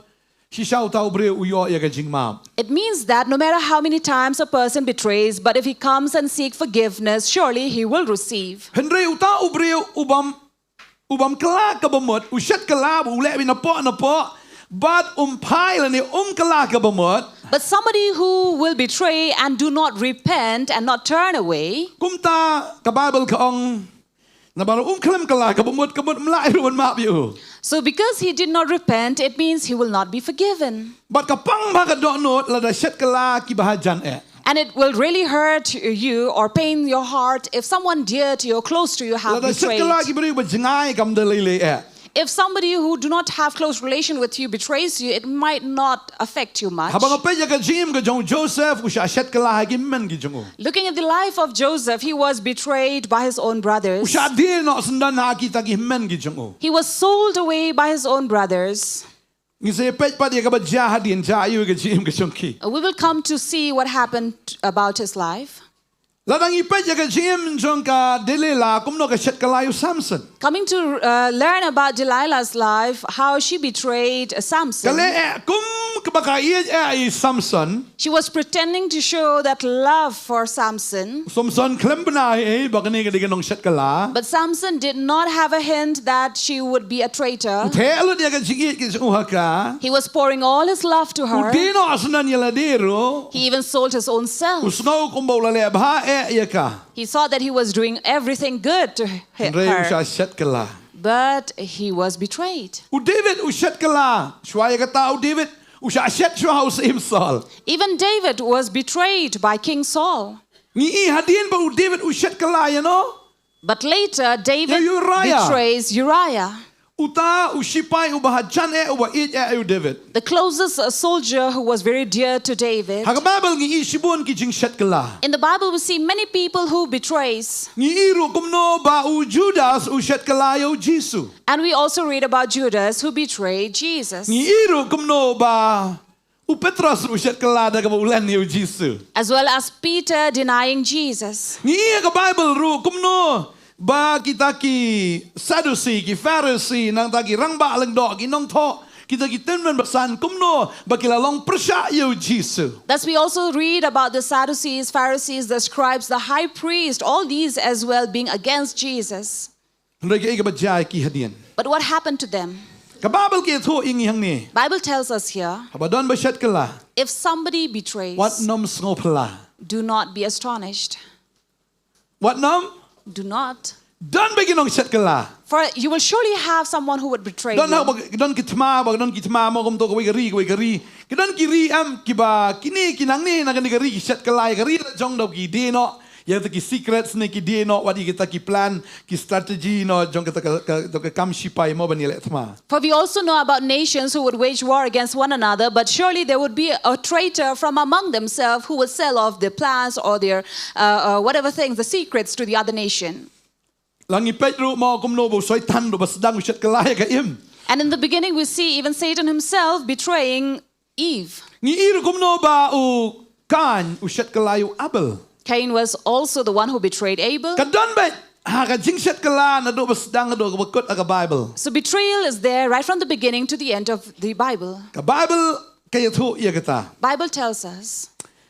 shisha uta u briew u ïoh ïa ka jingmap. It means that no matter how many times a person betrays, but if he comes and seek forgiveness, surely he will receive. Hynrei uta u briew u bym u bym kylla kaba mut, u shet kylla bad u leh beit napoh napoh, bad um phai lane um kylla kaba mut. But somebody who will betray and do not repent and not turn away. Kumta ka Baibl ka ong, namar um khlem kylla kaba mut, ka mut ym lah ruh ban map ïa u. So because he did not repent, it means he will not be forgiven. Bad ka pang bha ka dohnud lada shet kylla kiba hajan eh. And it will really hurt you or pain your heart if someone dear to you or close to you have betrayed. Lada shet kylla ki briew ba jngai kam da lei lei eh. If somebody who do not have close relation with you betrays you, it might not affect you much. Haba nga peit ïa ka jingim ka jong u Joseph, u shah shet kylla ha ki hynmen ki jong u. Looking at the life of Joseph, he was betrayed by his own brothers. U shah die noh syndon ha kita ki hynmen ki jong u. He was sold away by his own brothers. Ngi sa peit pat ïa kaba jia hadien, jia ïa ka jingim ka jong ki. Uh, we will come to see what happened about his life. Lada ngi peit ïa ka jingim jong ka Delilah, kumno ka shet kylla ïa u Samson. Coming to uh, learn about Delilah's life, how she betrayed uh, Samson. Ka leh eh kum kaba ka ïeit eh ïa u Samson. She was pretending to show that love for Samson. Samson khlem bna ei ei ba kane ka dei ka nongshet kylla. But Samson did not have a hint that she would be a traitor. U theh lut ïa ka jingïeit ka jong u ha ka. He was pouring all his love to her. U die noh syndon ïa lade ruh. He even sold his own self. U sngew kumba u la leh bha eh ïa ka. He saw that he was doing everything good to her. Hynrei u shah shet kylla. But he was betrayed. U David u shet kylla. Shuwa ïa kata u David u shah shet shuwa ha u Syiem Saul. Even David was betrayed by King Saul. Ngi i hadien ba u David u shet kylla ïano? But later, David betrays Uriah. Uta u shipai uba hajan eh uba ïeit eh ïa u David. The closest uh, soldier who was very dear to David. Ha ka Baibl ngi i shibun ki jingshet kylla. In the Bible, we see many people who betrays. Ngi i ruh kumno ba u Judas u shet kylla ïa u Jisu. And we also read about Judas who betrayed Jesus. Ngi i ruh kumno ba u Petros u shet kylla da kaba u len ïa u Jisu. As well as Peter denying Jesus. Ngi i ha ka Baibl ruh kumno ba kita ki Sadusi, ki Pharisi, nangta ki rangbah lyngdoh, ki nongthoh, kita ki tymmen basan, kumno ba ki la long pyrshah ïa u Jisu. Thus, we also read about the Sadducees, Pharisees, the scribes, the high priest, all these as well being against Jesus. Hynrei kaei kaba jia ïa ki hadien? But what happened to them? Ka Baibl ka ïathuh ïa ngi hangne. Bible tells us here, haba don ba shet kylla, if somebody betrays, wat nym sngewphylla. Do not be astonished. Wat nym? Do not. Don beit ki nongshet kylla. For you will surely have someone who would betray Don ha you. ba don ki thma ba don ki thma mo kumto kawei ka ri kawei ka ri. Ki don ki ri em kiba kine ki nangne na kane ka ri ki shet kylla ïa ka ri la jong da ki die noh. Ïa kita ki secrets ne ki die noh wat ïa kita ki plan ki strategy noh jong kata ka, ka, ka, ka kam shipai mo ban ïaleh thma. For we also know about nations who would wage war against one another, but surely there would be a traitor from among themselves who would sell off their plans or their uh, uh, whatever things, the secrets to the other nation. La ngi peit ruh mo kumno ba u Soitan ruh ba sdang u shet kylla ïa ka Im. And in the beginning, we see even Satan himself betraying Eve. Ngi i ruh kumno ba u Kain u shet kylla ïa u Abel. Cain was also the one who betrayed Abel. Ka don beit ha ka jingshet kylla naduh ba sdang naduh kaba kut ha ka Bible. So betrayal is there right from the beginning to the end of the Bible. Ka Bible ka ïathuh ïa kata. Bible tells us.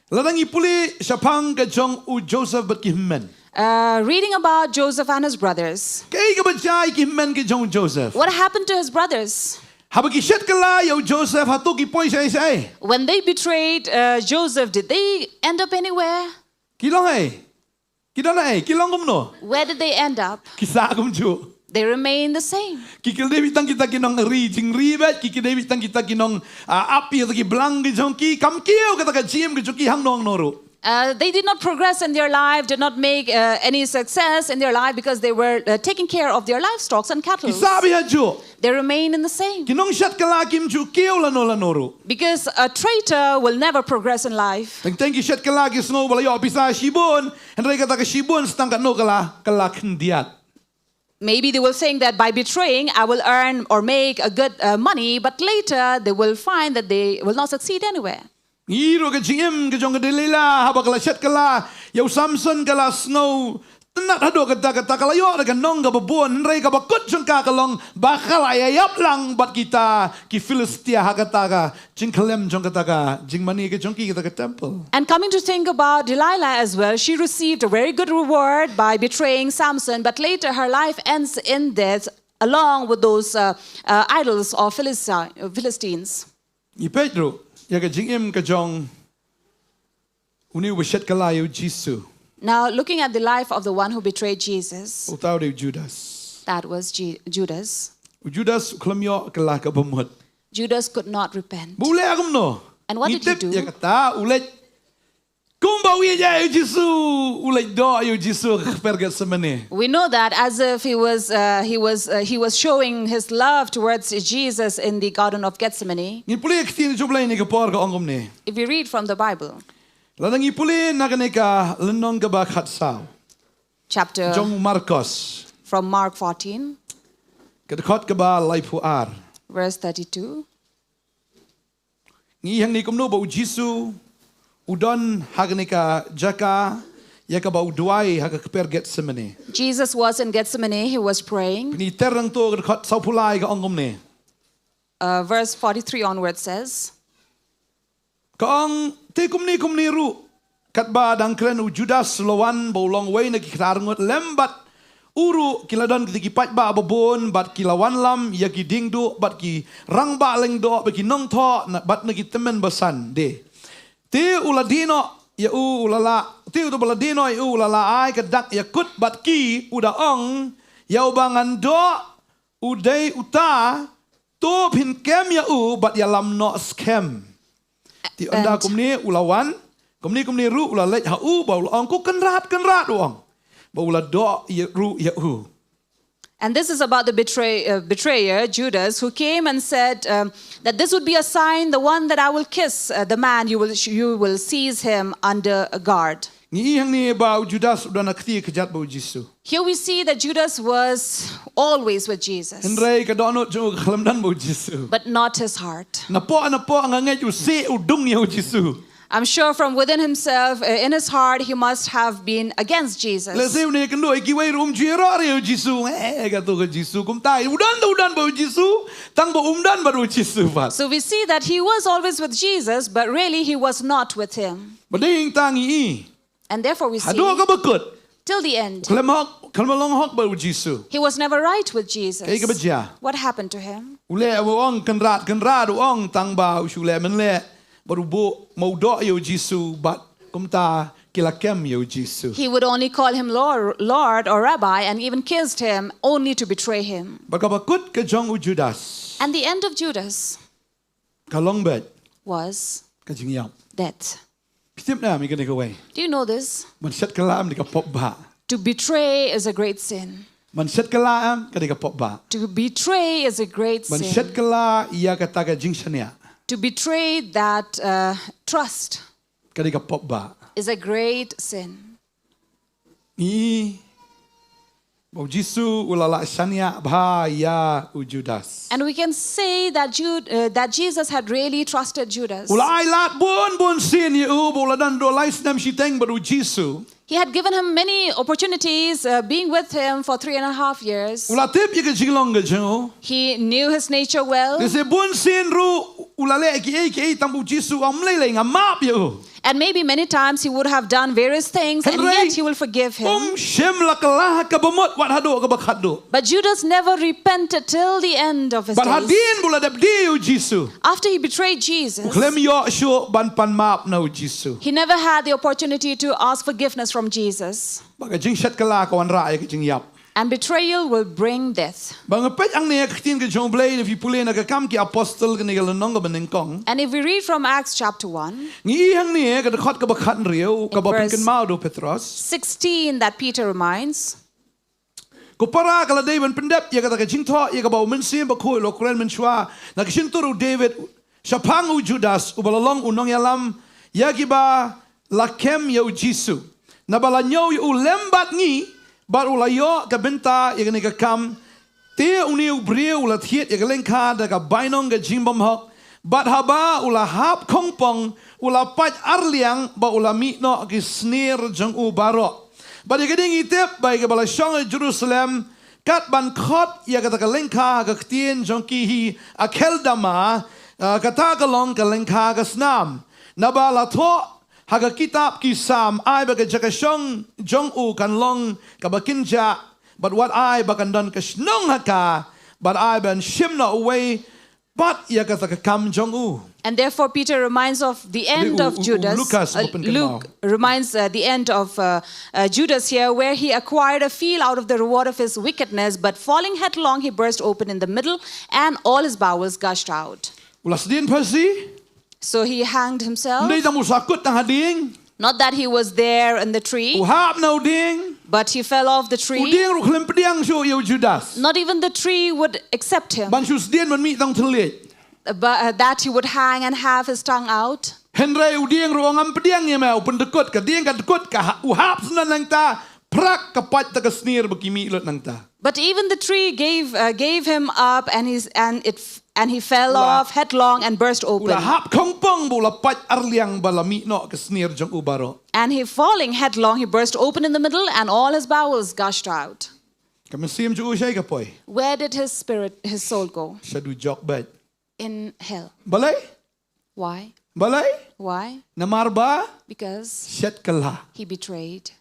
Lada ngi pule shaphang ka jong u Joseph bad ki hynmen. Uh, reading about Joseph and his brothers. Kaei kaba jia ïa ki hynmen ka jong u Joseph. What happened to his brothers? Haba ki shet kylla ïa u Joseph hato ki poi shaei shaei. When they betrayed uh, Joseph, did they end up anywhere? Ki long ei. Ki don ei, ki long kumno. Where did they end up? Ki sah kumjuh. They remain the same. Ki kylla beit tang kita ki nongri jingri beit, ki kylla beit tang kita ki nong ah, ap ïa kita ki blang ki jong ki, kam kiew kata ka jingim ka jong ki hangno hangno ruh. Uh, they did not progress in their life, did not make uh, any success in their life because they were uh, taking care of their livestock and cattle. Ki sah beit hajuh. They remain in the same. Ki nongshet kylla kim ju kiew lano lano ruh. Because a traitor will never progress in life. Teng teng ki shet kylla ki sngew ba la ïoh pisa shibun, hynrei kata ka shibun tang katno ka la, ka la khyndiat. Maybe they will think that by betraying, I will earn or make a good uh, money, but later they will find that they will not succeed anywhere. Ngi ruh ka jingim ka jong ka Delilah haba ka la shet kylla ïa u Samson ka la sngew tynnat haduh katta katta ka la ïoh da ka nong kaba bun hynrei kaba kut jong ka ka long ba ka la ïa ïap lang bad kita ki Philistia ha kata ka jingkhlem jong kata ka jingmane ka jong ki kata ka temple. And coming to think about Delilah as well, she received a very good reward by betraying Samson, but later her life ends in death along with those uh, uh, idols of Philistine, Philistines. Ngi peit ruh ïa ka jingim ka jong une uba shet kylla ïa u Jisu. Now, looking at the life of the one who betrayed Jesus, Uta u dei u Judas. That was Ju- Judas. U Judas u khlem ïoh kylla kaba mut. Judas could not repent. Ba u leh kumno? And what Ngi did he tip do? Ïa kata u leit kumba u ïeit ïa u Jisu u leit doh ïa u Jisu ha ka kper Gethsemane. We know that as if he was, uh, he was, uh, he was showing his love towards Jesus in the Garden of Gethsemane. Ngi pule ïa ka ktien jong u Blei ha kane ka por ka ong kumne. If we read from the Bible, Lada ngi pule na kane ka lynnong kaba khatsaw. Chapter jong u Markos. From Mark fourteen. Ka dkhot kaba laiphew ar. Verse thirty-two. Ngi i hangne kumno ba u Jisu u don ha kane ka jaka ïa kaba u duwai ha ka kper Gethsemane. Jesus was in Gethsemane, he was praying. Pynter nangto ka dkhot sawphew lai ka ong kumne. Uh, verse forty-three onward says, Ka ong te kumne kumne ruh katba dang kren u Judas u la wan ba u long uwei na ki khynnah arngut lem bad u ruh ki la don kita ki paidbah babun bad ki la wanlam ïa ki diengduh bad ki rangbah lyngdoh bad ki nongthoh na bad na ki tymmen basan de. Te u la die noh ïa u u la la te u ba la die noh ïa u u la la ai ka dak ïa kut bad ki u da ong ïa uba ngan doh u dei uta to phin kem ïa u bad ïalam noh skhem. Te ynda kumne u la wan kumne kumne ruh u la leit ha u ba u la ong ko Kynrad Kynrad u ong ba u la doh ïa ruh ïa u. And this is about the betray, uh, betrayer, Judas, who came and said um, that this would be a sign, the one that I will kiss, uh, the man, you will, you will seize him under a guard. Ngi i hangne ba u Judas u don ha kti kjat bad u Jisu. Here we see that Judas was always with Jesus. Hynrei ka dohnud jong u ka khlem don bad u Jisu. But not his heart. Napoh napoh nga ngeit u sih u dung ïa u Jisu. I'm sure from within himself, uh, in his heart, he must have been against Jesus. Lehse une kynduh ïa kiwei ruh um ju ïaroh ïa u Jisu. Eh, kato ka Jisu kumta. U don da u don bad u Jisu. Tang ba um don bad u Jisu pat. So we see that he was always with Jesus, but really he was not with him. Bad dei tang i. And therefore we see, haduh kaba kut, till the end, khlem hok, khlem long hok bad u Jisu. He was never right with Jesus. Kaei kaba jia? What happened to him? U leh u ong Kynrad Kynrad u ong tang ba u shu leh mynleh bad u buh ma u doh ïa u Jisu bad kumta ki la kem ïa u Jisu. He would only call him Lord, Lord or Rabbi and even kissed him, only to betray him. Bad kaba kut ka jong u Judas. And the end of Judas Ka long beit was ka jingïap. Death. Phi tip ne em ïa kane kawei? Do you know this? Ban shet kylla em dei ka pop bah. To betray is a great sin. Ban shet kylla em ka dei ka pop bah. To betray is a great Ban sin. Shet kylla ïa kata ka jingshaniah. To betray that uh, trust Ka dei ka pop bah. Is a great sin. Ngi ba u Jisu u la lah shaniah bha ïa u Judas. And we can say that, Jude, uh, that Jesus had really trusted Judas. U la ai lad bun bun sien ïa u ba u la don haduh lai snem shiteng bad u Jisu. He had given him many opportunities, uh, being with him for three and a half years. U la tip ïa ka jinglong ka jong u. He knew his nature well. Lehse bun sien ruh u la leh kiei kiei tang ba u Jisu u ong, ym lei lei, nga map ïa u. And maybe many times he would have done various things, and Hynrei yet he will forgive him. Um shym la kylla ha kaba mut wat haduh kaba khatduh. But Judas never repented till the end of his Bad days. Hadien ba u la dep die ïa u Jisu, After he betrayed Jesus, u khlem ïoh shuh ban pan map na u Jisu. He never had the opportunity to ask forgiveness from Jesus. Ba ka jingshet kylla ka wanrah ïa ka jingïap. And betrayal will bring death. Ba nga peit hangne ha ka ktien ka jong u Blei, lada phi pule na Ka Kam ki Apostol kane ka lynnong kaba nyngkong. And if we read from Acts chapter one, Ngi i hangne ha ka dkhot kaba khathynriew kaba pynkynmaw da u Petros. Sixteen, that Peter reminds. Ko para, ka la dei ban pyndep ïa kata ka jingthoh ïa kaba u Mynsiem Bakhuid u la kren mynshuwa na ka shyntur u David shaphang u Judas uba la long u nongïalam ïa kiba la kem ïa u Jisu. Naba la ñiew ïa u lem bad ngi bad u la ïoh ka bynta ïa kane ka kam. Te une u briew u la thied ïa ka lyngkha da ka bainong ka jingbymhok, bad haba u la hap khongpong u la pait arliang bad u la mih noh ki snier jong u baroh. Bad ïa kane ngi tip ba ïa kaba la shong ha Jerusalem, kat ban khot ïa kata ka lyngkha ha ka ktien jong ki hi Akeldama, ah, kata ka long ka lyngkha ka snam. Naba la thoh ha ka kitab ki Salm, ai ba ka jaka shong jong u kan long kaba kynjah, bad wat ai ba kan don ka shnong ha ka, bad ai ban shim noh uwei pat ïa kata ka kam jong u. And therefore, Peter reminds of the end U- of u- u- Judas. Lukas Uh, ba pynkyndit. Luke reminds uh, the end of uh, uh, Judas here, where he acquired a field out of the reward of his wickedness, but falling headlong, he burst open in the middle, and all his bowels gushed out. U la sdien phasi. So he hanged himself. Ym dei tang u sahkut tang ha dieng. Not that he was there in the tree, U hap na u dieng. But he fell off the tree. U dieng ruh khlem pdiang shuh ïa u Judas. Not even the tree would accept him. Ban shu sdien ban mih tang thylliej. Uh, but, uh, that he would hang and have his tongue out. Hynrei u dieng ruh u ong, ngam pdiang ïa me, u pyndkut, ka dieng ka dkut, ka ha- u hap sngewbha nangta, phrak ka pait ta ka snier ba ki mih lut nangta. But even the tree gave uh, gave him up, and he's and it f- and he fell La- off headlong and burst U la open. Hap khongpong ba u la pait arliang ba la mih noh ka snier jong u baroh. And he, falling headlong, he burst open in the middle, and all his bowels gushed out. Ka mynsiem jong u shaei ka poi? Where did his spirit, his soul go? Sha dujok beit. In hell. Balei? Why? Balei? Why? Namar ba Because shet kylla. He betrayed.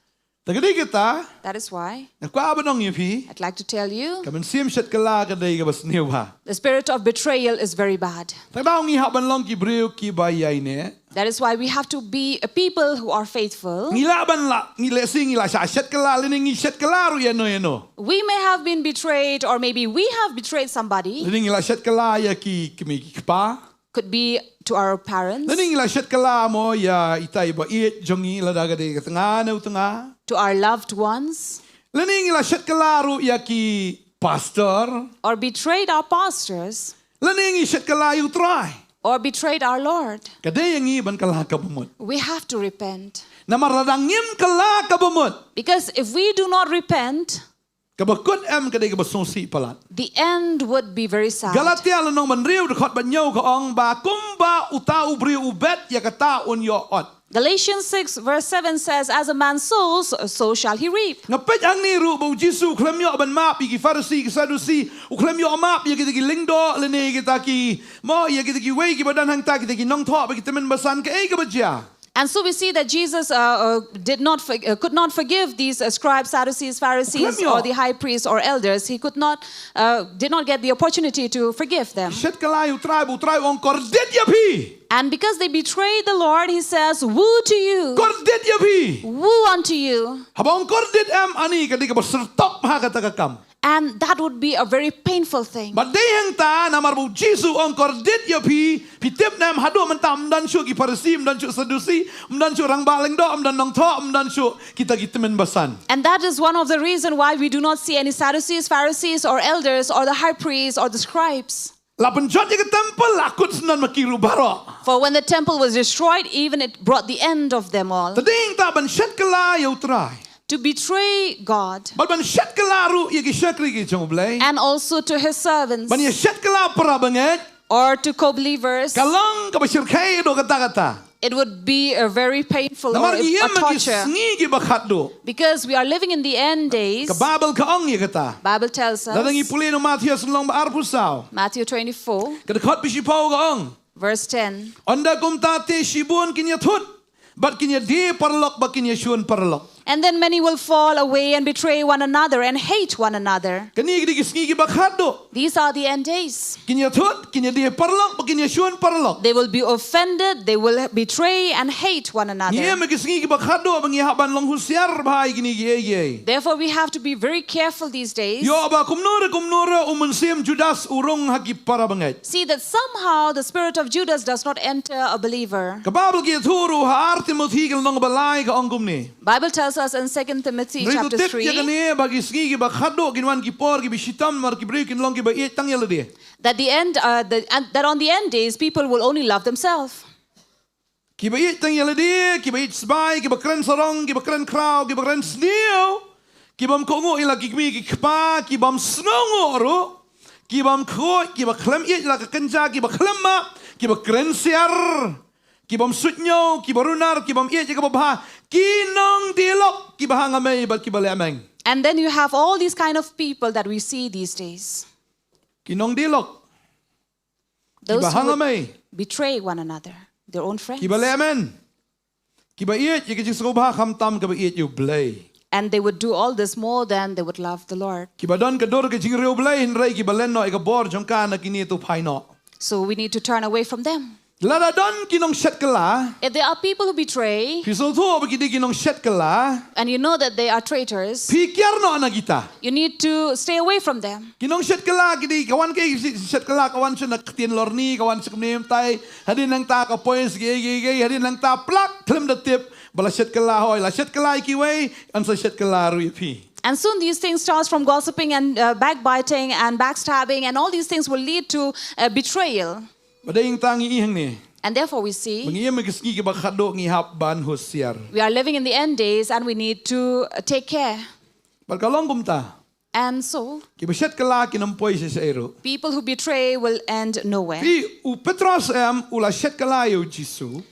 Te ka dei kata, That is why nga kwah ban ong ïa phi, I'd like to tell you, ka mynsiem shet kylla ka dei kaba sniew bha. The spirit of betrayal is very bad. Te ka daw ngi hap ban long ki briew kiba ïaineh. That is why we have to be a people who are faithful. Ngi lah ban lah, ngi lehse ngi lah shah shet kylla, lane ngi shet kylla ruh ïano ïano. We may have been betrayed, or maybe we have betrayed somebody. Lane ngi lah shet kylla ïa ki kmie ki kpa. Could be to our parents. Lane ngi lah shet kylla mo ïa itai ba ïeit jong ngi, lada ka dei ka tnga ne u tnga. To our loved ones. Lane ngi lah shet kylla ruh ïa ki pastor. Or betrayed our pastors. Lane ngi shet kylla ïa u Trai. Or betrayed our Lord. Ka dei ïa ngi ban kylla kaba mut. We have to repent. Namar lada ngim kylla kaba mut. Because if we do not repent, Kaba kut em ka dei kaba sngewsih palat. The end would be very sad. Galatia lynnong ba hynriew dkhot ba hynñiew ka ong ba kumba uta u briew u bet, ïa kata un ïoh ot. Galatians six verse seven says, "As a man sows, so shall he reap." Nga peit hangne ruh ba u Jisu u khlem ïoh ban map ïa ki Pharisi, ki Saddusi, u khlem ïoh map ïa kita ki lyngdoh lane kita ki, mo, ïa kita kiwei kiba don hangta, kita ki nongthoh bad ki tymmen basan, kaei kaba jia? And so we see that Jesus uh, uh, did not for, uh, could not forgive these uh, scribes, Sadducees, Pharisees, Khlem ïoh. Or the high priests or elders. He could not, uh, did not get the opportunity to forgive them. Shet kylla ïa u Trai, ba u Trai u ong kordit ïa phi. And because they betrayed the Lord, he says, "Woe to you! Kordit ïa phi! Woe unto you!" Haba ong kordit em, ani ka dei kaba syrtok ha kata ka kam. And that would be a very painful thing. Bad dei hangta namar ba u Jisu u ong kordit ïa phi, phi tip ne em, haduh mynta ym don shuh ki Pharisi, ym don shuh Sadusi, ym don shuh rangbah lyngdoh, ym don nongthoh, ym don shuh kita ki tymmen basan. And that is one of the reason why we do not see any Sadducees, Pharisees, or elders, or the high priests, or the scribes. La pynjot ïa ka temple, la kut syndon ma ki ruh baroh. For when the temple was destroyed, even it brought the end of them all. Te dei hangta ban shet kylla ïa u Trai. To betray God. Bad ban shet kylla ruh ïa ki shakri ki jong u Blei. And also to his servants. Ban ïa shet kylla para bangeit. Or to co-believers. Ka long kaba shyrkhei haduh katta katta. It would be a very painful or a, a torture. Namar ngi ïam ha ki sngi kiba khatduh. Because we are living in the end days. Ka Baibl ka ong ïa kata. Bible tells us. Lada ngi pule na u Mathaios lynnong ba arphew saw. Matthew twenty-four. Ka dkhot ba shiphew ka ong. Verse ten. Ynda kumta te shibun kin ïathut, bad kin ïadie paralok, bad kin ïashun paralok. And then many will fall away and betray one another and hate one another. Kine ki dei ki sngi kiba khatduh. These are the end days. Kin ïathut, kin ïadie paralok, bad kin ïashun paralok. They will be offended, they will betray and hate one another. Ngi ïam ha ki sngi kiba khatduh ba ngi hap ban long husiar bha ïa kine kiei kiei. Therefore, we have to be very careful these days. Ïoh ba kumno re kumno re u mynsiem Judas u rung ha ki para bangeit. See that somehow the spirit of Judas does not enter a believer. Ka Baibl ka ïathuh ruh ha ar Timothi ka lynnong ba lai ka ong kumne. Bible tells us in Second Timothy chapter three. Hynrei to tip ïa kane ba ki sngi kiba khatduh kin wan ki por kiba shitom namar ki briew kin long kiba ïeit tang ïa lade. That the end, uh, the, and that on the end days, people will only love themselves. Kiba ïeit tang ïa lade, kiba ïeit sbai, kiba kren sarong, kiba kren khraw, kiba kren sniew, kibym kohnguh ïa la ki kmie ki kpa, kibym sngewnguh ruh, kibym khuid, kiba khlem ïeit ïa la ka kynja, kiba khlem map, kiba kren siar, kibym suidñiew, kiba runar, kibym ïeit ïa kaba bha, ki nongdialog, kiba hangmei bad kiba lehmeng. And then you have all these kind of people that we see these days. Ki nongdialog. Those who would betray one another, their own friends. Kiba hangmei. Kiba lehmeng. Kiba ïeit ïa ka jingsngewbha khamtam kaba ïeit ïa u Blei. And they would do all this more than they would love the Lord. Kiba don ka dur ka jingriewblei hynrei kiba len noh ïa ka bor jong ka na kine to phai noh. So we need to turn away from them. Lada don ki nongshet kylla. If there are people who betray, phi sngewthuh ba ki dei ki nongshet kylla, and you know that they are traitors, phi kiar noh na kita. You need to stay away from them. Ki nongshet kylla ki dei, ka wan ka shet kylla, ka wan sha na ktien lorni, ka wan sha kumne mynta, hadien nangta ka points kiei kiei kiei, hadien nangta plak khlem da tip ba la shet kylla, hooid la shet kylla ïa kiwei, yn sa shet kylla ruh ïa phi. And soon these things starts from gossiping and, uh, backbiting and backstabbing, and all these things will lead to, uh, betrayal. Bad dei hangta ngi i hangne. And therefore we see, ba ngi ïam ha ki sngi kiba khatduh, ngi hap ban husiar. We are living in the end days and we need to, uh, take care. Bad ka long kumta. And so, kiba shet kylla kin ym poi sha ei ruh. People who betray will end nowhere. Phi, u Petros em u la shet kylla ïa u Jisu.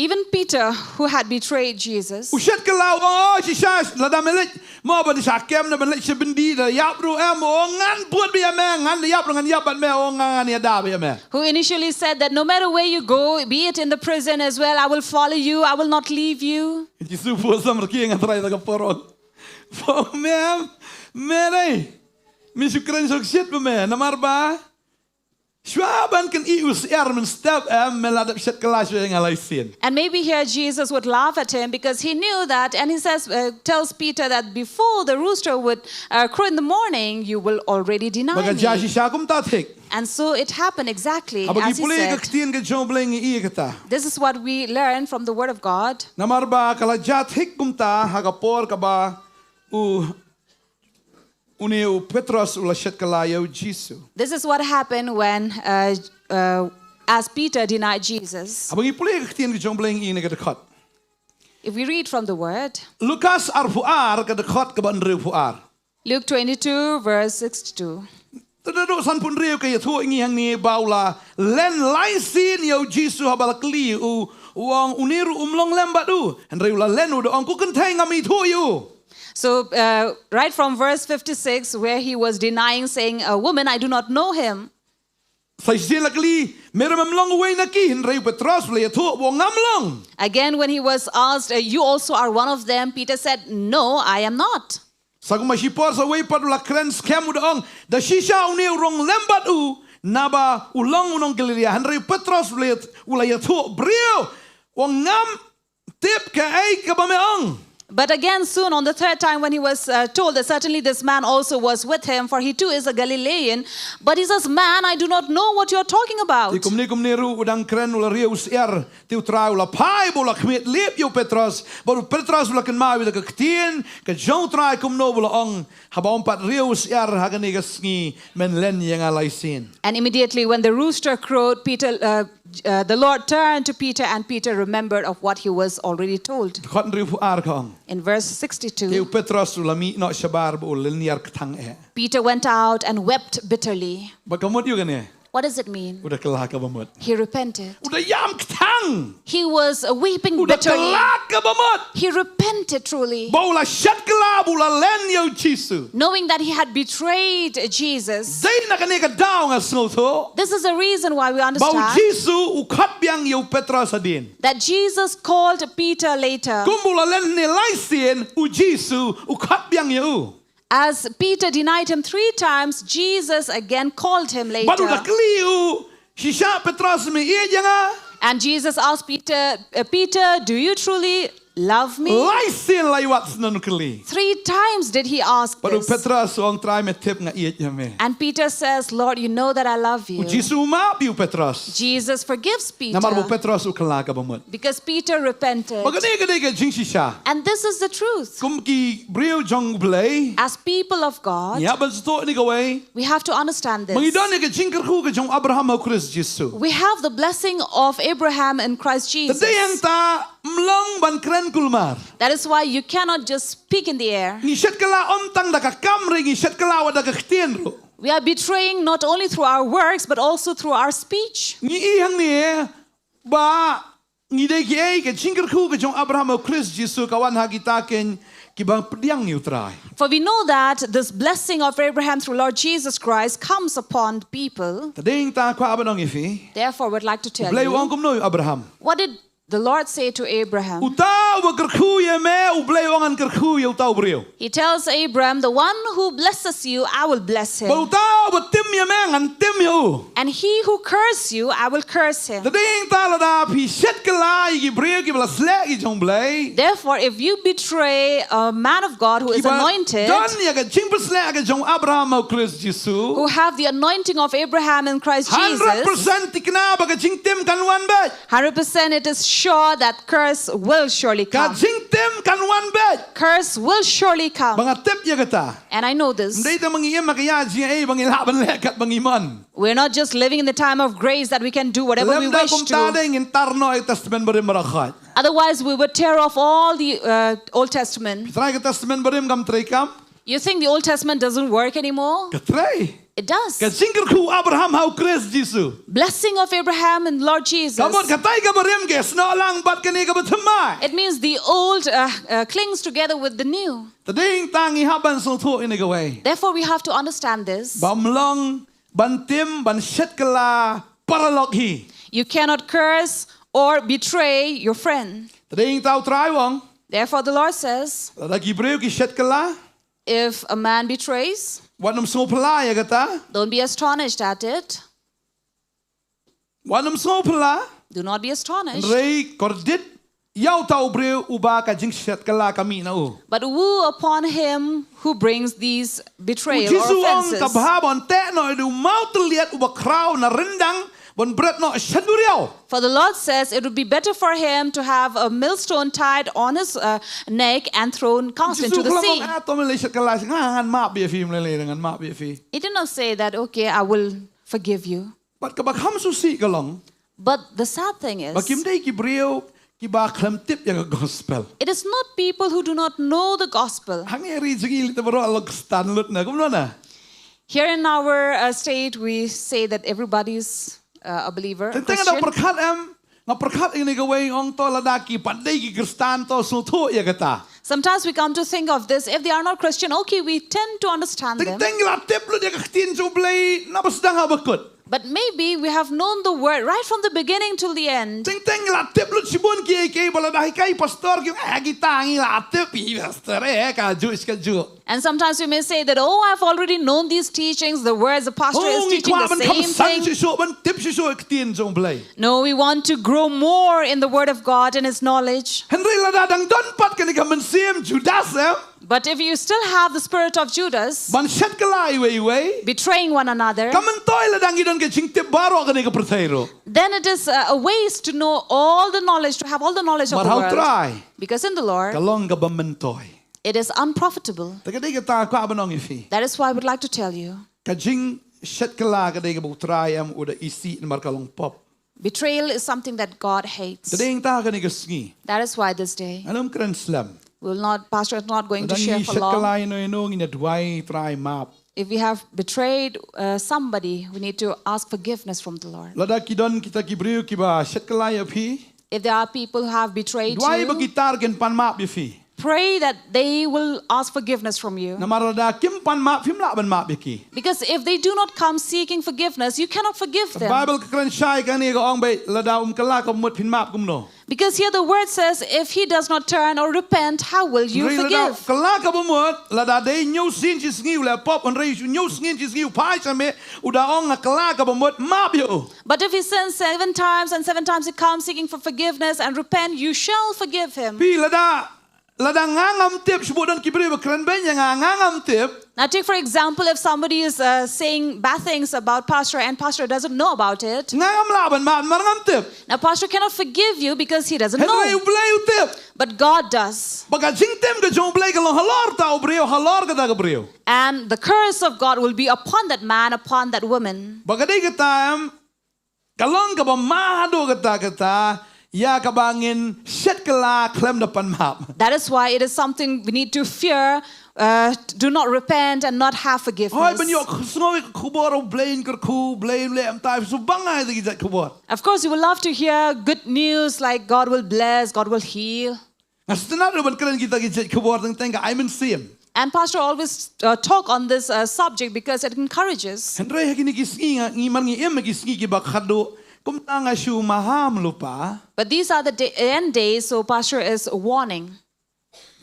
Even Peter, who had betrayed Jesus, u shet kylla, u ong, "Oh, shisha, lada me leit, mo ban shah kem ne ban leit sha byndi, da ïap ruh em, u ong, ngan bud bad ïa me, ngan da ïap ruh ngan ïap bad me, u ong, ngan ïada bad ïa me." Who initially said that no matter where you go, be it in the prison as well, I will follow you, I will not leave you. Jisu phuh samrkhie, ngan trai da ka por. Phuh, me em, me dei. Me shu kren suk shit bad me, namar ba shuwa ban kynnoh u syiar mynstep em, me la dep shet kylla shuwa ïa nga lai sien. And maybe here Jesus would laugh at him because he knew that, and he says, uh, tells Peter that before the rooster would, uh, crow in the morning, you will already deny me. Bad ka jia shisha kumta thik. And so it happened exactly as he said. Haba ngi pule ka ktien ka jong u Blei ngi i kata. This is what we learn from the word of God. Namar ba ka la jia thik kumta ha ka por kaba u Une u Petros u la shet kylla ïa u Jisu. This is what happened when, uh, uh, as Peter denied Jesus. Haba ngi pule ka ktien ka jong u Blei ngi i na ka dkhot. If we read from the word, Lukas arphew ar ka dkhot kaba hynriewphew ar. Luke twenty-two, verse sixty-two. Te naduh sanphew hynriew ka ïathuh ïa ngi hangne ba u la len lai sien ïa u Jisu haba la kylli u, u ong une ruh um long lem bad u. Hynrei u la len, u da ong, ko kynthei, ngam ithuh ïa u. So, uh, right from verse fifty-six, where he was denying, saying, "Uh, woman, I do not know him." Sa shisien la kylli, me ruh mem long uwei na ki? Hynrei u Petros u la ïathuh, u ong, ngam long. Again, when he was asked, "Uh, you also are one of them," Peter said, "No, I am not." Sa kumba shipor sa uwei pat u la kren skhem, u da ong, da shisha une u rong lem bad u, naba u long u nong Galilaia. Hynrei u Petros u la ïat-, u la ïathuh briew, u ong ngam tip kaei kaba me ong. But again, soon on the third time when he was uh, told that certainly this man also was with him, for he too is a Galilean. But he says, "Man, I do not know what you're talking about." Te kumne kumne ruh u dang kren u la riew u syiar, te u Trai u la phai bad u la khmih lip ïa u Petros, bad u Petros u la kynmaw ïa ka ktien ka jong u Trai kumno ba u la ong, haba ym pat riew u syiar ha kane ka sngi men len ïa nga lai sien. And immediately when the rooster crowed, Peter, uh, uh, the Lord turned to Peter, and Peter remembered of what he was already told. Dkhot hynriewphew ar ka ong. In verse sixty-two, te u Petros u la mih noh shabar bad u lyniar kthang eh. Peter went out and wept bitterly. Bad ka mut ïa kane. What does it mean? U da kylla ka bamut. He repented. U da ïam kthang. He was uh, weeping bitterly. U da kylla ka bamut. He repented truly. Ba u la shet kylla ba u la len ïa u Jisu. Knowing that he had betrayed Jesus. Dei na kane ka daw nga sngewthuh. This is the reason why we understand. Ba u Jisu u khot biang ïa u Petros hadien. That Jesus called Peter later. Kumba u la len ne lai sien u Jisu u khot biang ïa u. As Peter denied him three times, Jesus again called him later. Bad u da kylli u, shisha Petros me ïeit ïa nga? And Jesus asked Peter, uh, "Peter, do you truly love me?" Lai sien lai wat sngewkylli. Three times did he ask this. Bad u Petros u ong Trai me tip nga ïeit ïa me. And Peter says, "Lord, you know that I love you." U Jisu u map ïa u Petros. Jesus forgives Peter. Namar ba u Petros u kylla ka bamut. Because Peter repented. Bad kane ka dei ka jingshisha. And this is the truth. Kum ki briew jong u Blei. As people of God, ngi hap ban sngewthuh ïa kawei. We have to understand this. Ba ngi don ïa ka jingkyrkhu ka jong Abraham ha u Khrist Jisu. We have the blessing of Abraham in Christ Jesus. Te dei hangta ym long ban kren kulmar. That is why you cannot just speak in the air. Ngi shet kylla ym tang da ka kam hynrei ngi shet kylla wat da ka ktien ruh. We are betraying not only through our works but also through our speech. Ngi i hangne ba ngi dei kiei, ka jingkyrkhu ka jong Abraham ha u Khrist Jisu ka wan ha kita kiba pdiang ïa u Trai. For we know that this blessing of Abraham through Lord Jesus Christ comes upon people. Te dei hangta kwah ban ong ïa phi. Therefore, I would like to tell you. U Blei u ong kumno ïa u Abraham? What did the Lord say to Abraham? Uta uba kyrkhu ïa me, u Blei u ong ngan kyrkhu ïa uta u briew. He tells Abraham, "The one who blesses you, I will bless him." Bad uta uba tim ïa me ngan tim ïa u. And he who curse you, I will curse him. Te dei hangta lada phi shet kylla ïa ki briew kiba la sleh ki jong u Blei. Therefore, if you betray a man of God who is anointed, kiba don ïa ka jingpysleh ka jong Abraham ha u Khrist Jisu, who have the anointing of Abraham in Christ Jesus, hundred percent thikna ba ka jingtim kan wan beit. Hundred percent it is sure that curse will surely come. Ka jingtim kan wan beit. Curse will surely come. Ba nga tip ïa kata. And I know this. Ym dei tang ba ngi im ha ka ïa jingaiei ba ngi lah ban leh katba ngi mon. We're not just living in the time of grace that we can do whatever we wish to. Lymda kumta dei ngin tar noh ïa ka Testament Barim baroh khoit. Otherwise, we would tear off all the uh, Old Testament. Trai ka Testament Barim kam trei kam? You think the Old Testament doesn't work anymore? Ka trei. It does. Ka jingkyrkhu Abraham ha u Khrist Jisu. Blessing of Abraham in Lord Jesus. Ka mut katai ka barim ka snoh lang bad kane kaba thymmai. It means the old uh, uh, clings together with the new. Te dei hangta ngi hap ban sngewthuh ïa kawei. Therefore, we have to understand this. Ba ym long ban tim ban shet kylla paralok hi. You cannot curse or betray your friend. Te dei hangta u Trai u ong. Therefore, the Lord says, lada ki briew ki shet kylla, if a man betrays, wat nym sngewphylla ïa kata. Don't be astonished at it. Wat nym sngewphylla. Do not be astonished. Hynrei kordit ïa uta u briew uba ka jingshet kylla ka mih na u. But woe upon him who brings these betrayal or offenses. U Jisu u ong, ka bha ban teh noh ïa u mawtylliat uba khraw na ryndang ban bret noh sha duriaw. For the Lord says, "It would be better for him to have a millstone tied on his uh, neck and thrown, cast into the sea." U Jisu u khlem ong, ah, to me lei shet kylla, nga ngan map ïa phi, ym lei lei ngan map ïa phi. He did not say that, "Okay, I will forgive you." Bad kaba kham sngewsih ka long, but the sad thing is, ba kim dei ki briew kiba khlem tip ïa ka gospel. It is not people who do not know the gospel. Hangne ri jong ngi lei te baroh long Khristan lut na, kumno na? Here in our uh, state, we say that everybody is uh, a believer, a Christian. Teng teng nga pyrkhat em, nga pyrkhat ïa kane kawei, ong to lada ki pat dei ki Khristan to sngewthuh ïa kata. Sometimes we come to think of this, if they are not Christian, okay, we tend to understand them. Teng teng ngi la tip lut ïa ka ktien jong u Blei na ba sdang ha bakut. But maybe we have known the word right from the beginning till the end. Teng teng la tip lut shibun ki ki ba la dei kai pastor ki, eh, kita ngi la tip i pastor, eh, ka ju ka ju. And sometimes we may say that, "Oh, I've already known these teachings, the words the pastor is teaching, the same thing." Shisho ban tip shisho ek tien jong Blei. No, we want to grow more in the word of God and his knowledge. Hynrei lada dang don pat kane ka mynsiem Judas, eh? But if you still have the spirit of Judas, ban shet kylla iwei iwei, betraying one another, ka myntoi lada ngi don ka jingtip baroh kane ka pyrthei ruh, then it is a, a waste to know all the knowledge, to have all the knowledge of the world. Mar ha u Trai, because in the Lord, ka long kaba myntoi. It is unprofitable. Te ka dei kata ka kwah ban ong ïa phi. That is why I would like to tell you. Ka jingshet kylla ka dei kaba u Trai em u da isih namar ka long pop. Betrayal is something that God hates. Te dei ta kane ka sngi. That is why this day, ngan ym kren slem. We'll not, Pastor is not going to share for long. Lada ngi shet kylla ïano ïano, ngin ïa duwai Trai map. If we have betrayed, uh, somebody, we need to ask forgiveness from the Lord. Lada ki don kita ki briew kiba shet kylla ïa phi, if there are people who have betrayed you, duwai ba ki tar kin pan map ïa phi. Pray that they will ask forgiveness from you. Namar lada kim pan map, phim lah ban map ïa ki. Because if they do not come seeking forgiveness, you cannot forgive them. Bible ka kren shai kane ka ong beit, lada um kylla ka mut phin map kumno? Because here the word says, "If he does not turn or repent, how will you forgive?" Hynrei lada kylla ka mut, lada dei hynñiew sien shi sngi u leh pop, hynrei hynñiew sien shi sngi u phai sha me, u da ong nga kylla ka mut, map ïa u. But if he sins seven times and seven times he comes seeking for forgiveness and repent, you shall forgive him. Phi, lada Lada nga ngam tip, shu bun don ki briew ba kren beiñ ïa nga, nga ngam tip. Now take for example, if somebody is, uh, saying bad things about pastor and pastor doesn't know about it. Nga ngam lah ban map namar ngam tip. Now pastor cannot forgive you because he doesn't know. Hynrei U Blei u tip. But God does. Ba ka jingtim ka jong U Blei ka long halor ta u briew, halor kata ka briew. And the curse of God will be upon that man, upon that woman. Ba ka dei kata em, ka long kaba ma haduh katta katta ïa kaba ngin shet kylla khlem da pan map. That is why it is something we need to fear. Uh, do not repent and not have forgiveness. Hooid, ban ïoh sngew ïa ka khubor, U Blei un kyrkhu, U Blei un leh kumtai, sngewbha ïa ki jait khubor. Of course, you will love to hear good news like God will bless, God will heal. Nga sngewtynnat ruh ban kren kita ki jait khubor, teng teng ka ai mynsiem. And pastor always, uh, talk on this, uh, subject because it encourages. Hynrei ha kine ki sngi nga, ngi mar ngi im ha ki sngi kiba khadduh, kumta nga shu maham lypa. But these are the day, end days, so pastor is warning.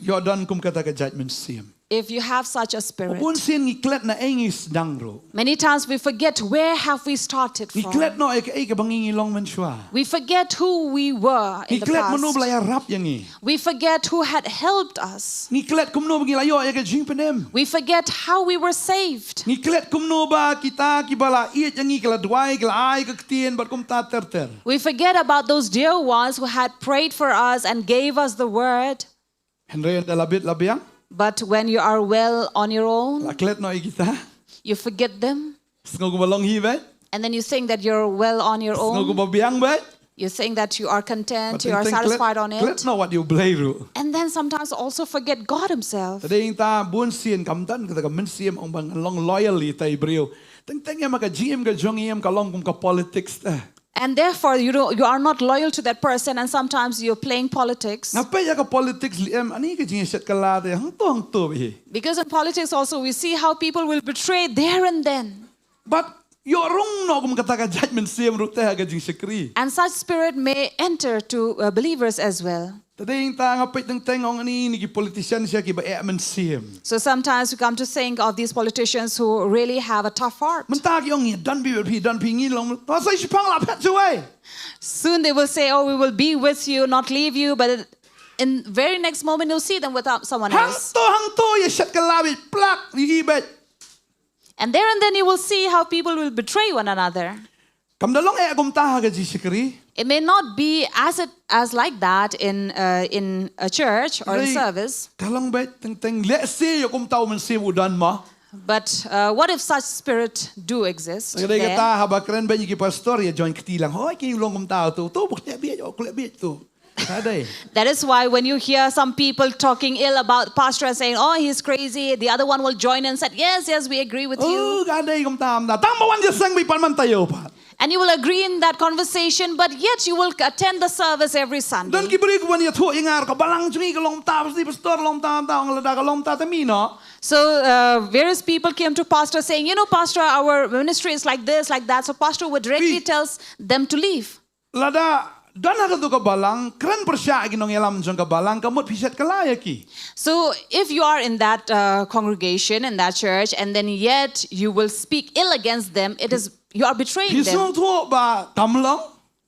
Ïoh don kum kata ka jait mynsiem. If you have such a spirit. Bun sien ngi klet na ei ngi sdang ruh. Many times we forget where have we started from. Ngi klet noh ïa kaei kaba ngi ngi long mynshuwa. We forget who we were in the past. Ngi klet mano ba la ïarap ïa ngi. We forget who had helped us. Ngi klet kumno ba ngi la ïoh ïa ka jingpynim. We forget how we were saved. Ngi klet kumno ba kita kiba la ïeit ïa ngi ki la duwai, ki la ai ka ktien bad kumta ter ter. We forget about those dear ones who had prayed for us and gave us the word. Hynrei ynda la bit la biang. But when you are well on your own, la klet noh ïa kita. You forget them. Sngew kumba long hi beit. And then you think that you're well on your own. Sngew kumba biang beit. You think that you are content, you are satisfied on it. Klet noh wat ïa U Blei ruh. And then sometimes also forget God himself. Te dei ïa kata bun sien kam don kata ka mynsiem ong ba ngan long loyal ïa ita i briew. Teng teng ïa ma ka jingim ka jong ngi em ka long kum ka politics te. And therefore, you don't, you are not loyal to that person, and sometimes you're playing politics. Nga peit ïa ka politics lei em, ani ka jingshet kylla te hangto hangto beit hi. Because in politics also, we see how people will betray there and then. But ïoh rung noh kum kata ka jait mynsiem ruh te ha ka jingshakri. And such spirit may enter to, uh, believers as well. Te dei ïa kata nga peit teng teng ong ani ne ki politician sha kiba eh mynsiem. So sometimes we come to think of these politicians who really have a tough heart. Mynta ki ong ngi don bad phi, don bad phi, ngi long. Nga sa shiphang la phet shuwa. Soon they will say, "Oh, we will be with you, not leave you," but in very next moment you'll see them without someone else. Hangto hangto ïa shet kylla beit, plak ïa i beit. And there and then you will see how people will betray one another. Kam da long eh kumta ha ka jingshakri. It may not be as it, as like that in, uh, in a church or in service. Ka long beit teng teng, lehse ïa kumta u mynsiem u don mo. But, uh, what if such spirit do exist there? Ka dei kata haba kren beit ïa ki pastor ïa join kti lang. Hooid ki long kumta tu, tu bok leh beit, ok leh beit tu. Ka dei. That is why when you hear some people talking ill about pastor and saying, "Oh, he's crazy," the other one will join in and said, "Yes, yes, we agree with you." Oh, ka dei kumta kumta. Tang ba wan jingïaseng beit pan man taïew pat. And you will agree in that conversation, but yet you will attend the service every Sunday. Don ki briew kiban ïathuh ïa nga, ka balang jong ngi ka long kumta, phi pastor, long kumta, kumta, ong lada ka long kumta te mih noh. So uh, various people came to pastor saying, you know, pastor, our ministry is like this, like that. So pastor would directly Phi- tells them to leave. Lada don ha kato ka balang, kren pyrshah ki nongïalam jong ka balang, ka mut phi shet kylla ïa ki. So if you are in that uh, congregation, in that church, and then yet you will speak ill against them, it is you are betraying Phi them. Sngewthuh ba kam long.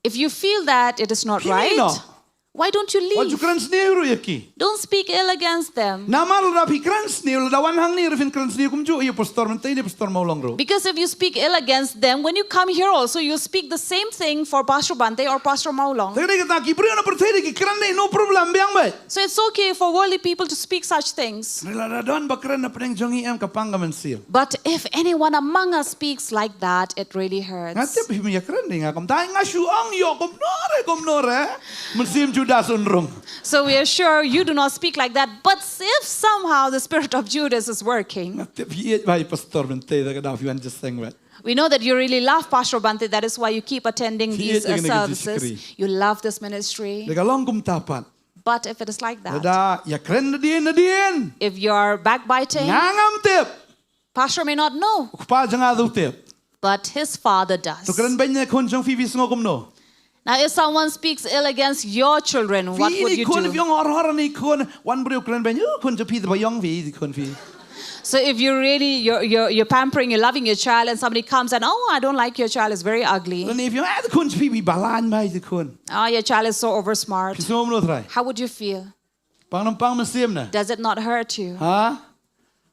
If you feel that it is not Phi mih right, noh. Why don't you leave? Wat ju kren sniew ruh ïa ki. Don't speak ill against them. Namar lada phi kren sniew, lada wan hangne ruh phin kren sniew kumjuh ïa u pastor Bante ne pastor Mawlong ruh. Because if you speak ill against them, when you come here also, you speak the same thing for Pastor Bante or Pastor Mawlong. Te dei kata ki briew na pyrthei de ki kren de no problem biang beit. So it's okay for worldly people to speak such things. Hynrei lada don ba kren na pdeng jong ngi em, ka pang ka mynsiem. But if anyone among us speaks like that, it really hurts. Nga tip phi ym ïakren de, nga kumta, nga shu ong ïoh kumno re, kumno re. Mynsiem Judas un rung. So we are sure you do not speak like that. But if somehow the spirit of Judas is working, Nga tip phi ïeit bha ïa pastor Bante, da ka daw phi wan jingïaseng beit. We know that you really love Pastor Bante. That is why you keep attending Phi these ïeit uh, ïa kane ka services. Jingshakri. You love this ministry. Da ka long kumta pat. But if it is like that, Lada ïakren nadien nadien, if you are backbiting, nga ngam tip. Pastor may not know, U kpa jong nga u tip. But his father does. To kren beiñ ïa ki khun jong phi, phi sngew kumno? Now, if someone speaks ill against your children, what would you do? Phi ïohi khun, phi ong hor hor ïa ki khun, wan briew kren beiñ, u khun jong phi te ba ïong phi, i khun phi. So if you're really, you're, you're, you're pampering, you're loving your child, and somebody comes and, oh, I don't like your child, is very ugly. Lane phi ong, ah, i khun jong phi, i balang bha i khun. Oh, your child is so oversmart. Phi sngew kumno trai? How would you feel? Pang nam pang mynsiem na. Does it not hurt you? Ha?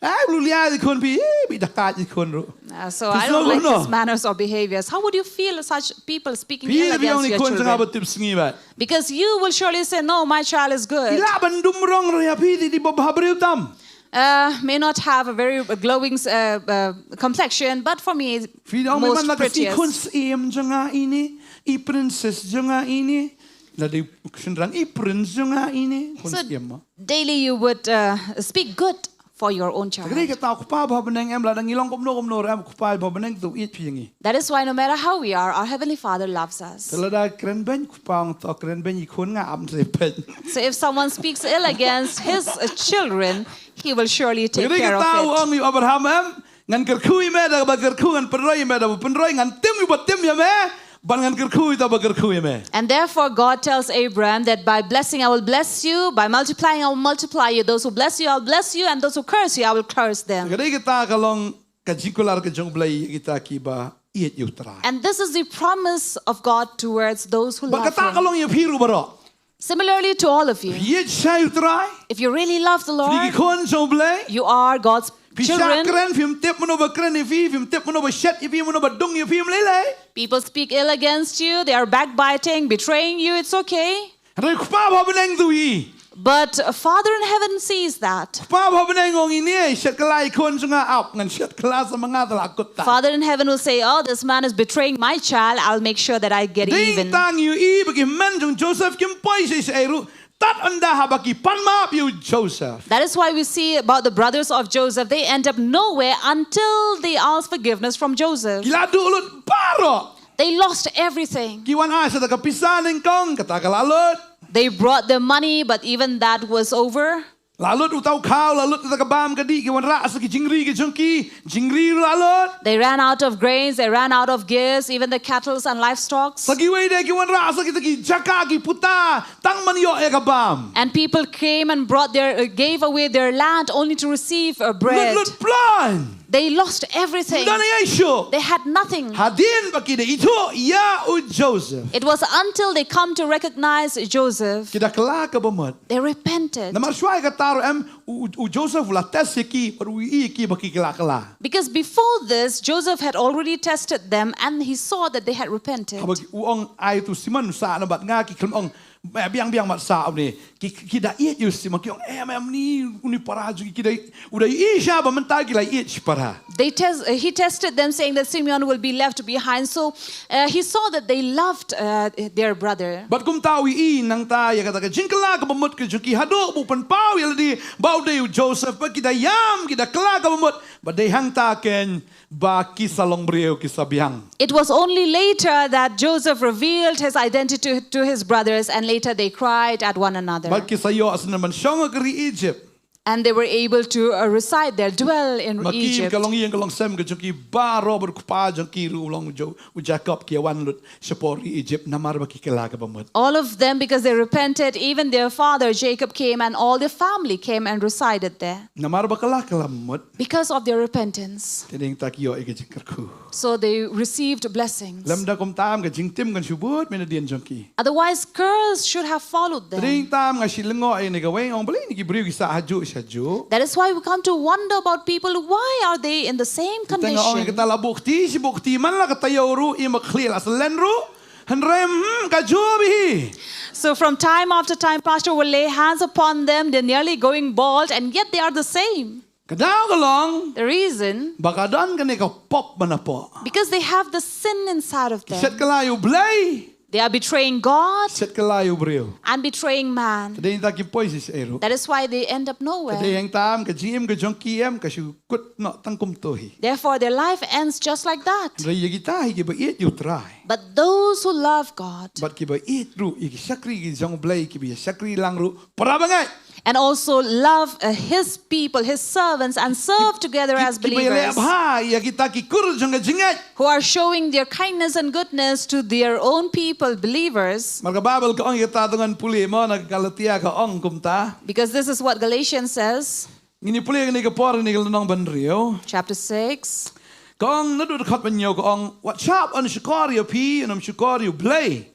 Ai, blu lia i khun phi, eh, bit dakat i khun ruh. Uh, so Phi I sngew don't like kumno? His manners or behaviors. How would you feel such people speaking Phi ill te phi ong against i your khun jong nga children? Ba tip sngi bha. Because you will surely say, no, my child is good. I lah ban dum rong ruh ïa phi, te i ba bha briew tam. Uh, may not have a very glowing uh, uh, complexion, but for me, Phi ong me most man la ka sngi prettiest. Khun syiem jong nga ine, i princess jong nga ine. Lada i shynrang, i prince jong nga ine. Khun So syiem ma. Daily you would uh, speak good for your own child. Te ka dei kata u Kpa ba ha bneng em, lada ngi long kumno kumno ruh em, u Kpa ba ha bneng te u ïeit phi ïa ngi. That is why no matter how we are, our Heavenly Father loves us. Te lada kren beiñ, u Kpa ong to kren beiñ i khun nga, ap te beiñ. So if someone speaks ill against his uh, children, he will surely take care of it. Te ka dei kata u ong ïa u Abraham em, ngan kyrkhu ïa me da kaba kyrkhu, ngan pynroi ïa me da kaba pynroi, ngan tim ïa uba tim ïa me, bad ngan kyrkhu ïa uta uba kyrkhu ïa me. And therefore God tells Abraham that by blessing I will bless you, by multiplying I will multiply you. Those who bless you, I will bless you, and those who curse you, I will curse them. Ka dei kata ka long ka jingkular ka jong U Blei ïa kita kiba ïeit ïa U Trai. And this is the promise of God towards those who love Him. Bad kata ka long ïa phi ruh baroh. Similarly to all of you, Phi ïeit shai U Trai. If you really love the Lord, Phi ki khun jong U Blei. You are God's Phi shah children. Kren, phim tip mano ba kren ïa phi, phim tip mano ba shet ïa phi, mano ba dung ïa phi, ym lei lei. People speak ill against you, they are backbiting, betraying you, it's okay. Hynrei u Kpa ba ha bneng te u ïohi. But Father in heaven sees that. U Kpa ba ha bneng u ong ine, shet kylla i khun jong nga, ap, ngan shet kylla sa ma nga, te la kut ta. Father in heaven will say, oh, this man is betraying my child, I'll make sure that I get even. Dei tang ïohi ba ki hynmen jong u Joseph kim poi shaei shaei ruh, tad ynda haba ki pan map ïa u Joseph. That is why we see about the brothers of Joseph, they end up nowhere until they ask forgiveness from Joseph. Ki la duh lut baroh. They lost everything. Ki wan ai sa da ka pisa nyngkong, kata ka la lut. They brought their money, but even that was over. La lut uta u khaw, la lut uta ka bam ka dih, ki wanrah sa ki jingri ki jong ki, jingri ruh la lut. They ran out of grains, they ran out of gifts, even the cattles and livestock. Sa kiwei de ki wanrah sa kita ki jaka ki puta, tang ban ïoh ïa ka bam. And people came and brought their, uh, gave away their land only to receive a bread. Lut, lut plane. They lost everything. Ym don ei ei shuh. They had nothing. Hadien ba ki da ithuh ïa u Joseph. It was until they come to recognize Joseph. Ki da kylla kaba mut. They repented. Namar shuwa ïa kata ruh em u, u, u Joseph u la test ïa ki, bad u ïohi ïa ki ba ki kylla kylla. Because before this, Joseph had already tested them and he saw that they had repented. Haba u ong ai utu u Simon u sah na bad nga, ki khlem ong eh, biang biang mat sa une. Ki, ki da ïeit ïa u Simeon, ki ong, em, em, ni, une para jong ki da, u da ïohi sha ba mynta ki la ïeit shipara. They test, uh, he tested them, saying that Simeon will be left behind. So uh, he saw that they loved uh, their brother. Bad kumta u ïohi nangta ïa kata ka jingkylla kaba mut ka jong ki haduh ba u pynpaw ïa lade ba u dei u Joseph, ba ki da ïam, ki da kylla kaba mut, ba dei hangta kein ba ki sa long briew, ki sa biang. It was only later that Joseph revealed his identity to his brothers, and later they cried at one another. Bad ki sa ïoh sngewbha ban shong ha ka ri Egypt. And they were able to uh, reside there, dwell in Egypt. Ma ki ka long ïing ka long sem ka jong ki baroh, bad u kpa jong ki ruh u long u Jo-, u Jacob, ki wan lut shapoh ri Egypt namar ba ki kylla kaba mut. All of them, because they repented, even their father Jacob came and all their family came and resided there. Namar ba kylla kaba mut. Because of their repentance. Te dang ta ki ïoh ïa ka jingkyrkhu. So they received blessings. Lymda kumta ka jingtim kan shu bud mynhynnin jong ki. Otherwise, curse should have followed them. Te dang ta nga shu lyngngoh ïa kane kawei, ong balei kine ki briew ki sah hajuh shajuh. That is why we come to wonder about people. Why are they in the same condition? Te nga ong ïa kata, la buh kti shi buh kti, man la ka taïew ruh, i ma khlieh la slen ruh. Hynrei, hmm, kajuh bha hi. So from time after time, pastor will lay hands upon them. They're nearly going bald, and yet they are the same. Ka daw ka long. The reason. Ba ka don kane ka pop ba napoh. Because they have the sin inside of them. Shet kylla ïa u Blei. They are betraying God. Shet kylla ïa u briew. And betraying man. Te dang ta kim poi shisha ruh. That is why they end up nowhere. Te dang tam ka jingim ka jong ki em ka shu kut noh tang kumto hi. Therefore, their life ends just like that. Hynrei ïa kita hi kiba ïeit ïa u Trai. But those who love God. Bad kiba ïeit ruh ïa ki shakri ki jong u Blei, kiba ïa shakri lang ruh para bangeit. And also love uh, his people, his servants, and serve together as believers. Kiba ïaleh bha ïa kita ki kur jong ka jingngeit. Who are showing their kindness and goodness to their own people, believers. Namar ka Baibl ka ong ïa kata, to ngan pule mo, na Galatia ka ong kumta. Because this is what Galatians says. Ngin ïa pule kane ka por, kane ka lynnong ba hynriew. Chapter six. Ka ong naduh dkhot ba hynñiew, ka ong, wat shah ban shukor ïa phi, ym shukor ïa u Blei.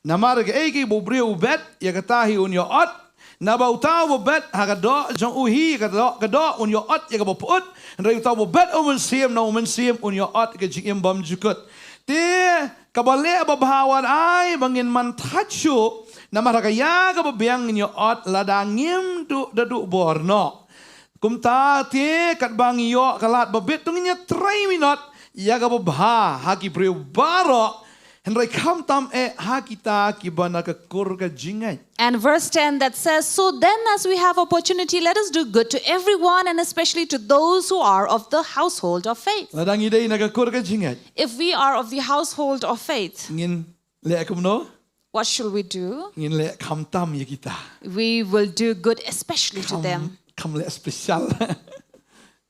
Namar kaei kaei ba u briew u bet, ïa kata hi un ïa ot. Naba uta uba bet ha ka doh jong u hi, ka doh, ka doh un ïa ot ïa kaba pyut. Hynrei uta uba bet ha u Mynsiem, na u Mynsiem un ïa ot ïa ka jingim bymjukut. Te kaba leh babha wat ai ba ngin man thait shuh, namar ha ka ïa kaba biang ngin ïa ot lada ngim duh da duh bor noh. Kumta te katba ngi ïoh ka lad ba bit, to ngin ïa trei minot ïa kaba bha ha ki briew baroh, hynrei khamtam eh ha kita kiba na ka kur ka jingngeit. And verse ten that says, so then, as we have opportunity, let us do good to everyone, and especially to those who are of the household of faith. Lada ngi dei na ka kur ka jingngeit. If we are of the household of faith, ngin leh kumno? What shall we do? Ngin leh khamtam ïa kita. We will do good especially to them. Kham, kham leh special.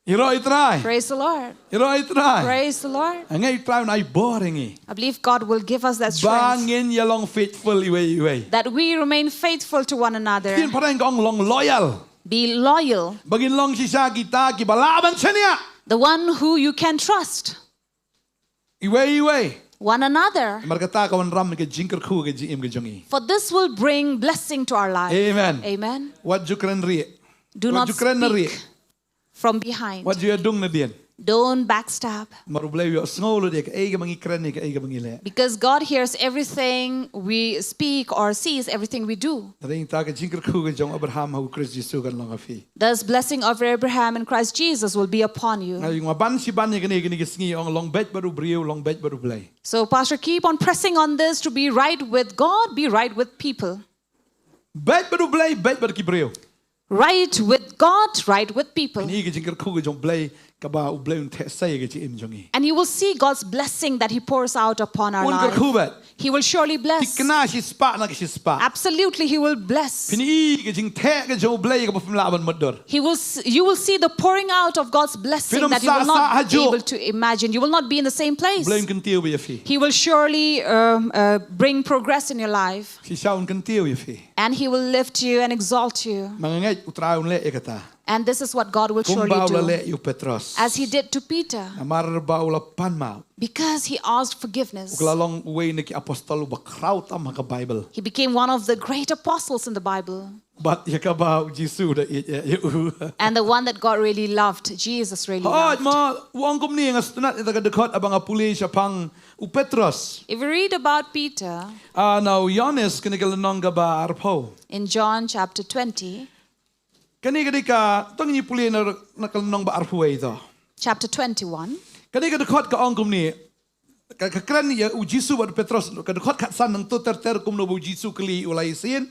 Ïaroh ïa u Trai. Praise the Lord. Ïaroh ïa u Trai. Praise the Lord. Nga ngeit u Trai un ai bor ïa ngi. I believe God will give us that strength. Ba ngin ïa long faithful iwei iwei. That we remain faithful to one another. Ktien phareng ka ong long loyal. Be loyal. Ba ngin long shisha kita kiba lah ban shaniah. The one who you can trust. Iwei iwei. One another. Namar kata ka wanrah ïa ka jingkyrkhu ha ka jingim ka jong ngi. For this will bring blessing to our life. Amen. Amen. Wat ju kren rieh. Do not speak from behind. Wat ju kren na rieh. Wat ju ïadung nadien. Don't backstab. Namar u Blei u ïohsngew lut ïa kaei kaba ngi kren, ïa kaei kaba ngi leh. Because God hears everything we speak or sees everything we do. Te dang ta ka jingkyrkhu ka jong Abraham ha u Khrist Jisu kan long ha phi. Thus, blessing of Abraham in Christ Jesus will be upon you. Nga ïa nga ban shi ban ïa kane, kane ka sngi ong long beit bad u briew, long beit bad u Blei. So, Pastor, keep on pressing on this to be right with God, be right with people. Beit bad u Blei, beit bad ki briew. Right with God, right with people. Kane ka jingkyrkhu ka jong u Blei, kaba u Blei un theh sei ïa ka jingim jong ngi. And you will see God's blessing that He pours out upon our life. Un kyrkhu beit. He will surely bless. Thikna shispah na ka shispah. Absolutely, He will bless. Phin i ka jingtheh ka jong u Blei kaba phim lah ban mutdur. He will s-, you will see the pouring out of God's blessing that you will not be able to imagine. Phin ym sah sah hajuh. You will not be in the same place. U Blei un kyntiew beit ïa phi. He will surely um, uh, bring progress in your life. Shisha un kyntiew ïa phi. And He will lift you and exalt you. Ma nga ngeit u Trai un leh ïa kata. And this is what God will surely do. Kumba u la leh ïa u Petros. As he did to Peter. Namar ba u la pan map. Because he asked forgiveness. U la long uwei na ki apostol uba khraw tam ha ka Bible. He became one of the great apostles in the Bible. Bad ïa kaba u Jisu da ïeit ïa u. And the one that God really loved, Jesus really loved. Hooid, ma u ong kumne, nga sngewtynnat ïa ka dkhot haba nga pule shaphang u Petros. If we read about Peter, ah, na u Ïoannis kane ka lynnong kaba arphew. In John chapter twenty. Kane ka dei ka, to ngin ïa pule na, na ka lynnong ba arphew wei to. Chapter twenty-one. Kane ka dkhot ka ong kumne. Ka, ka kren ïa u Jisu bad u Petros, ka dkhot khatsan, nangta ter ter kumno ba u Jisu u kylli ïa u lai sien.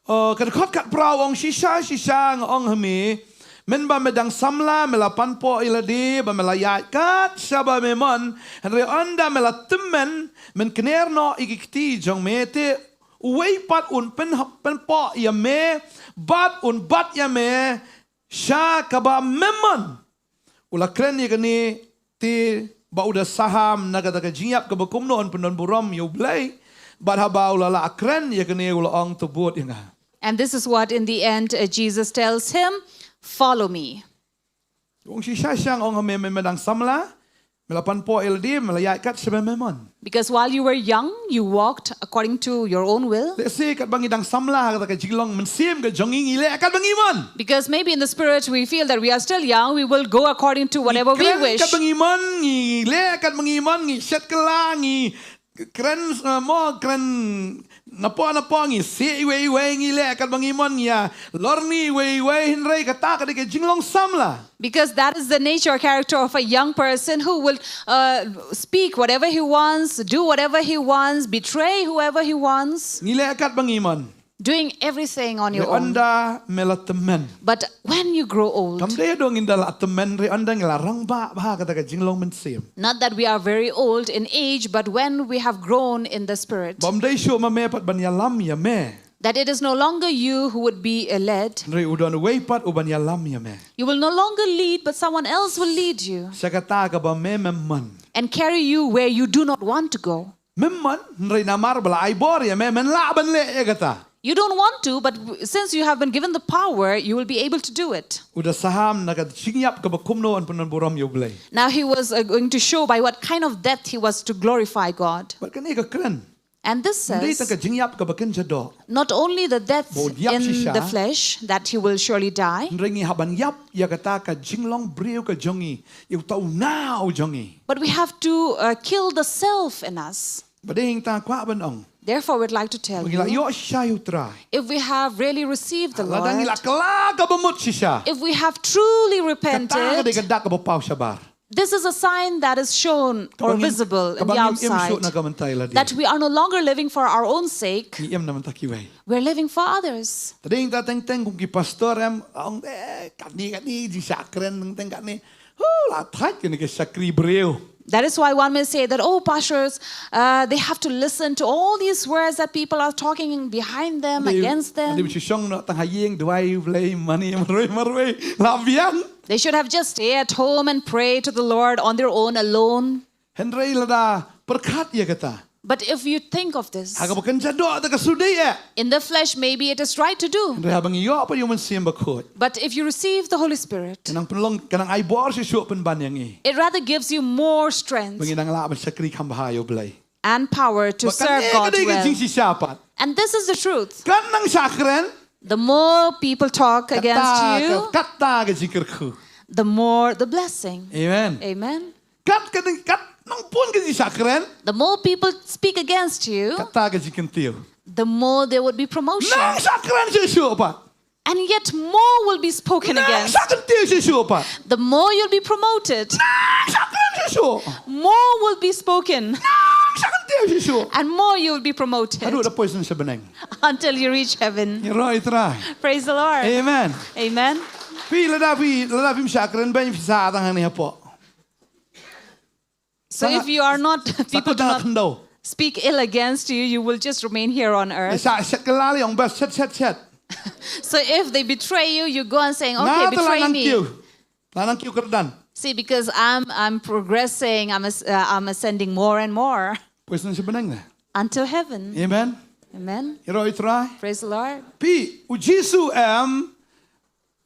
Uh, ka dkhot khatphra u ong, shisha shisha nga ong ha me, mynba me dang samla me la panpoh ïa lade ba me la ïaid kat sha ba me mon, hynrei ynda me la tymmen men kner noh ïa ki kti jong me, te uwei pat un pyn, pynpoh ïa me bad un bat ïa me sha kaba me mon. U la kren ïa kane te ba u da saham na kata ka jingïap kaba kumno un pyndonburom ïa U Blei. Bad haba u la lah kren ïa kane u la ong, to bud ïa nga. And this is what in the end uh, Jesus tells him, follow me. U ong, shisha shisha nga ong ha me, mynba me dang samla me la panpoh ïa lade, me la ïaid kat sha ba me mon. Because while you were young, you walked according to your own will. Lehse katba ngi dang samla ha kata ka jinglong mynsiem ka jong ngi, ngi leh kat ba ngi mon. Because maybe in the spirit we feel that we are still young, we will go according to whatever we wish. Ngi kren kat ba ngi mon, ngi leh kat ba ngi mon, ngi shet kylla, ngi kren, uh, mo kren napoh napoh, ngi sih iwei iwei, ngi leh kat ba ngi mon, ngi ïa lorni iwei iwei, hynrei kata ka dei ka jinglong samla. Because that is the nature or character of a young person who will uh, speak whatever he wants, do whatever he wants, betray whoever he wants. Ngi leh kat ba ngi mon. Doing everything on your own. Hynda me la tymmen. But when you grow old. Kam dei ïa dong ynda la tymmen, hynrei ynda ngi la rangbah bha ha kata ka jinglong mynsiem. Not that we are very old in age, but when we have grown in the spirit. Bym dei shuh ma me pat ban ïalam ïa me. That it is no longer you who would be led. Hynrei u don uwei pat uban ïalam ïa me. You will no longer lead, but someone else will lead you. Sha kata kaba me mem mon. And carry you where you do not want to go. Mem mon, hynrei namar ba la ai bor ïa me, men lah ban leh ïa kata. You don't want to, but w- since you have been given the power, you will be able to do it. U da saham na ka jingïap kaba kumno yn pyndonburom ïa U Blei. Now he was uh, going to show by what kind of death he was to glorify God. Bad kane ka kren. And this says, ym dei tang ka jingïap kaba kynja doh, not only the death in the flesh, that he will surely die, hynrei ngi hap ban ïap ïa kata ka jinglong briew ka jong ngi, ïa uta u naw jong ngi. But we have to uh, kill the self in us. Ba dei ngi tang kwah ban ong, therefore, we'd like to tell ba ngi la ïoh shisha ïa U Trai, if we have really received the Lord, lada ngi la kylla kaba mut shisha, if we have truly repented, kata ka dei ka dak kaba paw shabar. This is a sign that is shown or visible in the outside that we are no longer living for our own sake. We're living for others. That is why one may say that, oh, pastors, uh, they have to listen to all these words that people are talking behind them, against them. They should have just stayed at home and prayed to the Lord on their own alone. Hynrei lada pyrkhat ïa kata, But if you think of this, ha kaba kynja doh da ka shu dei eh, in the flesh, maybe it is right to do. Hynrei haba ngi ïoh pat ïa u Mynsiem Bakhuid, But if you receive the Holy Spirit, ka nang pynlong, ka nang ai bor shuh shuh pynban ïa ngi, it rather gives you more strength ba ngi nang lah ban shakri kham bha ïa U Blei and power to serve God well. Bad kane ka dei ka jingshisha pat. And this is the truth. Katba nang shah kren, the more people talk against you, kata ka, kata ka jingkyrkhu, the more the blessing. Amen. Amen. Kat ka ding, katba nang bun ki jingshah kren, the more people speak against you, kata ka jingkyntiew, the more there would be promotion. Nang shah kren shuh shuh pat. And yet more will be spoken against. Nang shah kyntiew shuh shuh pat. The more you'll be promoted, nang shah kren shuh shuh, more will be spoken. Nang shah kyntiew shuh shuh, and more you will be promoted. Haduh da poi sha bneng. Until you reach heaven. Ïaroh ïa U Trai. Praise the Lord. Amen. Amen. Phi lada phi, lada phim shah kren, beiñ phi sah tang hangne hapoh. So if you are not, people do not speak ill against you, you will just remain here on earth. Sa shet ka lali ong bas shet shet shet. So if they betray you, you go and saying, okay, betray me. Nga te la nang kiew. La nang kiew kyrdan. See, because I'm, I'm progressing, I'm, as, uh, I'm ascending more and more. Poi sha bneng ne? Until heaven. Amen. Amen. Ïaroh ïa U Trai. Praise the Lord. Phi, u Jisu em,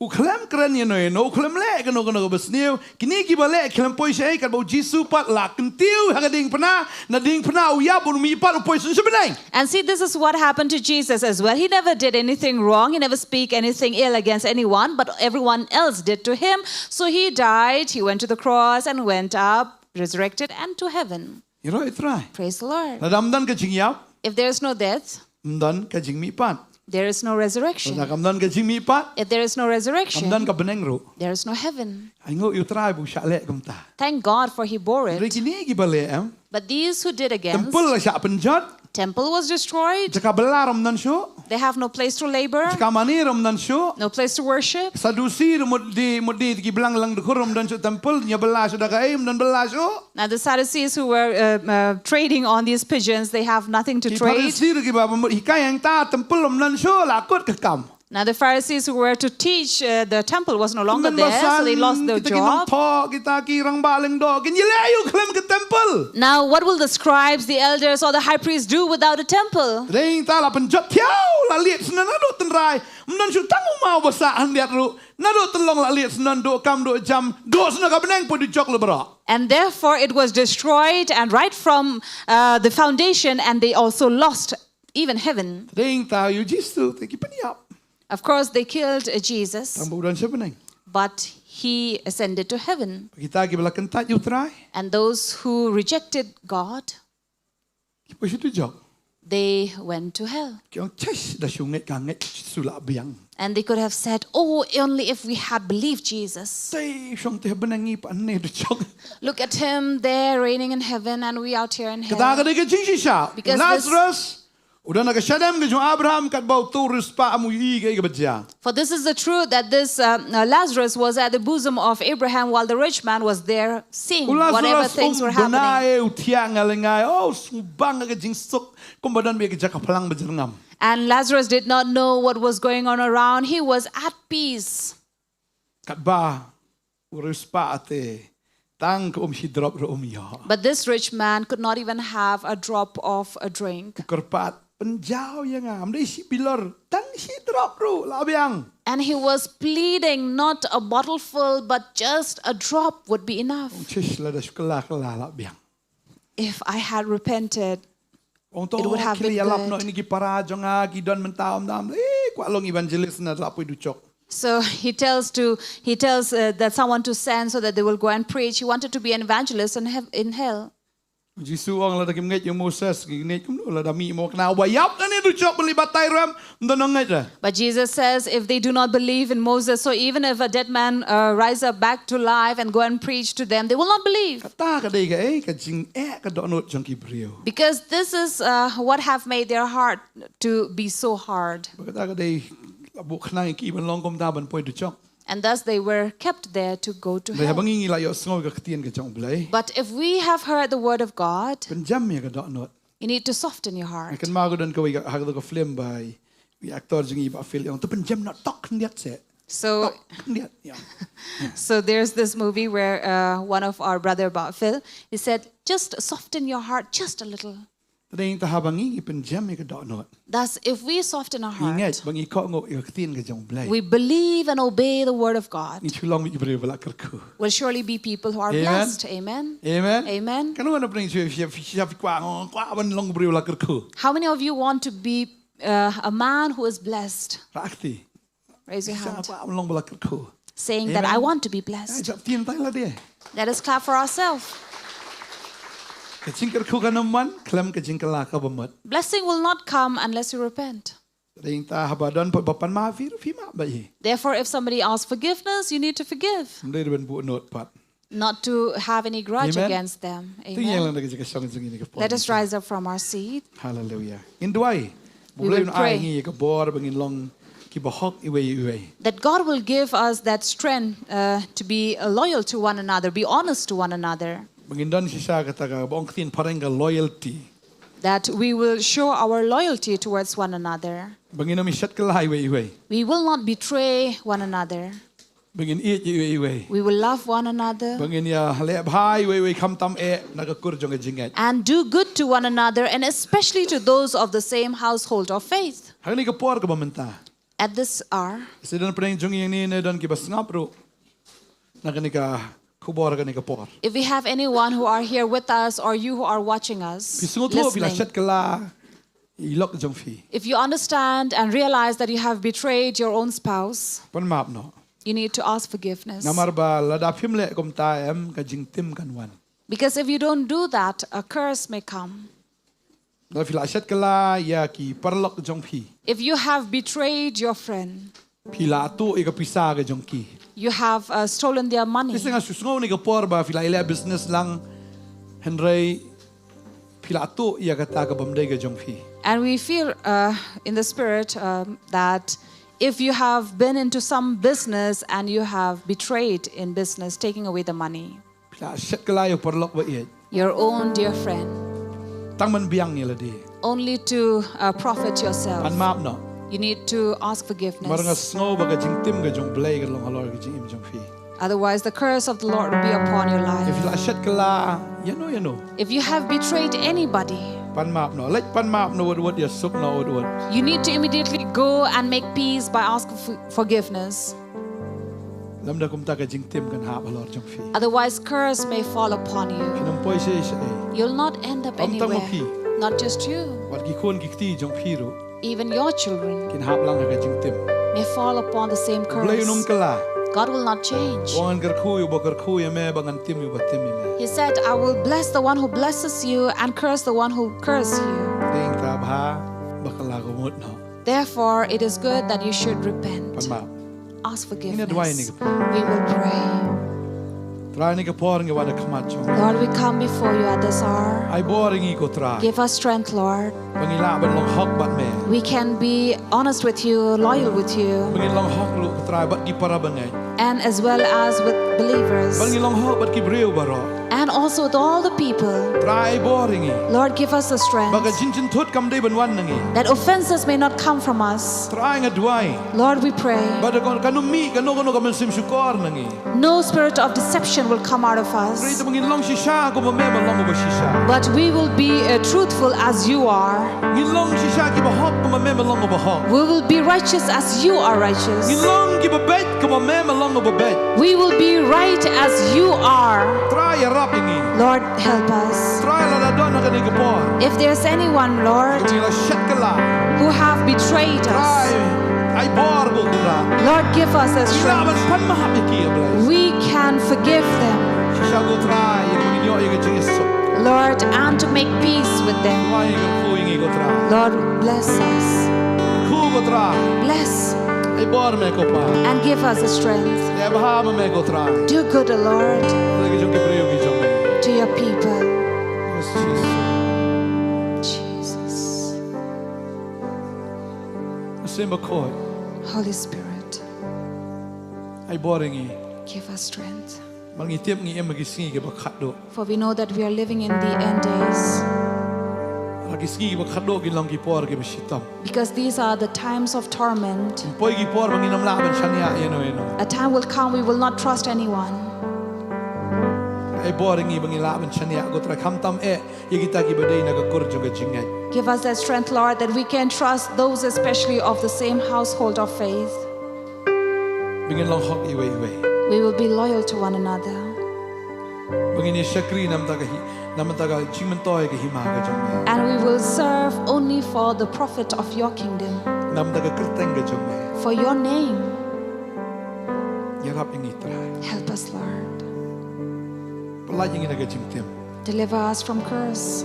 U khlem kren ïano ïano, u khlem leh kano kano kaba sniew. Kine kiba leh khlem poi shaei, katba u Jisu pat la kyntiew ha ka diengphna, na diengphna u ïap, u mihpat u poi sha bneng. And see, this is what happened to Jesus as well. He never did anything wrong. He never speak anything ill against anyone, but everyone else did to him. So he died, he went to the cross and went up, resurrected, and to heaven. Ïaroh ïa u Trai. Praise the Lord. Lada ym don ka jingïap, If there is no death, ym don ka jingmihpat. there is no resurrection. Lada kam don ka jingmihpat, If there is no kam resurrection, don ka bneng ruh. there is no heaven. Ai nguh ïa u Trai ba u shah leh kumta. Thank God for he bore Hynrei it. kine kiba leh em. But these who did against, Templ la shah pynjot. Temple was destroyed. Jaka bylla ruh ym don shuh. They have no place to labor, Jaka mane ruh ym don shuh. No place to worship. Sadusi ruh mut de mut de ki blang lang dkhur ruh ym don shuh templ, ñiaw bylla shuh da kaei, ym don bylla shuh. Now the Sadducees who were uh, uh, trading on these pigeons, they have nothing to Ki trade. Pharisi ruh kiba mut hikai hangta templ ruh ym don shuh, la kut ka kam. Now the Pharisees who were to teach uh, the temple was no longer there, so they lost their job. Kita ki rangbah lyngdoh kin ïaleh aïu khlem ka templ. Now what will the scribes, the elders, or the high priests do without a temple? Dei ta la pynjot thiaw la liat snon naduh tynrai, ym don shuh tang u maw ba sah hyndiat ruh, naduh tyllong la liat snon, duh kam duh jam, duh snon ka bneng poi dujok leh baroh. And therefore it was destroyed and right from uh, the foundation, and they also lost even heaven. Dei ta ïa u Jisu te ki pynïap. Of course, they killed uh, Jesus, Tang ba u don sha bneng. But he ascended to heaven. Kita kiba la kyntait ïa u Trai. And those who rejected God, ki poi sha dujok. They went to hell. Ki ong, "Chesh, da shu ngeit ka ngeit Jisu la biang." And they could have said, "Oh, only if we had believed Jesus." Te shong te bneng ngi pat ne dujok. Look at him there reigning in heaven and we out here in hell. Kata ka dei ka jingshisha. Because Lazarus u don ha ka shadem ka jong Abraham katba uto u riewspah um u ïohi kaei kaba jia. For this is the truth, that this uh, uh, Lazarus was at the bosom of Abraham while the rich man was there seeing whatever things were happening. U Lazarus um bna ïa u thiah nga lyngngai, oh, sngewbang ka jingsuk kumba don beit ka jaka phlang ba jyrngam. And Lazarus did not know what was going on around. He was at peace. Katba u riewspah te tang ka um shi drop ruh um ïoh. But this rich man could not even have a drop of a drink. U kyrpad, pynjaw ïa nga, ym dei shi bilor, tang shi drop ruh la biang. And he was pleading, not a bottle full, but just a drop would be enough. Chesh, lada shu kylla kylla la biang. If I had repented, it would have been good. Ong to ki la ïalap noh ïa ki para jong nga, ki don mynta, ym dam, eh, kwah long evangelist na la poi dujok. So he tells to he tells uh, that someone to send so that they will go and preach. He wanted to be an evangelist in, hev- in hell. Jisu ong, lada kim ngeit ïa u Moses, ki ngeit kumno lada mih mo kane uba ïap na ne dujok ban leit batai ruh em, ym don nongngeit re. But Jesus says, if they do not believe in Moses, so even if a dead man uh, rise up back to life and go and preach to them, they will not believe. Kata ka dei kaei, ka jingeh ka dohnud jong ki briew. Because this is uh, what have made their heart to be so hard. Ba kata ka dei, la buh khnang ïa ki ban long kumta ban poi dujok. And thus they were kept there to go to hell. Haba ngi ngi la ïohsngew ïa ka ktien ka jong U Blei. But if we have heard the word of God, pynjem ïa ka dohnud. You need to soften your heart. Kynmaw ka don kawei ka, ha ka film ba i actor jong ngi Bah Phil i ong, to pynjem noh, tok khyndiat seh. So, tok khyndiat, yeah. So there's this movie where uh, one of our brother Bah Phil, he said, just soften your heart just a little. Te dei ta haba ngi ngi pynjem ïa ka dohnud. Thus, if we soften our heart, ngi ngeit ba ngi kohnguh ïa ka ktien ka jong U Blei. We believe and obey the word of God, ngi shu long beit ki briew ba la kyrkhu. Will surely be people who are blessed. Amen. Amen. Amen. Kan wan pring shu shu shu kwah kwah ban long briew la kyrkhu. How many of you want to be uh, a man who is blessed? Rakti. Raise your hand. Saying that I want to be blessed. Let us clap for ourselves. Ka jingkyrkhu kan ym wan khlem ka jingkylla kaba mut. Blessing will not come unless you repent. Dei ta haba don pat ba pan ma, phi ruh phi map bha ïa. Therefore, if somebody asks forgiveness, you need to forgive. Ym dei ban buh nud pat. Not to have any grudge against them. Amen. Let us rise up from our seat. Hallelujah. Ngin duwai. We will pray. Ba U Blei un ai ngi ïa ka bor ba ngin long kiba hok iwei ïa iwei. That God will give us that strength uh, to be uh, loyal to one another, be honest to one another. Ba ngin don shisha kata kaba ong ka ktien phareng ka loyalty. That we will show our loyalty towards one another. Ba ngin ym shet kylla iwei ïa iwei. We will not betray one another. Ba ngin ïeit ïa iwei ïa iwei. We will love one another. Ba ngin ïa leh bha ïa iwei ïa iwei khamtam eh na ka kur jong ka jingngeit. And do good to one another, and especially to those of the same household of faith. Ha kane ka por kaba mynta. at this hour. Lehse don pdeng jong ngi hangne ne don kiba sngap ruh na kane ka khubor, kane ka por. If we have anyone who are here with us or you who are watching us, phi sngewthuh phi la listening, shet kylla ïa i lok jong phi. If you understand and realize that you have betrayed your own spouse, pan map noh. You need to ask forgiveness. Namar ba lada phim leh kumta em, ka jingtim kan wan. Because if you don't do that, a curse may come. Lada phi la shet kylla ïa ki paralok jong phi. If you have betrayed your friend, phi la tuh ïa ka pisa ka jong ki. You have, uh, stolen their money. Lehse nga shu sngew ha kane ka por ba phi la ïaleh business lang, hynrei phi la tuh ïa kata ka bym dei ka jong phi. And we feel, uh, in the spirit, um, that if you have been into some business and you have betrayed in business, taking away the money, phi la shet kylla ïa u paralok ba ïeit. Your own dear friend. Tang ban biang ïa lade. Only to, uh, profit yourself. Pan map noh. You need to ask forgiveness. Namar nga sngew ba ka jingtim ka jong U Blei kan long halor ka jingim jong phi. Otherwise, the curse of the Lord will be upon your life. If phi la shet kylla ïano ïano, if you have betrayed anybody, pan map noh. Leit pan map noh wut wut, ïasuk noh wut wut. You need to immediately go and make peace by asking for forgiveness. Lymda kumta ka jingtim kan hap halor jong phi. Otherwise, curse may fall upon you. Phin ym poi shaei shaei. You'll not end up anywhere. Ym tang ma phi. Not just you. Wat ki khun ki kti jong phi ruh. Even your children. Kin hap lang ha ka jingtim. May fall upon the same curse. U Blei un ym kylla. God will not change. U ong, ngan kyrkhu ïa uba kyrkhu ïa me bad ngan tim ïa uba tim ïa me. He said, "I will bless the one who blesses you and curse the one who curses you." Te hynrei bha ba kylla ka mut noh. Therefore, it is good that you should repent. Pan map. Ask forgiveness. Ngin ïa duwai ha kane ka por. We will pray. Trai, ha kane ka por ngi wan ha khmat jong me. Lord, we come before you at this hour. Ai bor ïa ngi ko Trai. Give us strength, Lord. Ba ngin lah ban long hok bad me. We can be honest with you, loyal with you. Ba ngin long hok ruh ko Trai bad ki para bangeit. And as well as with believers. Ba ngin long hok bad ki briew baroh. And also with all the people. Trai, ai bor ïa ngi. Lord, give us the strength. Ba ka jingjynthut kam dei ban wan na ngi. That offenses may not come from us. Trai, nga duwai. Lord, we pray. Ba da kano kano ka mynsiem shukor na ngi. No spirit of deception will come out of us. Trai, te ba ngin long shisha kumba me me long uba shisha. But we will be, uh, truthful as you are. Ngin long shisha kiba hok kumba me me long uba hok. We will be righteous as you are righteous. Ngin long kiba beit kumba me me long uba beit. We will be right as you are. Trai, ïarap ïa ngi. Lord, help us. Trai, lada don ha kane ka por, if there's anyone, Lord, kiba la shet kylla, who have betrayed us, Trai, ai bor ko Trai. Lord, give us a strength. Ngi lah ban pan map ïa ki, ïa Blei. We can forgive them. Shisha ko Trai, ïa ba ngin ïoh ïa ka jingïasuk. Lord, and to make peace with them. Trai, kyrkhu ïa ngi ko Trai. Lord, bless us. Kyrkhu ko Trai. Bless. Ai bor me ko Pa. And give us the strength. Leh bha ma me ko Trai. Do good, O Lord. Leh ki jong ki briew ki jong me. To your people. Yes, Jesus. Jesus. Mynsiem Bakhuid. Holy Spirit. Ai bor ïa ngi. Give us strength. Namar ngi tip ngi im ha ki sngi kiba khatduh. For we know that we are living in the end days. Namar ki sngi kiba khatduh ki long ki por kiba shitom. Because these are the times of torment. Kin poi ki por ba ngin ym lah ban shaniah ïano ïano. A time will come we will not trust anyone. Ai bor ïa ngi ba ngin lah ban shaniah ko Trai, khamtam eh ïa kita kiba dei na ka kur jong ka jingngeit. Give us that strength, Lord, that we can trust those especially of the same household of faith. Ba ngin long hok iwei iwei. We will be loyal to one another. Ba ngin ïa shakri na ka bynta ka hi-, na ka bynta ka jingmyntoi ka hima ka jong me. And we will serve only for the profit of your kingdom. Na ka bynta ka kyrteng ka jong me. For your name. Ïarap ïa ngi Trai. Help us, Lord. Pyllait ïa ngi na ka jingtim. Deliver us from curse.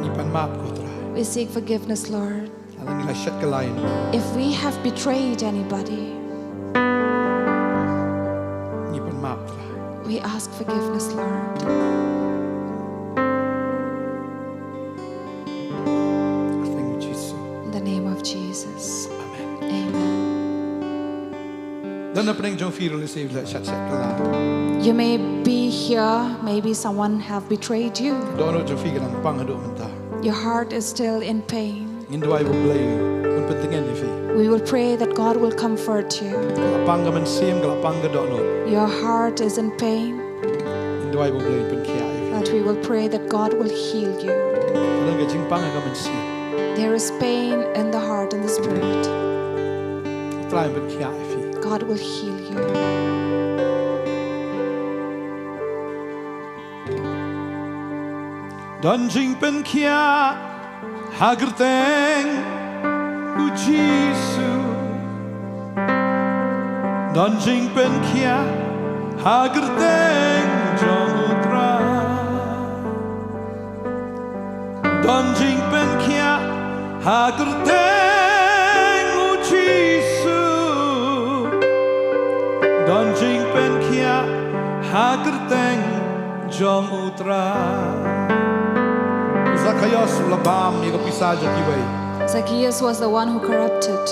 Ngi pan map ko Trai. We seek forgiveness, Lord. Lada ngi la shet kylla ïano. If we have betrayed anybody, ngi pan map Trai. We ask forgiveness, Lord. Thank you, Jesus. In the name of Jesus. Amen. Amen. Don na pdeng jong phi ruh lehse la shet shet kylla. You may be here, maybe someone have betrayed you. Dohnud jong phi ka dang pang haduh mynta. Your heart is still in pain. Ngin duwai ba U Blei un pyntngen ïa phi. We will pray that God will comfort you. Ka la pang ka mynsiem, ka la pang ka dohnud. Your heart is in pain. Ngin duwai ba U Blei un pynkhiah ïa phi. But we will pray that God will heal you. Ka don ka jingpang ha ka mynsiem. There is pain in the heart and the spirit. Ai pynkhiah ïa phi. God will heal you. Don jingpynkhiah ha kyrteng u Jisu. Don jingpynkhiah ha kyrteng jong u Trai. Don jingpynkhiah ha kyrteng u Jisu. Don jingpynkhiah ha kyrteng jong u Trai. Zakios u la bam ïa ka pisa jong kiwei. Zacchaeus was the one who corrupted.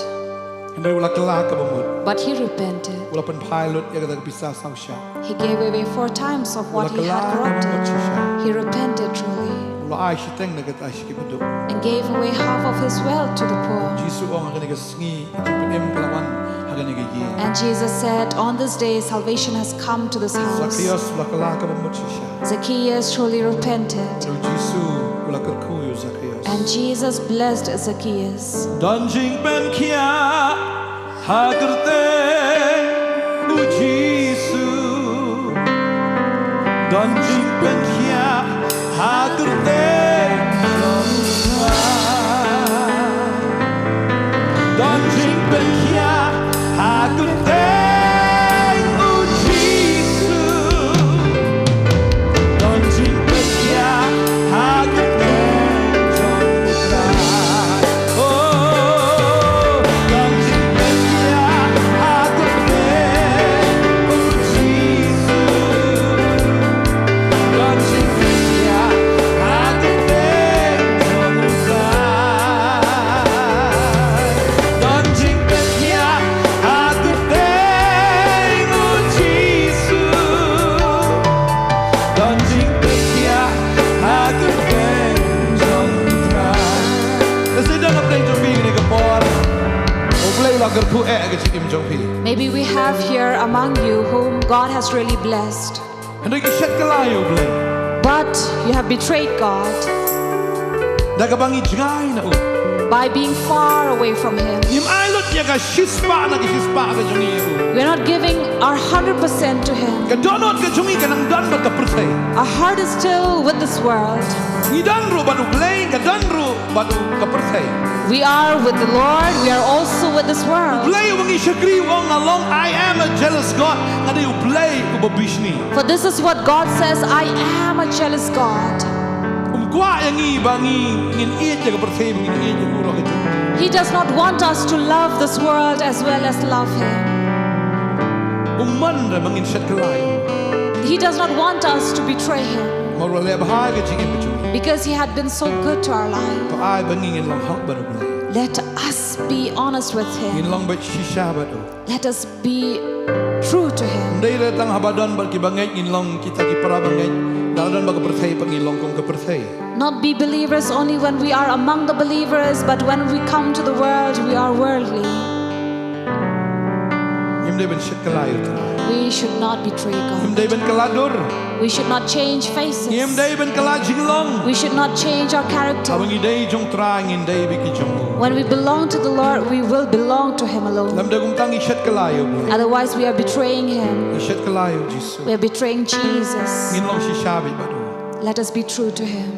Hynrei u la kylla kaba mut. But he repented. U la pynphai lut ïa kata ka pisa saw shah. He gave away four times of what he had corrupted. U la kylla kaba mut shisha. He repented truly. U la ai shiteng na kata sha ki baduk. And gave away half of his wealth to the poor. Jisu u ong ha kane ka sngi, ka jingpynim ka la wan ha kane ka ïing. And Jesus said, "On this day salvation has come to this house." Zakios u la kylla kaba mut shisha. Zacchaeus truly repented. U Jisu u la kyrkhu ïa u Zakios. And Jesus blessed Zacchaeus. Don jingpynkhiah ha kyrteng u Jisu. Don jingpynkhiah ha kyrteng u Trai. Don jingpynkhiah ha kyrteng u Jisu. Don jingpynkhiah ha kyrteng jong u Trai. Oh, don jingpynkhiah ha kyrteng u Jisu. Don jingpynkhiah ha kyrteng jong u Trai. Don jingpynkhiah ha kyrteng u Jisu. Don jingpynkhiah ha kyrteng jong u Trai. Lehse don hapdeng jong phi kane ka por, U Blei u la kyrkhu eh ha ka jingim jong phi. Maybe we have here among you whom God has really blessed. Hynrei ngi shet kylla ïa U Blei. But you have betrayed God. Da kaba ngi jngai na u. By being far away from Him. Ngim ai lut ïa ka shispah na ka shispah ka jong ngi ïa u. We are not giving our hundred percent to Him. Ka dohnud ka jong ngi ka nang don bad ka pyrthei. Our heart is still with this world. Ngi don ruh bad U Blei, ka don ruh bad u ka pyrthei. We are with the Lord, we are also with this world. U Blei uba ngi shakri u ong, nga long, "I am a jealous God." Nga dei U Blei uba bishni. For this is what God says, "I am a jealous God." Um kwah ïa ngi ba ngi, ngin ïeit ïa ka pyrthei, ba ngin ïeit ïa u ruh ka jong u. He does not want us to love this world as well as love Him. Um mon re ba ngin shet kylla ïa u. He does not want us to betray Him. Namar u la leh bha ïa ka jingim ka jong ngi. Because He had been so good to our life. To ai ba ngi ngin long hok bad U Blei. Let us be honest with Him. Ngin long beit shisha bad u. Let us be true to Him. Ym dei re tang haba don bad kiba ngeit ngin long kita ki para bangeit. Lada don bad ka pyrthei pat ngin long kum ka pyrthei. Not be believers only when we are among the believers, but when we come to the world, we are worldly. Ngim dei ban shet kylla ïa u Trai. We should not betray God. Ngim dei ban kylla dur. We should not change faces. Ngim dei ban kylla jinglong. We should not change our character. Haba ngi dei jong u Trai ngin dei beit ki jong u. When we belong to the Lord, we will belong to Him alone. Lymda kumta ngi shet kylla ïa u Blei. Otherwise, we are betraying Him. Ngi shet kylla ïa u Jisu. We are betraying Jesus. Ngin long shisha beit bad u. Let us be true to Him.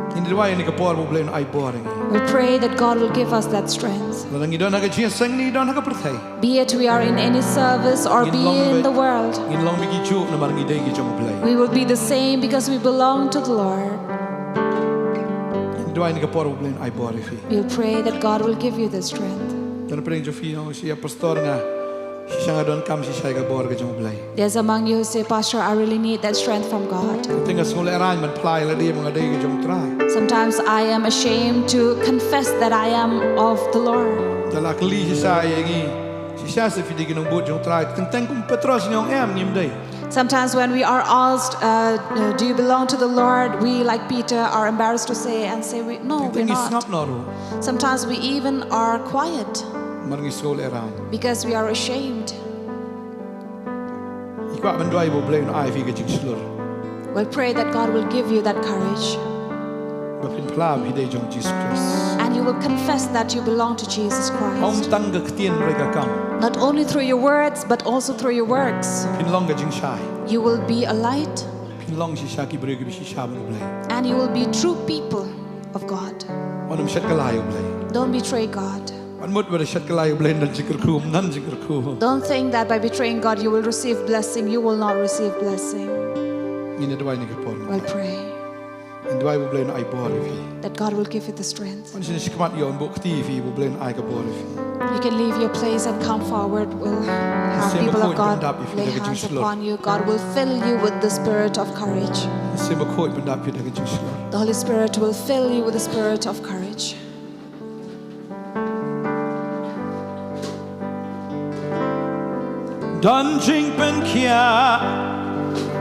Ngin duwai ha kane ka por ba u Blei un ai bor ïa ngi. We pray that God will give us that strength. Lada ngi don ha ka jingïaseng, ngi don ha ka pyrthei. Be it we are in any service or be in the world, ngin long beit kijuh namar ngi dei ki jong u Blei. We will be the same because we belong to the Lord. Ngin duwai ha kane ka por ba u Blei un ai bor ïa phi. We'll pray that God will give you the strength. Don hapdeng jong phi ong, "Shisha pastor, nga shisha nga donkam shisha ïa ka bor ka jong u Blei." There's among you who say, "Pastor, I really need that strength from God." Teng nga sngewlehrain ban phla ïa lade ba nga dei ka jong u Trai. Sometimes I am ashamed to confess that I am of the Lord. Te la kylli shisha ïa ngi, "Shisha se phi dei ki nongbud jong u Trai?" Teng teng kum u Petros ngi ong, "Em, ngim dei." Sometimes when we are asked, uh, uh, "Do you belong to the Lord?" we, like Peter, are embarrassed to say and say, we, "No, we're not." Teng teng ngi sngap noh ruh. Sometimes we even are quiet. Namar ngi sngewlehrain. Because we are ashamed. Ngi kwah ban duwai ba u Blei un ai phi ka jingshlur. We'll pray that God will give you that courage. ba phin phla ba phi dei jong Jisu Khrist. And you will confess that you belong to Jesus Ym Christ. tang ka ktien bad ka kam. Not only through your words, but also through your works. Phin long ka jingshai. You will be a light, Phin long shisha ki briew kiba shisha bad U Blei. and you will be true people of God. Wat nym shet kylla ïa U Blei. Don't betray God. Wat mut ba shet kylla ïa U Blei ym don jingkyrkhu, ym don jingkyrkhu. Don't think that by betraying God you will receive blessing. You will not receive blessing. Ngin ïa duwai ha kane ka por. We'll pray. Ngin duwai ba U Blei un ai bor ïa phi. That God will give you the strength. Wat shim khmat ïoh bad kti ïa phi, ba U Blei un ai ka bor ïa phi. You can leave your place and come forward. We'll have people of God lay hands upon you. God will fill you with the spirit of courage. Siem bakhuid pyndap ïa phi da ka jingshlur. The Holy Spirit will fill you with the spirit of courage. Don jingpynkhiah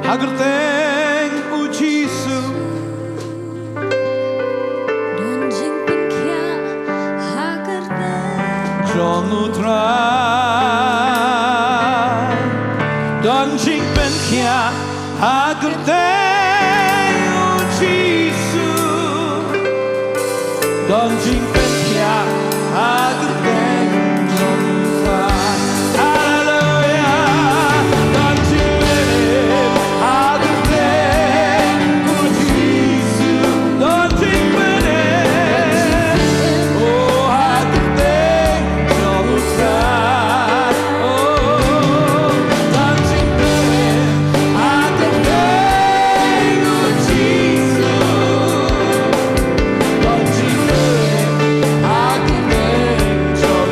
ha kyrteng U Jisu. Don jingpynkhiah ha kyrteng jong U Trai. Don jingpynkhiah ha kyrteng U Jisu. Don jingpynkhiah ha kyrteng jong U Trai. Haleluia. Don jingpynkhiah ha kyrteng U Jisu. Don jingpynkhiah, oh, ha kyrteng jong U Trai. Oh, don jingpynkhiah ha kyrteng U Jisu. Don jingpynkhiah ha kyrteng jong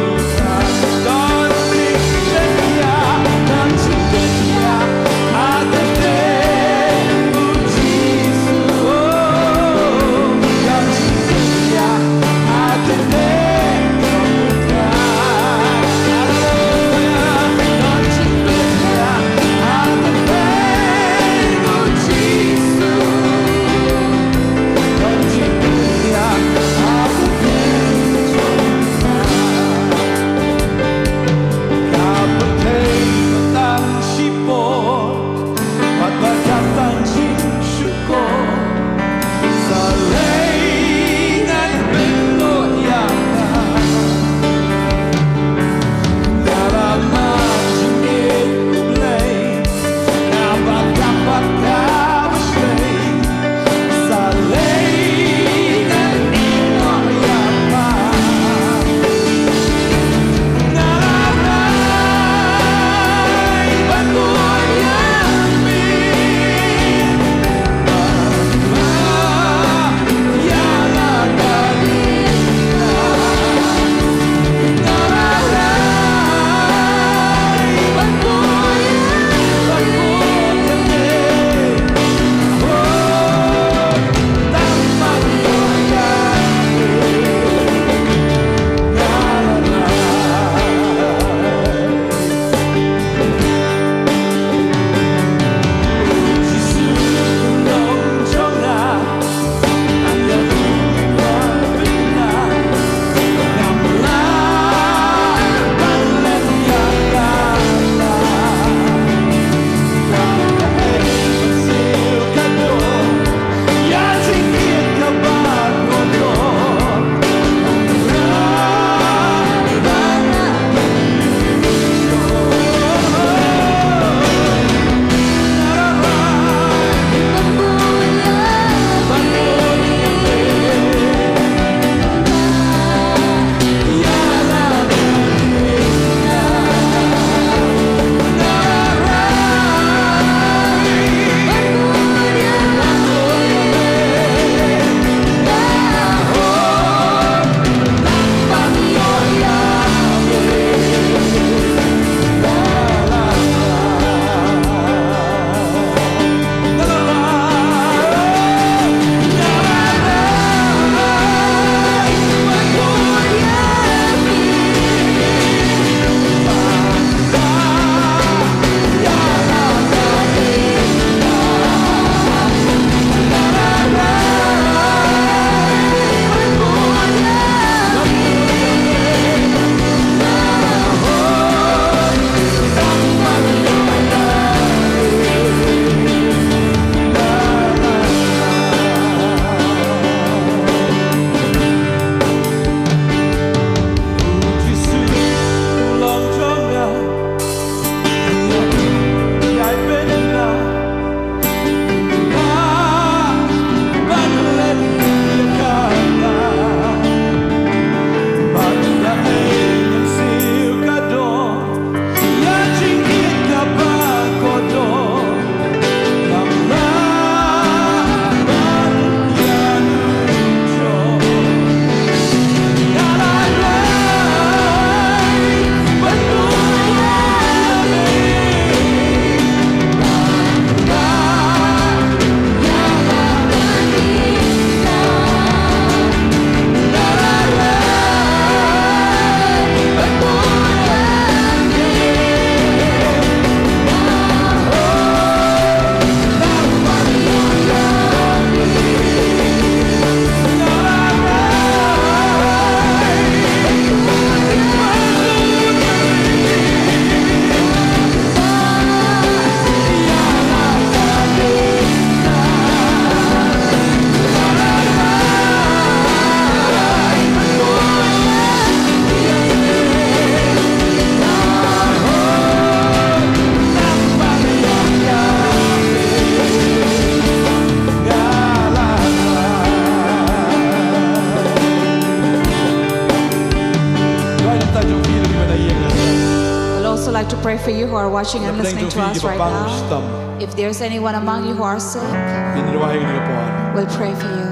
For you who are watching and listening to us right now, if there's anyone among you who are sick, ngin duwai ha kane ka por. We'll pray for you.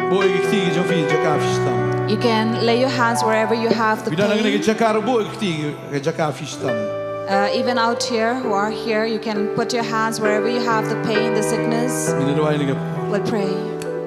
Buh ïa ki kti ki jong phi ha ka jaka phi sdang. You can lay your hands wherever you have the pain. Phi don ha kane ka jaka ruh, buh ïa ki kti ha ka jaka phi sdang. Uh, even out here, who are here, you can put your hands wherever you have the pain, the sickness. Ngin duwai ha kane ka por. We'll pray.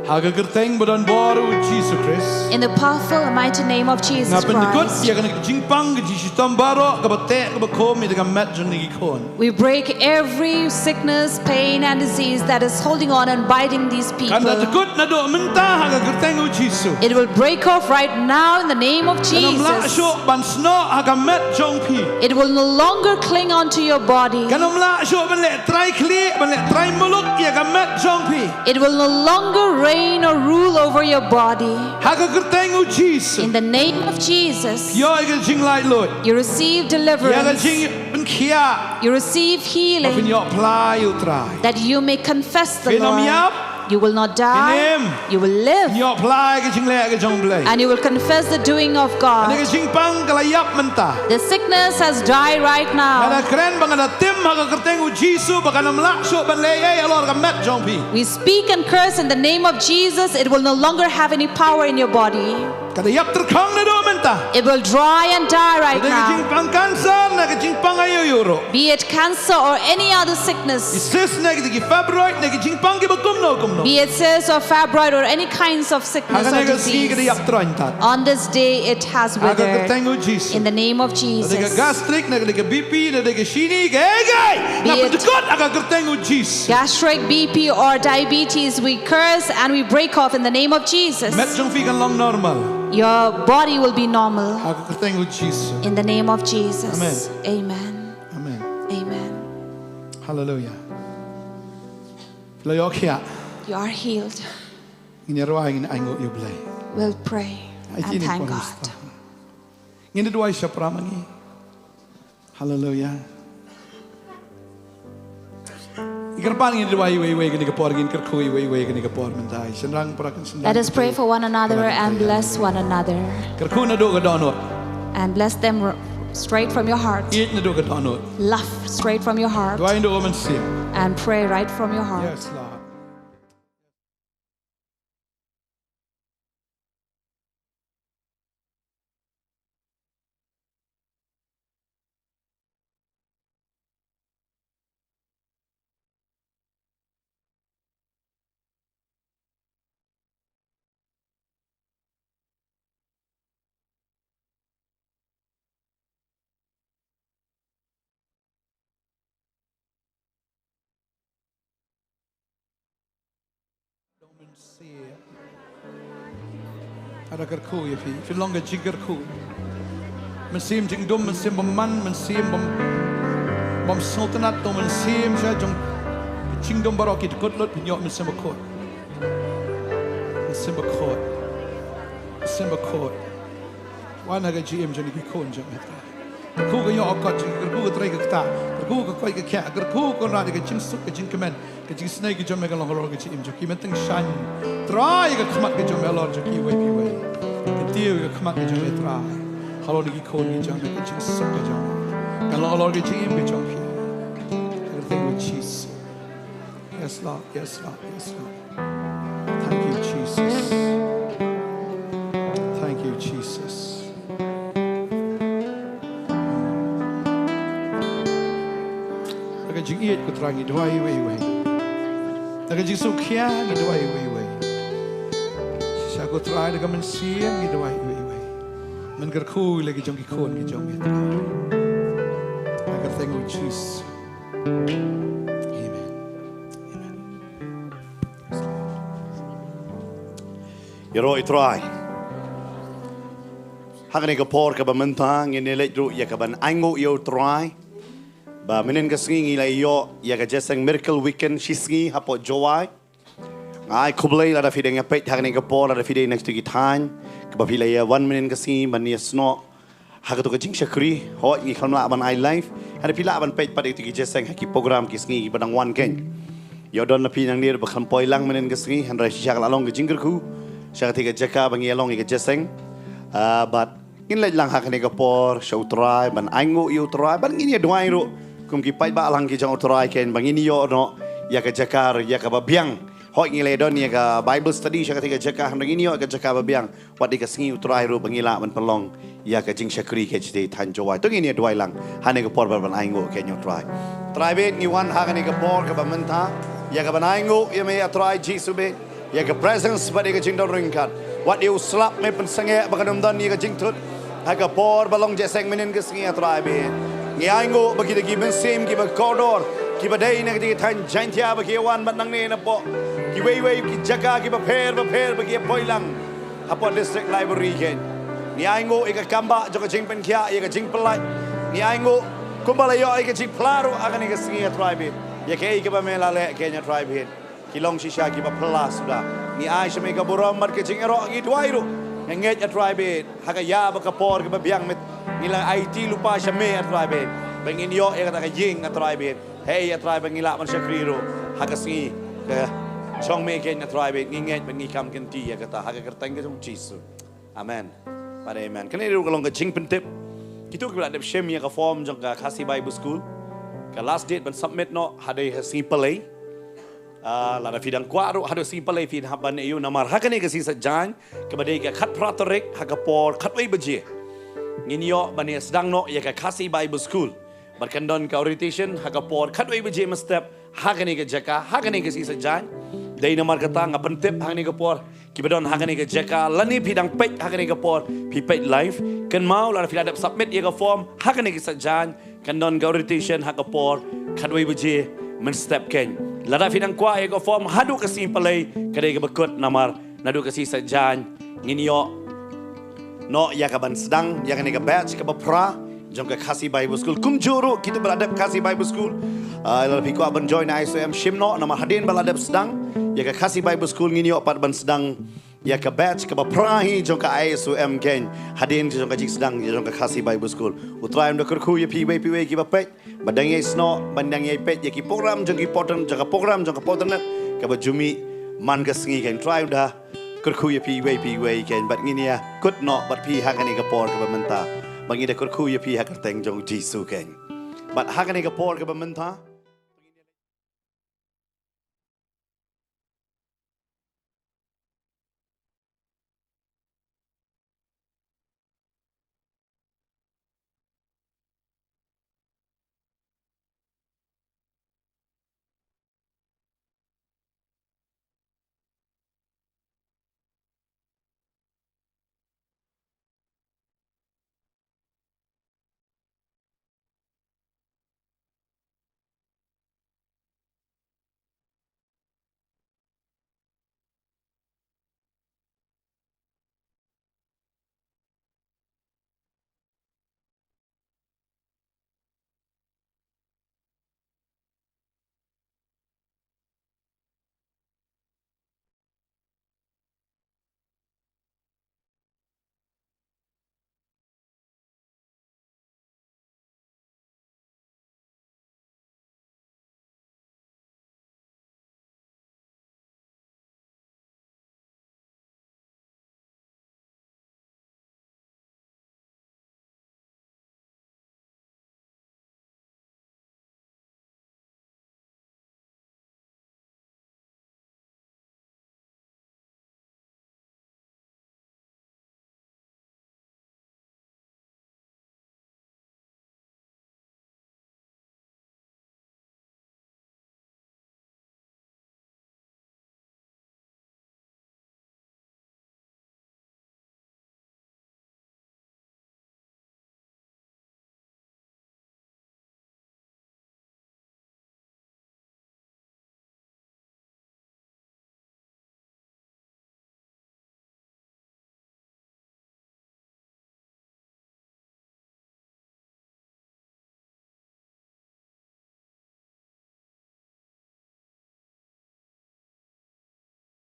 Ha ka kyrteng ba don bor u Jisu Khrist. In the powerful and mighty name of Jesus Christ. Nga pyndkut ïa kane ka jingpang ka jingshitom baroh kaba teh kaba khum ïa ka met jong kine ki khun. We break every sickness, pain, and disease that is holding on and binding these people. Kan da dkut naduh mynta ha ka kyrteng u Jisu. It will break off right now in the name of Jesus. Kan ym lah shuh ban snoh ha ka met jong phi. It will no longer cling onto your body. Kan ym lah shuh ban leh trai khlieh, ban leh trai muluk ïa ka met jong phi. It will no longer reign or rule over your body. Ha ka kyrteng u Jisu. In the name of Jesus, ïoh ïa ka jinglaitluid. You receive deliverance. Ïa ka jingpynkhiah. You receive healing. Ba phin ïoh phla ïa u Trai. That you may confess the Lord. Phin ym ïap. You will not die. Phin im. You will live. Phin ïoh phla ïa ka jingleh ka jong u Blei. And you will confess the doing of God. Kane ka jingpang ka la ïap mynta. The sickness has died right now. Nga da kren bad nga da tim ha ka kyrteng u Jisu ba kan ym lah shuh ban leh ei ei halor ka met jong phi. We speak and curse in the name of Jesus. It will no longer have any power in your body. Ka da ïap tyrkhong naduh mynta. It will dry and die right now. Na ka jingpang cancer, na ka jingpang aïu aïu ruh. Be it cancer or any other sickness. Ki cyst, na ki fibroid, na ki jingpang kiba kumno kumno. Be it cyst or fibroid or any kinds of sickness or disease. Ha kane ka sngi ka da ïap tyrkhong tad. On this day it has withered. Ha ka kyrteng u Jisu. In the name of Jesus. Na ka gastric, na ka B P, na ka shini, kaei kaei. Nga pyndkut ha ka kyrteng u Jisu. Gastric, B P, or diabetes, we curse and we break off in the name of Jesus. Met jong phi kan long normal. Your body will be normal. Ha ka kyrteng u Jisu. In the name of Jesus. Amen. Amen. Amen. Amen. Hallelujah. Phi la ïoh khiah. You are healed. Ngin ïa rwai, ngin ainguh ïa u Blei. We'll pray and thank God. Ngin duwai shaphrang ma ngi. Hallelujah. Ngi kyrpad ngin duwai iwei iwei kane ka por, ngin kyrkhu iwei iwei kane ka por mynta. Shynrang para kan shynrang. Let us pray for one another and bless one another. Kyrkhu naduh ka dohnud. And bless them r-, straight from your heart. Ïeit naduh ka dohnud. Love straight from your heart. Duwai naduh ka mynsiem. And pray right from your heart. Yes, Lord. Dong mynsiem. Nga da kyrkhu ïa phi. Phi long ka jingkyrkhu. Mynsiem jingdum, mynsiem bymman, mynsiem bym, bym sngewtynnat, dong mynsiem sha jong jingdum baroh ki dkut lut, phin ïoh mynsiem bakhuid. Mynsiem bakhuid. Mynsiem bakhuid. Wan ha ka jingim jong ki khun jong me. Kyrkhu ka ïoh ka kot jong ki, kyrkhu ka trei ka ktah, kyrkhu ka koit ka khiah, kyrkhu Kynrad ïa ka jingsuk ka jingkmen, ka jingisynei ka jong me kan long halor ka jingim jong ki. Men teng shaiñ Trai ïa ka khmat ka jong me halor jong kiwei kiwei. Kyntiew ïa ka khmat ka jong me Trai halor ki khun ki jong me, ka jingsuk ka jong me kan long halor ka jingim ka jong phi. Ka kyrteng u Jisu. Yes, Lord. Yes, Lord. Yes, Lord. Thank you, Jesus. Thank you, Jesus. Da ka jingïeit ko Trai ngi duwai iwei iwei. Da ka jingsngewkhia ngi duwai iwei iwei. Shisha ko Trai da ka mynsiem ngi duwai iwei iwei. Men kyrkhu ïa la ki jong ki khun ki jong me Trai. Da ka kyrteng u Jisu. Amen. Amen. Ïaroh ïa u Trai. Ha kane ka por kaba mynta ngin ïa leit ruh ïa kaban ainguh ïa u Trai. Ba mynhynnin ka sngi ngi la ïoh ïa ka jingïaseng Miracle Weekend shi sngi hapoh Jowai. Nga ai khublei lada phi dang ïa peit ha kane ka por, lada phi dei na kito ki thaiñ kiba phi la ïa wan mynhynnin ka sngi ban ïa snoh ha kato ka jingshakri, hooid ngi khlem lah ban ai live. Hynrei phi lah ban peit pat ïa kito ki jingïaseng ha ki program ki sngi kiba dang wan keiñ. Ïoh don na phi nangne ba khlem poi lang mynhynnin ka sngi, hynrei shisha ka la long ka jingkyrkhu sha katei ka jaka ba ngi ïa long ïa ka jingïaseng. Ah, bad Ngin leit lang ha kane ka por sha U Trai ban ainguh ïa U Trai, ban ngin ïa duwai ruh kum ki paidbah lang ki jong U Trai, kein ba ngin ïoh noh ïa ka jaka ïa kaba biang. Hooid, ngi la don ïa ka Bible study sha katei ka jaka, hynrei ngin ïoh ïa ka jaka ba biang. Wat ïa ka sngi U Trai ruh ba ngi lah ban pynlong ïa ka jingshakri ka jingtei thaiñ jong U Trai. To ngin ïa duwai lang ha kane ka por ban, ban ainguh, kein U Trai. Trai bad ngi wan ha kane ka por kaba mynta ïa ka ban ainguh ïa me, ïa Trai Jisu bad ïa ka presence bad ïa ka jingdon ryngkat. Wat ïa u slap me pynsangeh ba kan ym don ïa ka jingthut ha ka por ba long jingïaseng mynhynnin ka sngi, ïa Trai bad. Ngi ainguh ba kita ki mynsiem kiba kordor, kiba dei na kita ki thaiñ Jaintia ba ki wan bad nangne napoh kiwei wei ki jaka kiba pher ba pher ba ki poi lang hapoh District Library, kein. Ngi ainguh ïa ka kam ba jong ka jingpynkhiah, ïa ka jingpyllait. Ngi ainguh kumba la ïoh ïa ka jingphylla ruh ha kane ka sngi, ïa Trai bad. Ïa kaei kaba me la leh, kein, ïa Trai bad, ki long shisha kiba phylla suda. Ngi ai sha me ka burom bad ka jingïaroh, ngi duwai ruh. Ngi ngeit, ïa Trai bad, ha ka ïa ba ka por kaba biang, me ngi la aiti lypa sha me, ïa Trai bad, ba ngin ïoh ïa kata ka ïing, ïa Trai bad. Hei, ïa Trai bad, ngi lah ban shakri ruh ha ka sngi ka jong me, kein, ïa Trai bad. Ngi ngeit bad ngi kam kynti ïa kata ha ka kyrteng ka jong U Jisu. Amen. Bad amen. Kane ruh ka long ka jingpyntip. Kito kiba la dep shim ïa ka form jong ka Khasi Bible School, ka last date ban submit noh hadien ka sngi Palei. Ah, lada phi dang kwah ruh, haduh sngi Palei phin hap ban ïoh, namar ha kane ka sngi Saitjaiñ kaba dei ka khatphra tarik ha ka por khatwei baje, ngin ïoh ban ïa sdang noh ïa ka Khasi Bible School. Bad kan don ka orientation ha ka por khatwei baje mynstep ha kane ka jaka, ha kane ka sngi Saitjaiñ. Dei namar kata nga pyntip ha kane ka por, kiba don ha kane ka jaka lane phi dang peit ha kane ka por, phi peit live, kynmaw lada phi la dep submit ïa ka form ha kane ka Saitjaiñ, kan don ka orientation ha ka por khatwei baje mynstep, kein. Lada phi dang kwah ïa ka form haduh ka sngi Palei, ka dei kaba kut, namar naduh ka sngi Saitjaiñ ngin ïoh noh ïa ka ban sdang ïa kane ka batch kaba phra jong ka Khasi Bible School. Kumjuh ruh kito ba la dep Khasi Bible School, ah, lada phi kwah ban join I S O M, shim noh, namar hadien ba la dep sdang ïa ka Khasi Bible School, ngin ïoh pat ban sdang ïa ka batch kaba phra hi jong ka I S O M, kein, hadien jong ka jingsdang jong ka Khasi Bible School. U Trai un da kyrkhu ïa phi iwei pa iwei kiba peit, ba dang ïai snoh, ba dang ïai peit ïa ki program jong ki por internet, jong ka program jong ka por internet kaba ju mih man ka sngi, kein. Trai un da kyrkhu ïa phi iwei pa iwei, kein, bad ngin ïa kut noh bad phi ha kane ka por kaba mynta. Ba ngi da kyrkhu ïa phi ha ka kyrteng jong U Jisu, kein. Bad ha kane ka por kaba mynta